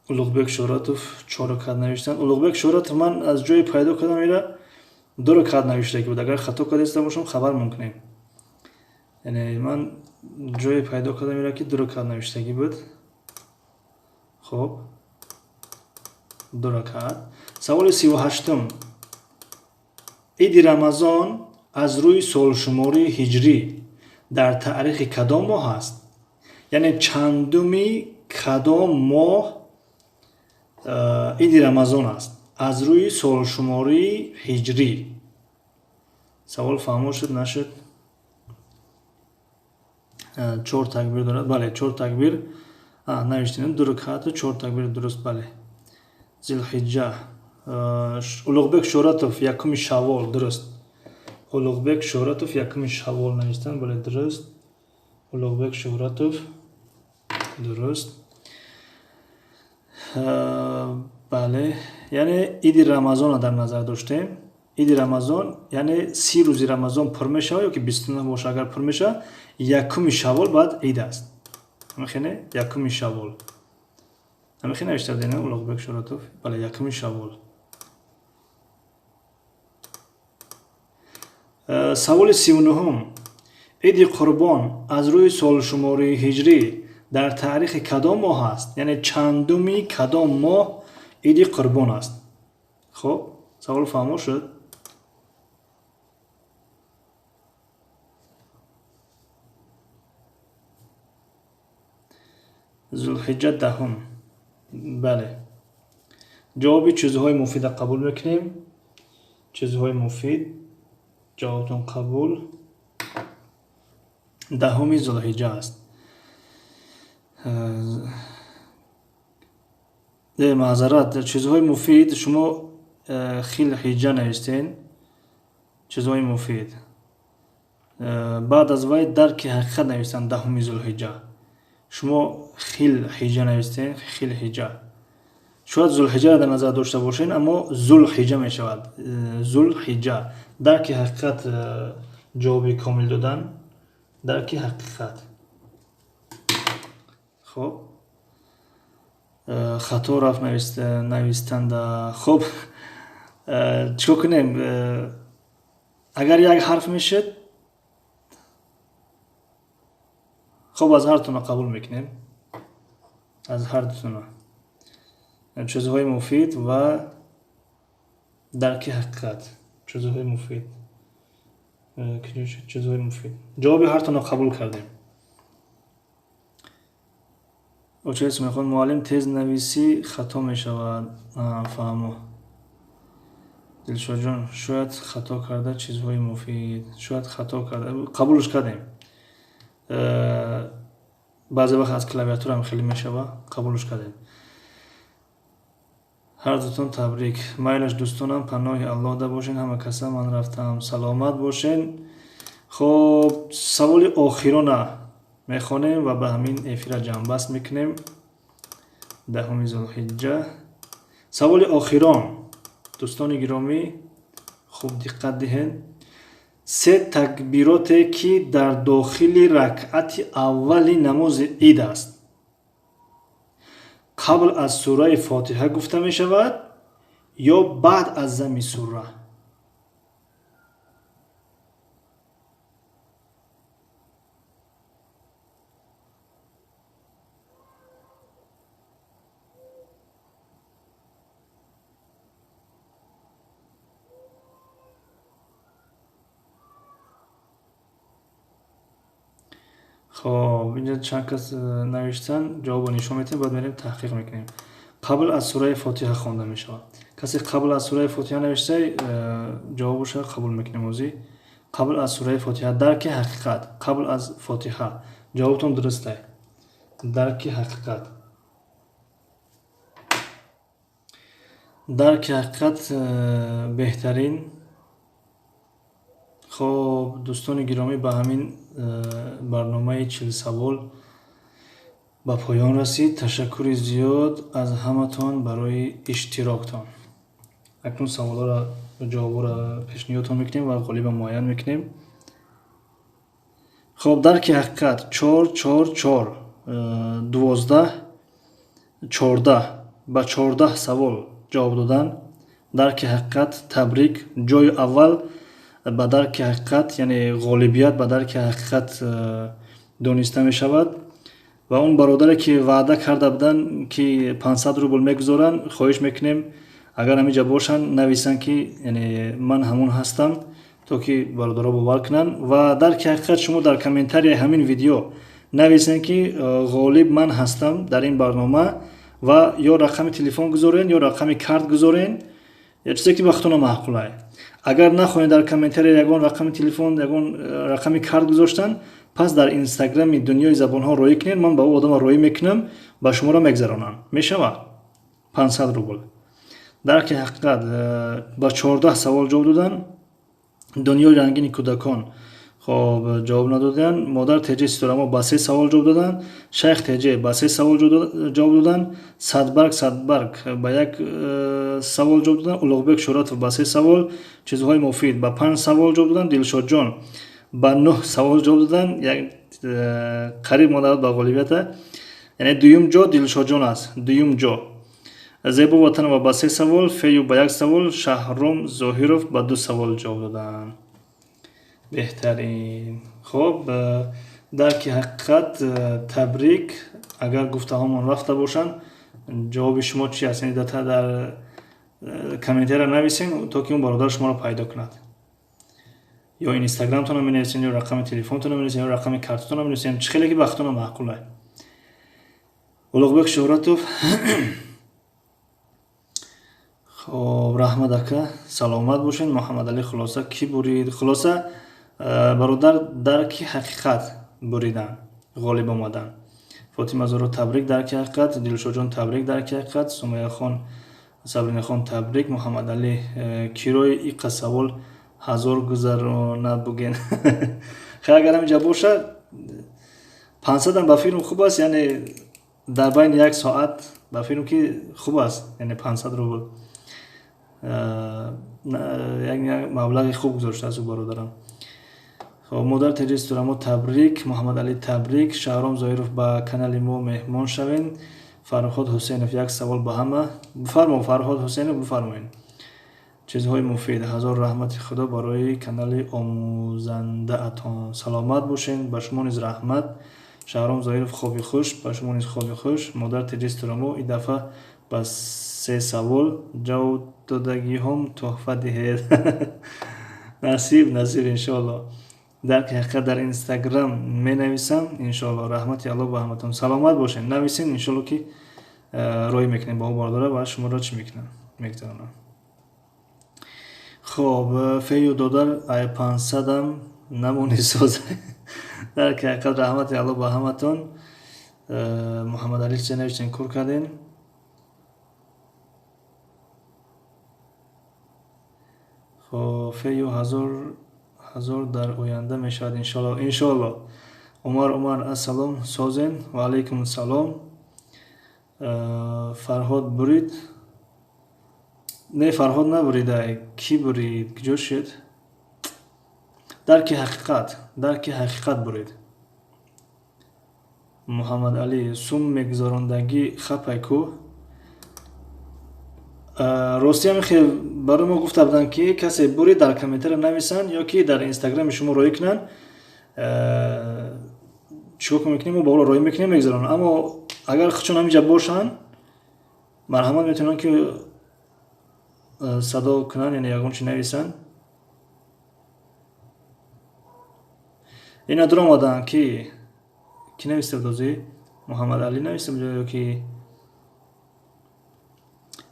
Улуғбек Шӯҳратов 4 ракат навиштанд. Улуғбек Шӯҳратов, ман аз ҷое пайдо кардам, ира 2 ракат навиштагӣ буд. Агар хато кардаиста бошам, хабар мумкунем. Яъне ман ҷое пайдо кардам, ира ки 2 ракат навиштагӣ буд. Хуб, 2 ракат. Саволи 38-ум. Иди Рамазон аз рӯи солшумории ҳиҷрӣ дар таърихи кадом моҳ аст? Яъне чандуми кадом моҳ иди Рамазон аст аз рӯи солшумории ҳиҷрӣ? Савол фаҳмо шуд, нашуд? 4 такбир дорад. Бале, 4 такбир. Навиштем 2 ракату 4 такбир, дуруст, бале. Зилҳиҷҷа. Улуғбек Шӯҳратов 1 Шаввол, дуруст. Улуғбек Шӯҳратов 1 Шаввол навиштанд, бале, дуруст. Улуғбек Шӯҳратов, дуруст. Бале, яъне иди Рамазонро дар назар доштем. Иди Рамазон, яъне 30 рӯзи Рамазон пур мешавад ё ки 29 бошад, агар пур мешавад, 1 Шаввол баъд ид аст. Ҳамихене? 1 Шаввол. Ҳамихе навишта будем, Улуғбек Шӯҳратов? Бале, 1 Шаввол. Саволи 39-ум. Иди Қурбон аз рӯи солшумории ҳиҷрӣ дар таърихи кадом моҳ аст? Яъне чандуми кадом моҳ иди Қурбон аст? Хуб, савол фаҳмо шуд? Зулҳиҷҷа 10-ум. Бале. Ҷавоби чизҳои муфида қабул мекунем. Чизҳои муфид. Ҷавобтон қабул. 10-уми Зулҳиҷҷа аст. Маъзарат, чизҳои муфид шумо хилҳиҷҷа навистен. Чизҳои муфид. Баъд аз вай дарки ҳақиқат навистанд 10-уми Зулҳиҷҷа. Шумо хилҳиҷҷа навистен, хилҳиҷҷа. Шояд Зулҳиҷҷаро дар назар дошта бошед, аммо Зулҳиҷҷа мешавад. Зулҳиҷҷа. Дарки ҳақиқат ҷавоби комил додан. Дарки ҳақиқат. Хуб, хато рафт навистанда. Хуб, чикор кунем? Агар як ҳарф мешуд, хуб, аз ҳар дутона қабул мекунем. Аз ҳар дутона. Чизҳои муфид ва дарки ҳақиқат. Чизҳои муфид. Чизҳои муфид. Ҷавоби ҳар дутона қабул кардем. Очаи Сумайхон, муаллим тез нависӣ хато мешавад. Фаҳмо. Дилшодҷон, шояд хато карда чизҳои муфид. Шояд хато карда. Қабулш кардем. Баъзе вақт аз клавиатура ҳам хеле мешава. Қабулш кардем. Ҳар дутон табрик. Майлаш дӯстонам, паноҳи Аллоҳ да бошен. Ҳама каса ман рафтам. Саломат бошен. Хоб, саволи охирона мехонем ва ба ҳамин эфира ҷамъбаст мекунем. 10 Зулҳиҷҷа. Саволи охирон. Дӯстони гиромӣ, хуб диққат диҳед. 3 такбироте ки дар дохили ракъати аввали намози ид аст, қабл аз сураи Фотиҳа гуфта мешавад ё баъд аз зами сура? Хоб, инҷа чанд кас навиштан, ҷавобро нишон медиҳем, баъд мерем таҳқиқ мекунем. Қабл аз сураи Фотиҳа хонда мешавад. Касе қабл аз сураи Фотиҳа навишта, ҷавобашро қабул мекунем озӣ. Қабл аз сураи Фотиҳа, дарки ҳақиқат, қабл аз Фотиҳа. Ҷавобтон дуруст аст. Дарки ҳақиқат. Дарки ҳақиқат беҳтарин. Хоб, дӯстони гиромӣ, ба ҳамин барномаи 40 савол ба поён расид. Ташаккури зиёд аз ҳаматон барои иштироктон. Акнун саволҳоро, ҷавобҳоро пешниҳодтон мекунем ва ғолиба муайян мекунем. Хоб, дарки ҳақиқат 4 4 4 12 14 ба 14 савол ҷавоб додан. Дарки ҳақиқат табрик. Ҷои аввал ба дарки ҳақиқат, яъне ғолибият ба дарки ҳақиқат дониста мешавад. Ва он бародаре ки ваъда карда буданд, ки 500 рубл мегузоранд, хоҳиш мекунем, агар ҳаминҷа бошанд, нависанд, ки яъне ман ҳамон ҳастам, то ки бародаро бовар кунанд. Ва дарки ҳақиқат шумо дар комментарияи ҳамин видео нависед, ки ғолиб ман ҳастам дар ин барнома, ва ё рақами телефон гузорен, ё рақами карт гузорен, ё чизе ки ба худтона маъқулае. Агар нахоҳед дар комментария ягон рақами телефон, ягон рақами карт гузоштан, пас дар инстаграми дунёи забонҳо роӣ кунед, ман ба ӯ одама роӣ мекунам, ба шуморо мегзаронам. Мешавад 500 рубл. Дарки ҳақиқат ба 14 савол ҷавоб додан. Дунёи рангини кӯдакон хоб ҷавоб надоданд. Модар Теҷе Ситорамо ба 3 савол ҷавоб доданд. Шайх Теҷе ба 3 савол ҷавоб доданд. Садбарг Садбарг ба як савол ҷавоб доданд. Улуғбек Шӯҳратов ба 3 савол. Чизҳои муфид ба 5 савол ҷавоб доданд. Дилшодҷон ба 9 савол ҷавоб доданд. Як қариб монда ба ғолибията. Яъне дуюм ҷо Дилшодҷон аст. Дуюм ҷо. Зебо Ватанова ба 3 савол, Фею ба 1 савол, Шаҳром Зоҳиров ба 2 савол ҷавоб доданд. Беҳтарин. Хоб, дарки ҳақиқат табрик. Агар гуфтаҳомон рафта бошанд, ҷавоби шумо чи аст? Яъне дар комментария нависем, то ки он бародар шуморо пайдо кунад. Ё инстаграмтонро менависем, ё рақами телефонтонро менависем, ё рақами картатонро менависем, чӣ хеле ки ба худтона маъқул аст. Улуғбек Шӯҳратов. Хоб, раҳмат ака, саломат бошед. Муҳаммадалӣ, хулоса кӣ бурид? Хулоса бародар дарки ҳақиқат буридан, ғолиб омадан. Фотима Зоро табрик, дарки ҳақиқат. Дилшодҷон табрик, дарки ҳақиқат. Сумаяхон Сабринахон табрик. Муҳаммадалӣ кирои иқа савол ҳазор гузарона буген. Хай, агар ҳаминҷа бошад, 500 ба филм хуб аст, яъне дар байни як соат ба филм ки хуб аст, яъне 500 рубл. Як маблағи хуб гузоштааст ӯ бародарам. Хоб, модар Теҷи Ситорамо табрик, Муҳаммадалӣ табрик, Шаҳром Зоҳиров ба канали мо меҳмон шавед. Фарҳод Ҳусейнов як савол ба ҳама. Бифармо, Фарҳод Ҳусейнов, бифармоед. Чизҳои муфид. Ҳазор раҳмати Худо барои канали омӯзандаатон. Саломат бошед, ба шумо низ раҳмат. Шаҳром Зоҳиров хоби хуш, ба шумо низ хоби хуш. Модар Теҷи Ситорамо ин дафъа ба 3 савол ҷавоб додагиҳом тӯҳфа диҳед. Насиб, насиб иншоалло. Дарки ҳақиқат дар инстаграм менависам иншоалло. Раҳмати Аллоҳ ба ҳаматон. Саломат бошед, нависед иншоалло, ки роӣ мекунем ба он бародара ва шуморо чӣ мекунам, мегузаронам. Хоб, Фею додар ай 500-ам намони соз. Дарки ҳақиқат раҳмати Аллоҳ ба ҳаматон. Муҳаммадалӣ чӣ навиштен, кур кардем. Хоб, Фею ҳазор дар оянда мешавад иншоалло. Иншоалло. Умар Умар ассалом, созен. Ва алайкум ассалом. Фарҳод бурид? Не, Фарҳод набурида. Кӣ бурид? Куҷо шуд? Дарки ҳақиқат, дарки ҳақиқат бурид. Муҳаммадалӣ сум мегузарондагӣ хапай ку? Ростӣ ҳамин хел барои мо гуфта буданд, ки касе бурид дар комментария нависанд ё ки дар инстаграми шумо роӣ кунанд. Чикор мекунем? Мо ба ӯро роӣ мекунем, мегузаронем. Аммо агар худшон ҳаминҷа бошанд, марҳамат, метавонанд ки садо кунанд, яъне ягон чи нависанд. Ина дуромаданд, ки кӣ нависта буд? Озӣ Муҳаммадалӣ нависта буд ё ки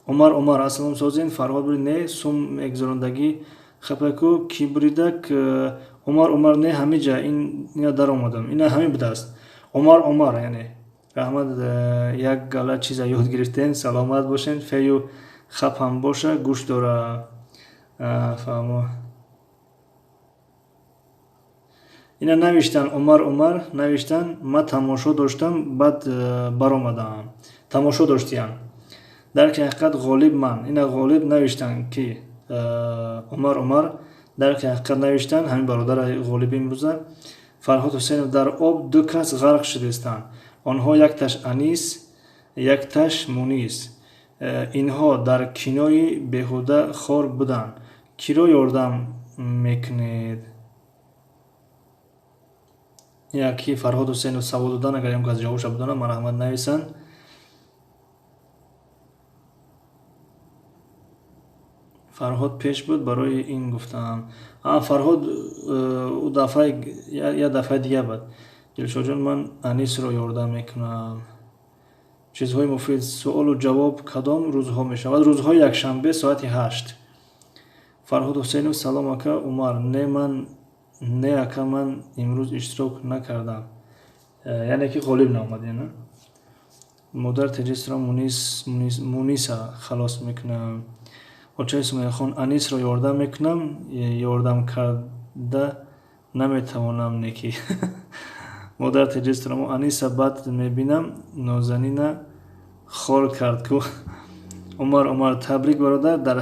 Умар Умар ассалом, созин. Фарҳод бурид? Не, сум мегузарондагӣ хапаку кӣ буридак? Умар Умар не, ҳамиҷа ина даромадам, ина ҳамин будааст. Умар Умар, яъне раҳмат, як гала чиза ёд гирифтем, саломат бошед. Фею хап ҳам боша, гӯш дора. Фаҳмо. Ина навиштан Умар Умар навиштан, ман тамошо доштам, баъд баромадам. Тамошо доштиям. Дарки ҳақиқат ғолиб ман. Ина ғолиб навиштан, ки Умар Умар дарки ҳақиқат навиштан, ҳамин бародари ғолиби имрӯза. Фарҳод Ҳусейнов: дар об ду кас ғарқ шудастанд. Онҳо якташ Анис, якташ Мунис. Инҳо дар кинои беҳуда хор буданд. Киро ёрдам мекунед? Яки Фарҳод Ҳусейнов савол додан, агар ягон кас ҷавобша бидонад, марҳамат нависанд. Фарҳод пеш буд, барои ин гуфтам. Фарҳод ӯ дафъаи як дафъаи дига буд. Дилшодҷон, ман Анисро ёрдам мекунам. Чизҳои муфид. Суолу ҷавоб кадом рӯзҳо мешавад? Рӯзҳои якшанбе соати 8. Фарҳод Ҳусейнов: салом ака Умар. Не, ман не ака, ман имрӯз иштирок накардам. Яъне ки ғолиб наомад, яна? Модар теҷисро Муниса халос мекунам. Очаи Сумайяхон: Анисро ёрдам мекунам, ёрдам карда наметавонам неки. Модар теҷисро Аниса бад мебинам, нозанина хор кард ку. Умар Умар: табрик бародар, дар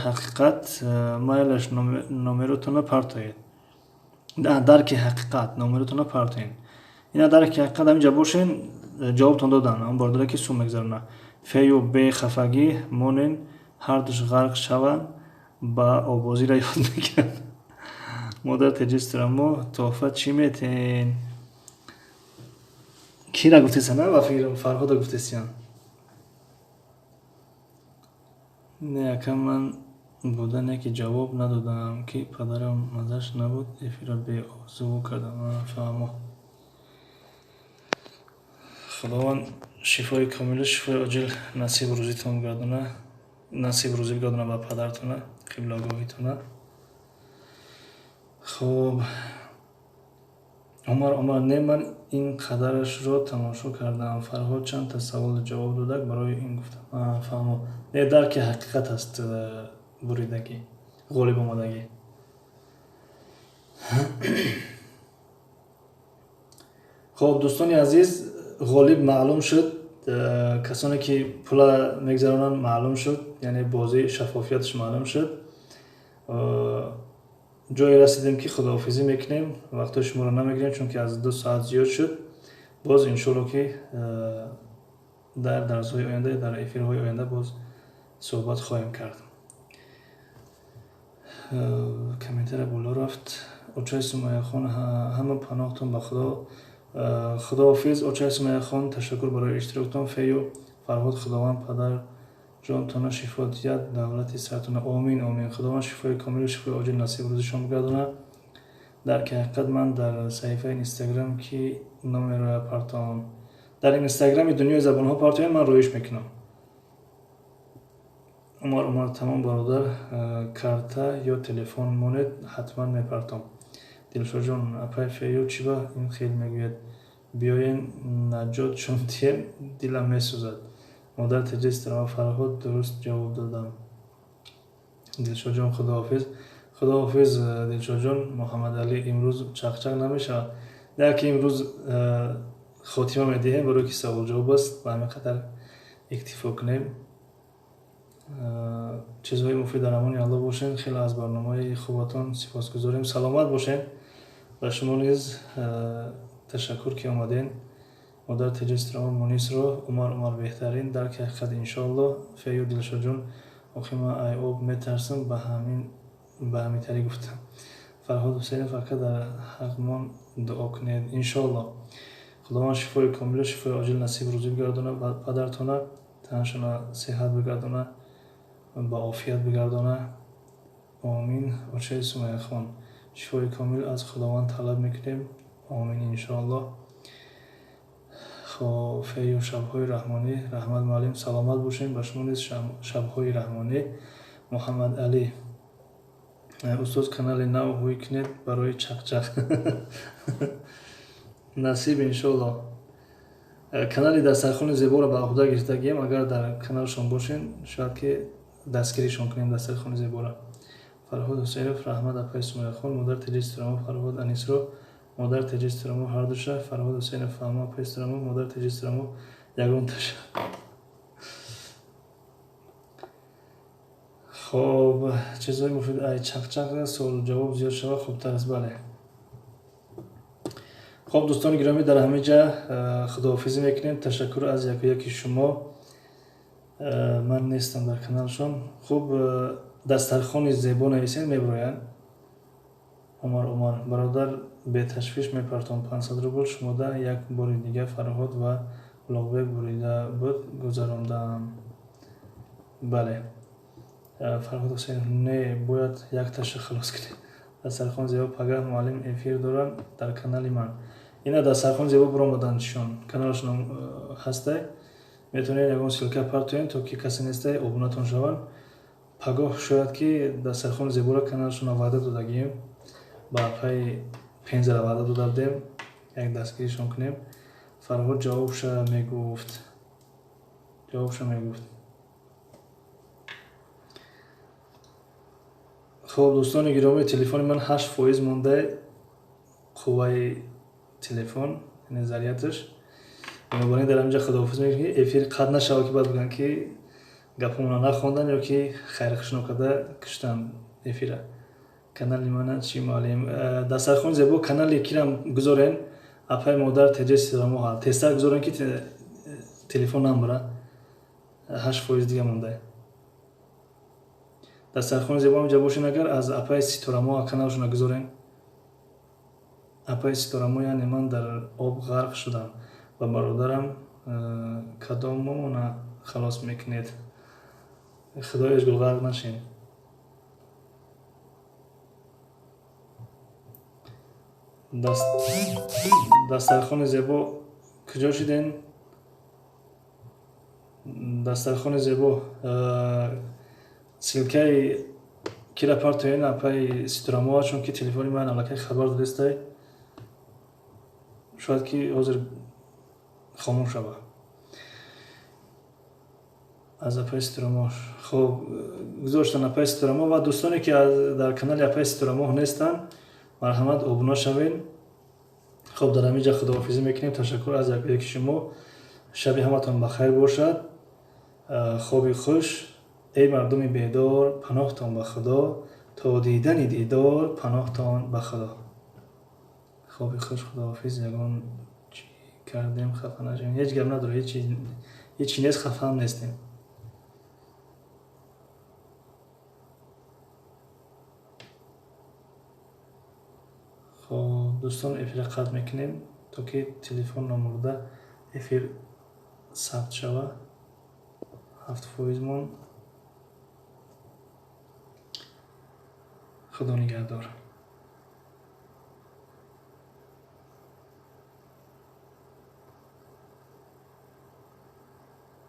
ҳақиқат майлаш номеротонро партоед. Дарки ҳақиқат номеротонро партоед. Ина дарки ҳақиқат ҳаминҷа бошен, ҷавобтон додан, он бародаре ки сум мегзарона. Фею бехафагӣ монен, ҳардуш ғарқ шаванд, ба обозиро ёд мегиранд. Модар теҷистра мо тӯҳфа чӣ метен? Кира гуфтеса, на ба фикрам Фарҳода гуфтесиян. Не ака, ман буда не ки ҷавоб надодам, ки падарам маззаш набуд, эфирро беозуву кардам. Фаҳмо. Худованд шифои комилу шифои оҷил насиб рӯзитон бигардона, насиб рӯзӣ бигардона ба падартона, қиблагоҳитона. Хуб, Умар Умар: не, ман ин қадарашро тамошо кардам. Фарҳод чандта саволу ҷавоб додак, барои ин гуфтам. Фаҳмо. Не, дарки ҳақиқат аст буридагӣ, ғолиб омадагӣ. Хуб, дӯстони азиз, ғолиб маълум шуд. Касоне ки пула мегзаронанд маълум шуд, яъне бозӣ шаффофияташ маълум шуд. Ҷое расидем ки худоҳофизӣ мекунем, вақтҳои шуморо намегирем, чунки аз 2 соат зиёд шуд. Боз иншоалло ки дар дарсҳои оянда, дар эфирҳои оянда боз суҳбат хоҳем кард. Комментария боло рафт. Очаи Сумайяхон, ҳама паноҳтон ба Худо. Худоҳофиз очаи Сумайяхон, ташаккур барои иштироктон. Фею Фарҳод, Худованд падар ҷонтона шифо диҳад, давлати сартона. Омин, омин. Худованд шифои комилу шифои оҷил насиб рӯзишон бигардонад. Дарки ҳақиқат ман дар саҳифаи Инстаграм ки номероя партоам. Дар Инстаграми дунёи забонҳо партоям, ман роиш мекунам. Умар Умар: тамом бародар, карта ё телефон монед, ҳатман мепартом. Дилшодҷон: апай Фею чӣ ба ин хел мегӯяд? Биёен наҷот чун диҳем, дилам месӯзад. Модар теҷистрама Фарҳод дуруст ҷавоб додам. Дилшодҷон, худоҳофиз. Худоҳофиз Дилшодҷон. Муҳаммадалӣ: имрӯз чақчақ намешавад. Яке имрӯз хотима медиҳем, барои ки савол ҷавоб аст, ба ҳамин қадар иктифо кунем. Чизҳои муфид дар амони Аллоҳ бошен. Хеле аз барномаи хубатон сипосгузорем. Саломат бошен. Ба шумо низ ташаккур ки омаден. Модар теҷистрама Мунисро. Умар Умар: беҳтарин. Дарки ҳақиқат иншоаллоҳ. Фею Дилшодҷон: охи ман ай об метарсам, ба ҳамин тари гуфтам. Фарҳод Ҳусейнов: ака дар ҳақмон дуо кунед иншоаллоҳ. Худованд шифои комилу шифои оҷил насиб рӯзӣ бигардона падартона, танашона сиҳат бигардона, ба офият бигардона. Омин. Очаи Сумайяхон, шифои комил аз Худованд талаб мекунем. Омин иншоаллоҳ. Хоб, Фею шабҳои раҳмонӣ. Раҳмат муаллим, саломат бошем. Ба шумо низ шабҳои раҳмонӣ. Муҳаммад Алӣ: устоз, канали нав ҳуй кунед барои чақчақ. Насиб иншоаллоҳ. Канали дастархони зеборо ба уҳда гирифтагием. Агар дар каналшон бошен, шояд ки дастгиришон кунем дастархони зеборо. Фарҳод Ҳусейнов: раҳмат апаи Сумайяхон. Модар теҷистрамо Фарҳод Анисро. Модар теҷистрамо ҳардуша. Фарҳод Ҳусейнов: фаҳмо апаи Сурамо. Модар теҷистрамо ягонташа. Хоб, чизҳои муфид. Ай чақчақ суолу ҷавоб зиёд шава хубтар аст. Бале. Хоб, дӯстони гиромӣ, дар ҳамин ҷа худоҳофизӣ мекунем. Ташаккур аз яку яки шумо. Ман нестам дар каналшон. Хуб, дастархони зебо нависен, мебироянд. Умар, Умар бародар, беташвиш мепартом 500 рубл шумода. Як бори дига Фарҳод ва Улуғбек бурида буд, гузарондаам. Бале, Фарҳод Ҳусейнов, не, бояд якташа халос кунем. Дастархон зебо, пагаҳ муаллим эфир дорам дар канали ман. Ина дастархон зебо биромаданд, шон каналашон ҳастай, метавонед ягон ссылка партоен, то ки касе нестай, обунатон шаванд. Пагоҳ шояд ки дастархони зеборо каналашона ваъда додагием, ба апаи Пензара ваъда дода будем, як дастгиришон кунем. Фарҳод ҷавобша мегуфт, ҷавобша мегуфт. Хоб, дӯстони гиромӣ, телефони ман 8% монда, қувваи телефон, яъне зарядаш. Бинобар ин дар ҳаминҷа худоҳофиз мекунем, ки эфир қатъ нашавад, ки баъд бигӯянд, ки гапомона нахондан ё ки хайрхушно карда куштанд эфира. Канали мана чи, муаллим? Дастархони зебо канали кирам гузорен, апаи модар теҷаи сирамоҳа. Тезтар гузорен, ки телефон намбара, 8% дига монда. Дастархони зебо ҳаминҷа бошен, агар аз апаи Ситорамоҳа каналшона гузорен. Апаи Ситорамо, яъне ман дар об ғарқ шудам ва бародарам, кадомона халос мекунед? Худоё, ҳеҷ ғарқ нашем. Дастархони зебо, куҷо шиден? Дастархони зебо, ссылкаи кира партоен, апаи Ситорамоа, чунки телефони ман аллакай хабар додестай, шояд ки ҳозир хомӯш шава. Аз апаи Ситорамо. Хоб, гузоштан апаи Ситорамо. Ва дӯстоне ки дар канали апаи Ситорамоҳ нестанд, марҳамат, обуна шавед. Хоб, дар ҳамин ҷа худоҳофизӣ мекунем. Ташаккур аз яку яки шумо. Шаби ҳаматон бахайр бошад, хоби хуш. Эй мардуми бедор, паноҳтон ба Худо, то дидани дидор, паноҳтон ба Худо. Хоби хуш, худоҳофиз. Ягон чӣ кардем, хафа нашавем. Ҳеҷ гап надорад, ҳечи нест, хафаам нестем. Хоб, дӯстон, эфира қатъ мекунем, то ки телефон номурда эфир сабт шава. 7% монд. Худо нигаҳдор.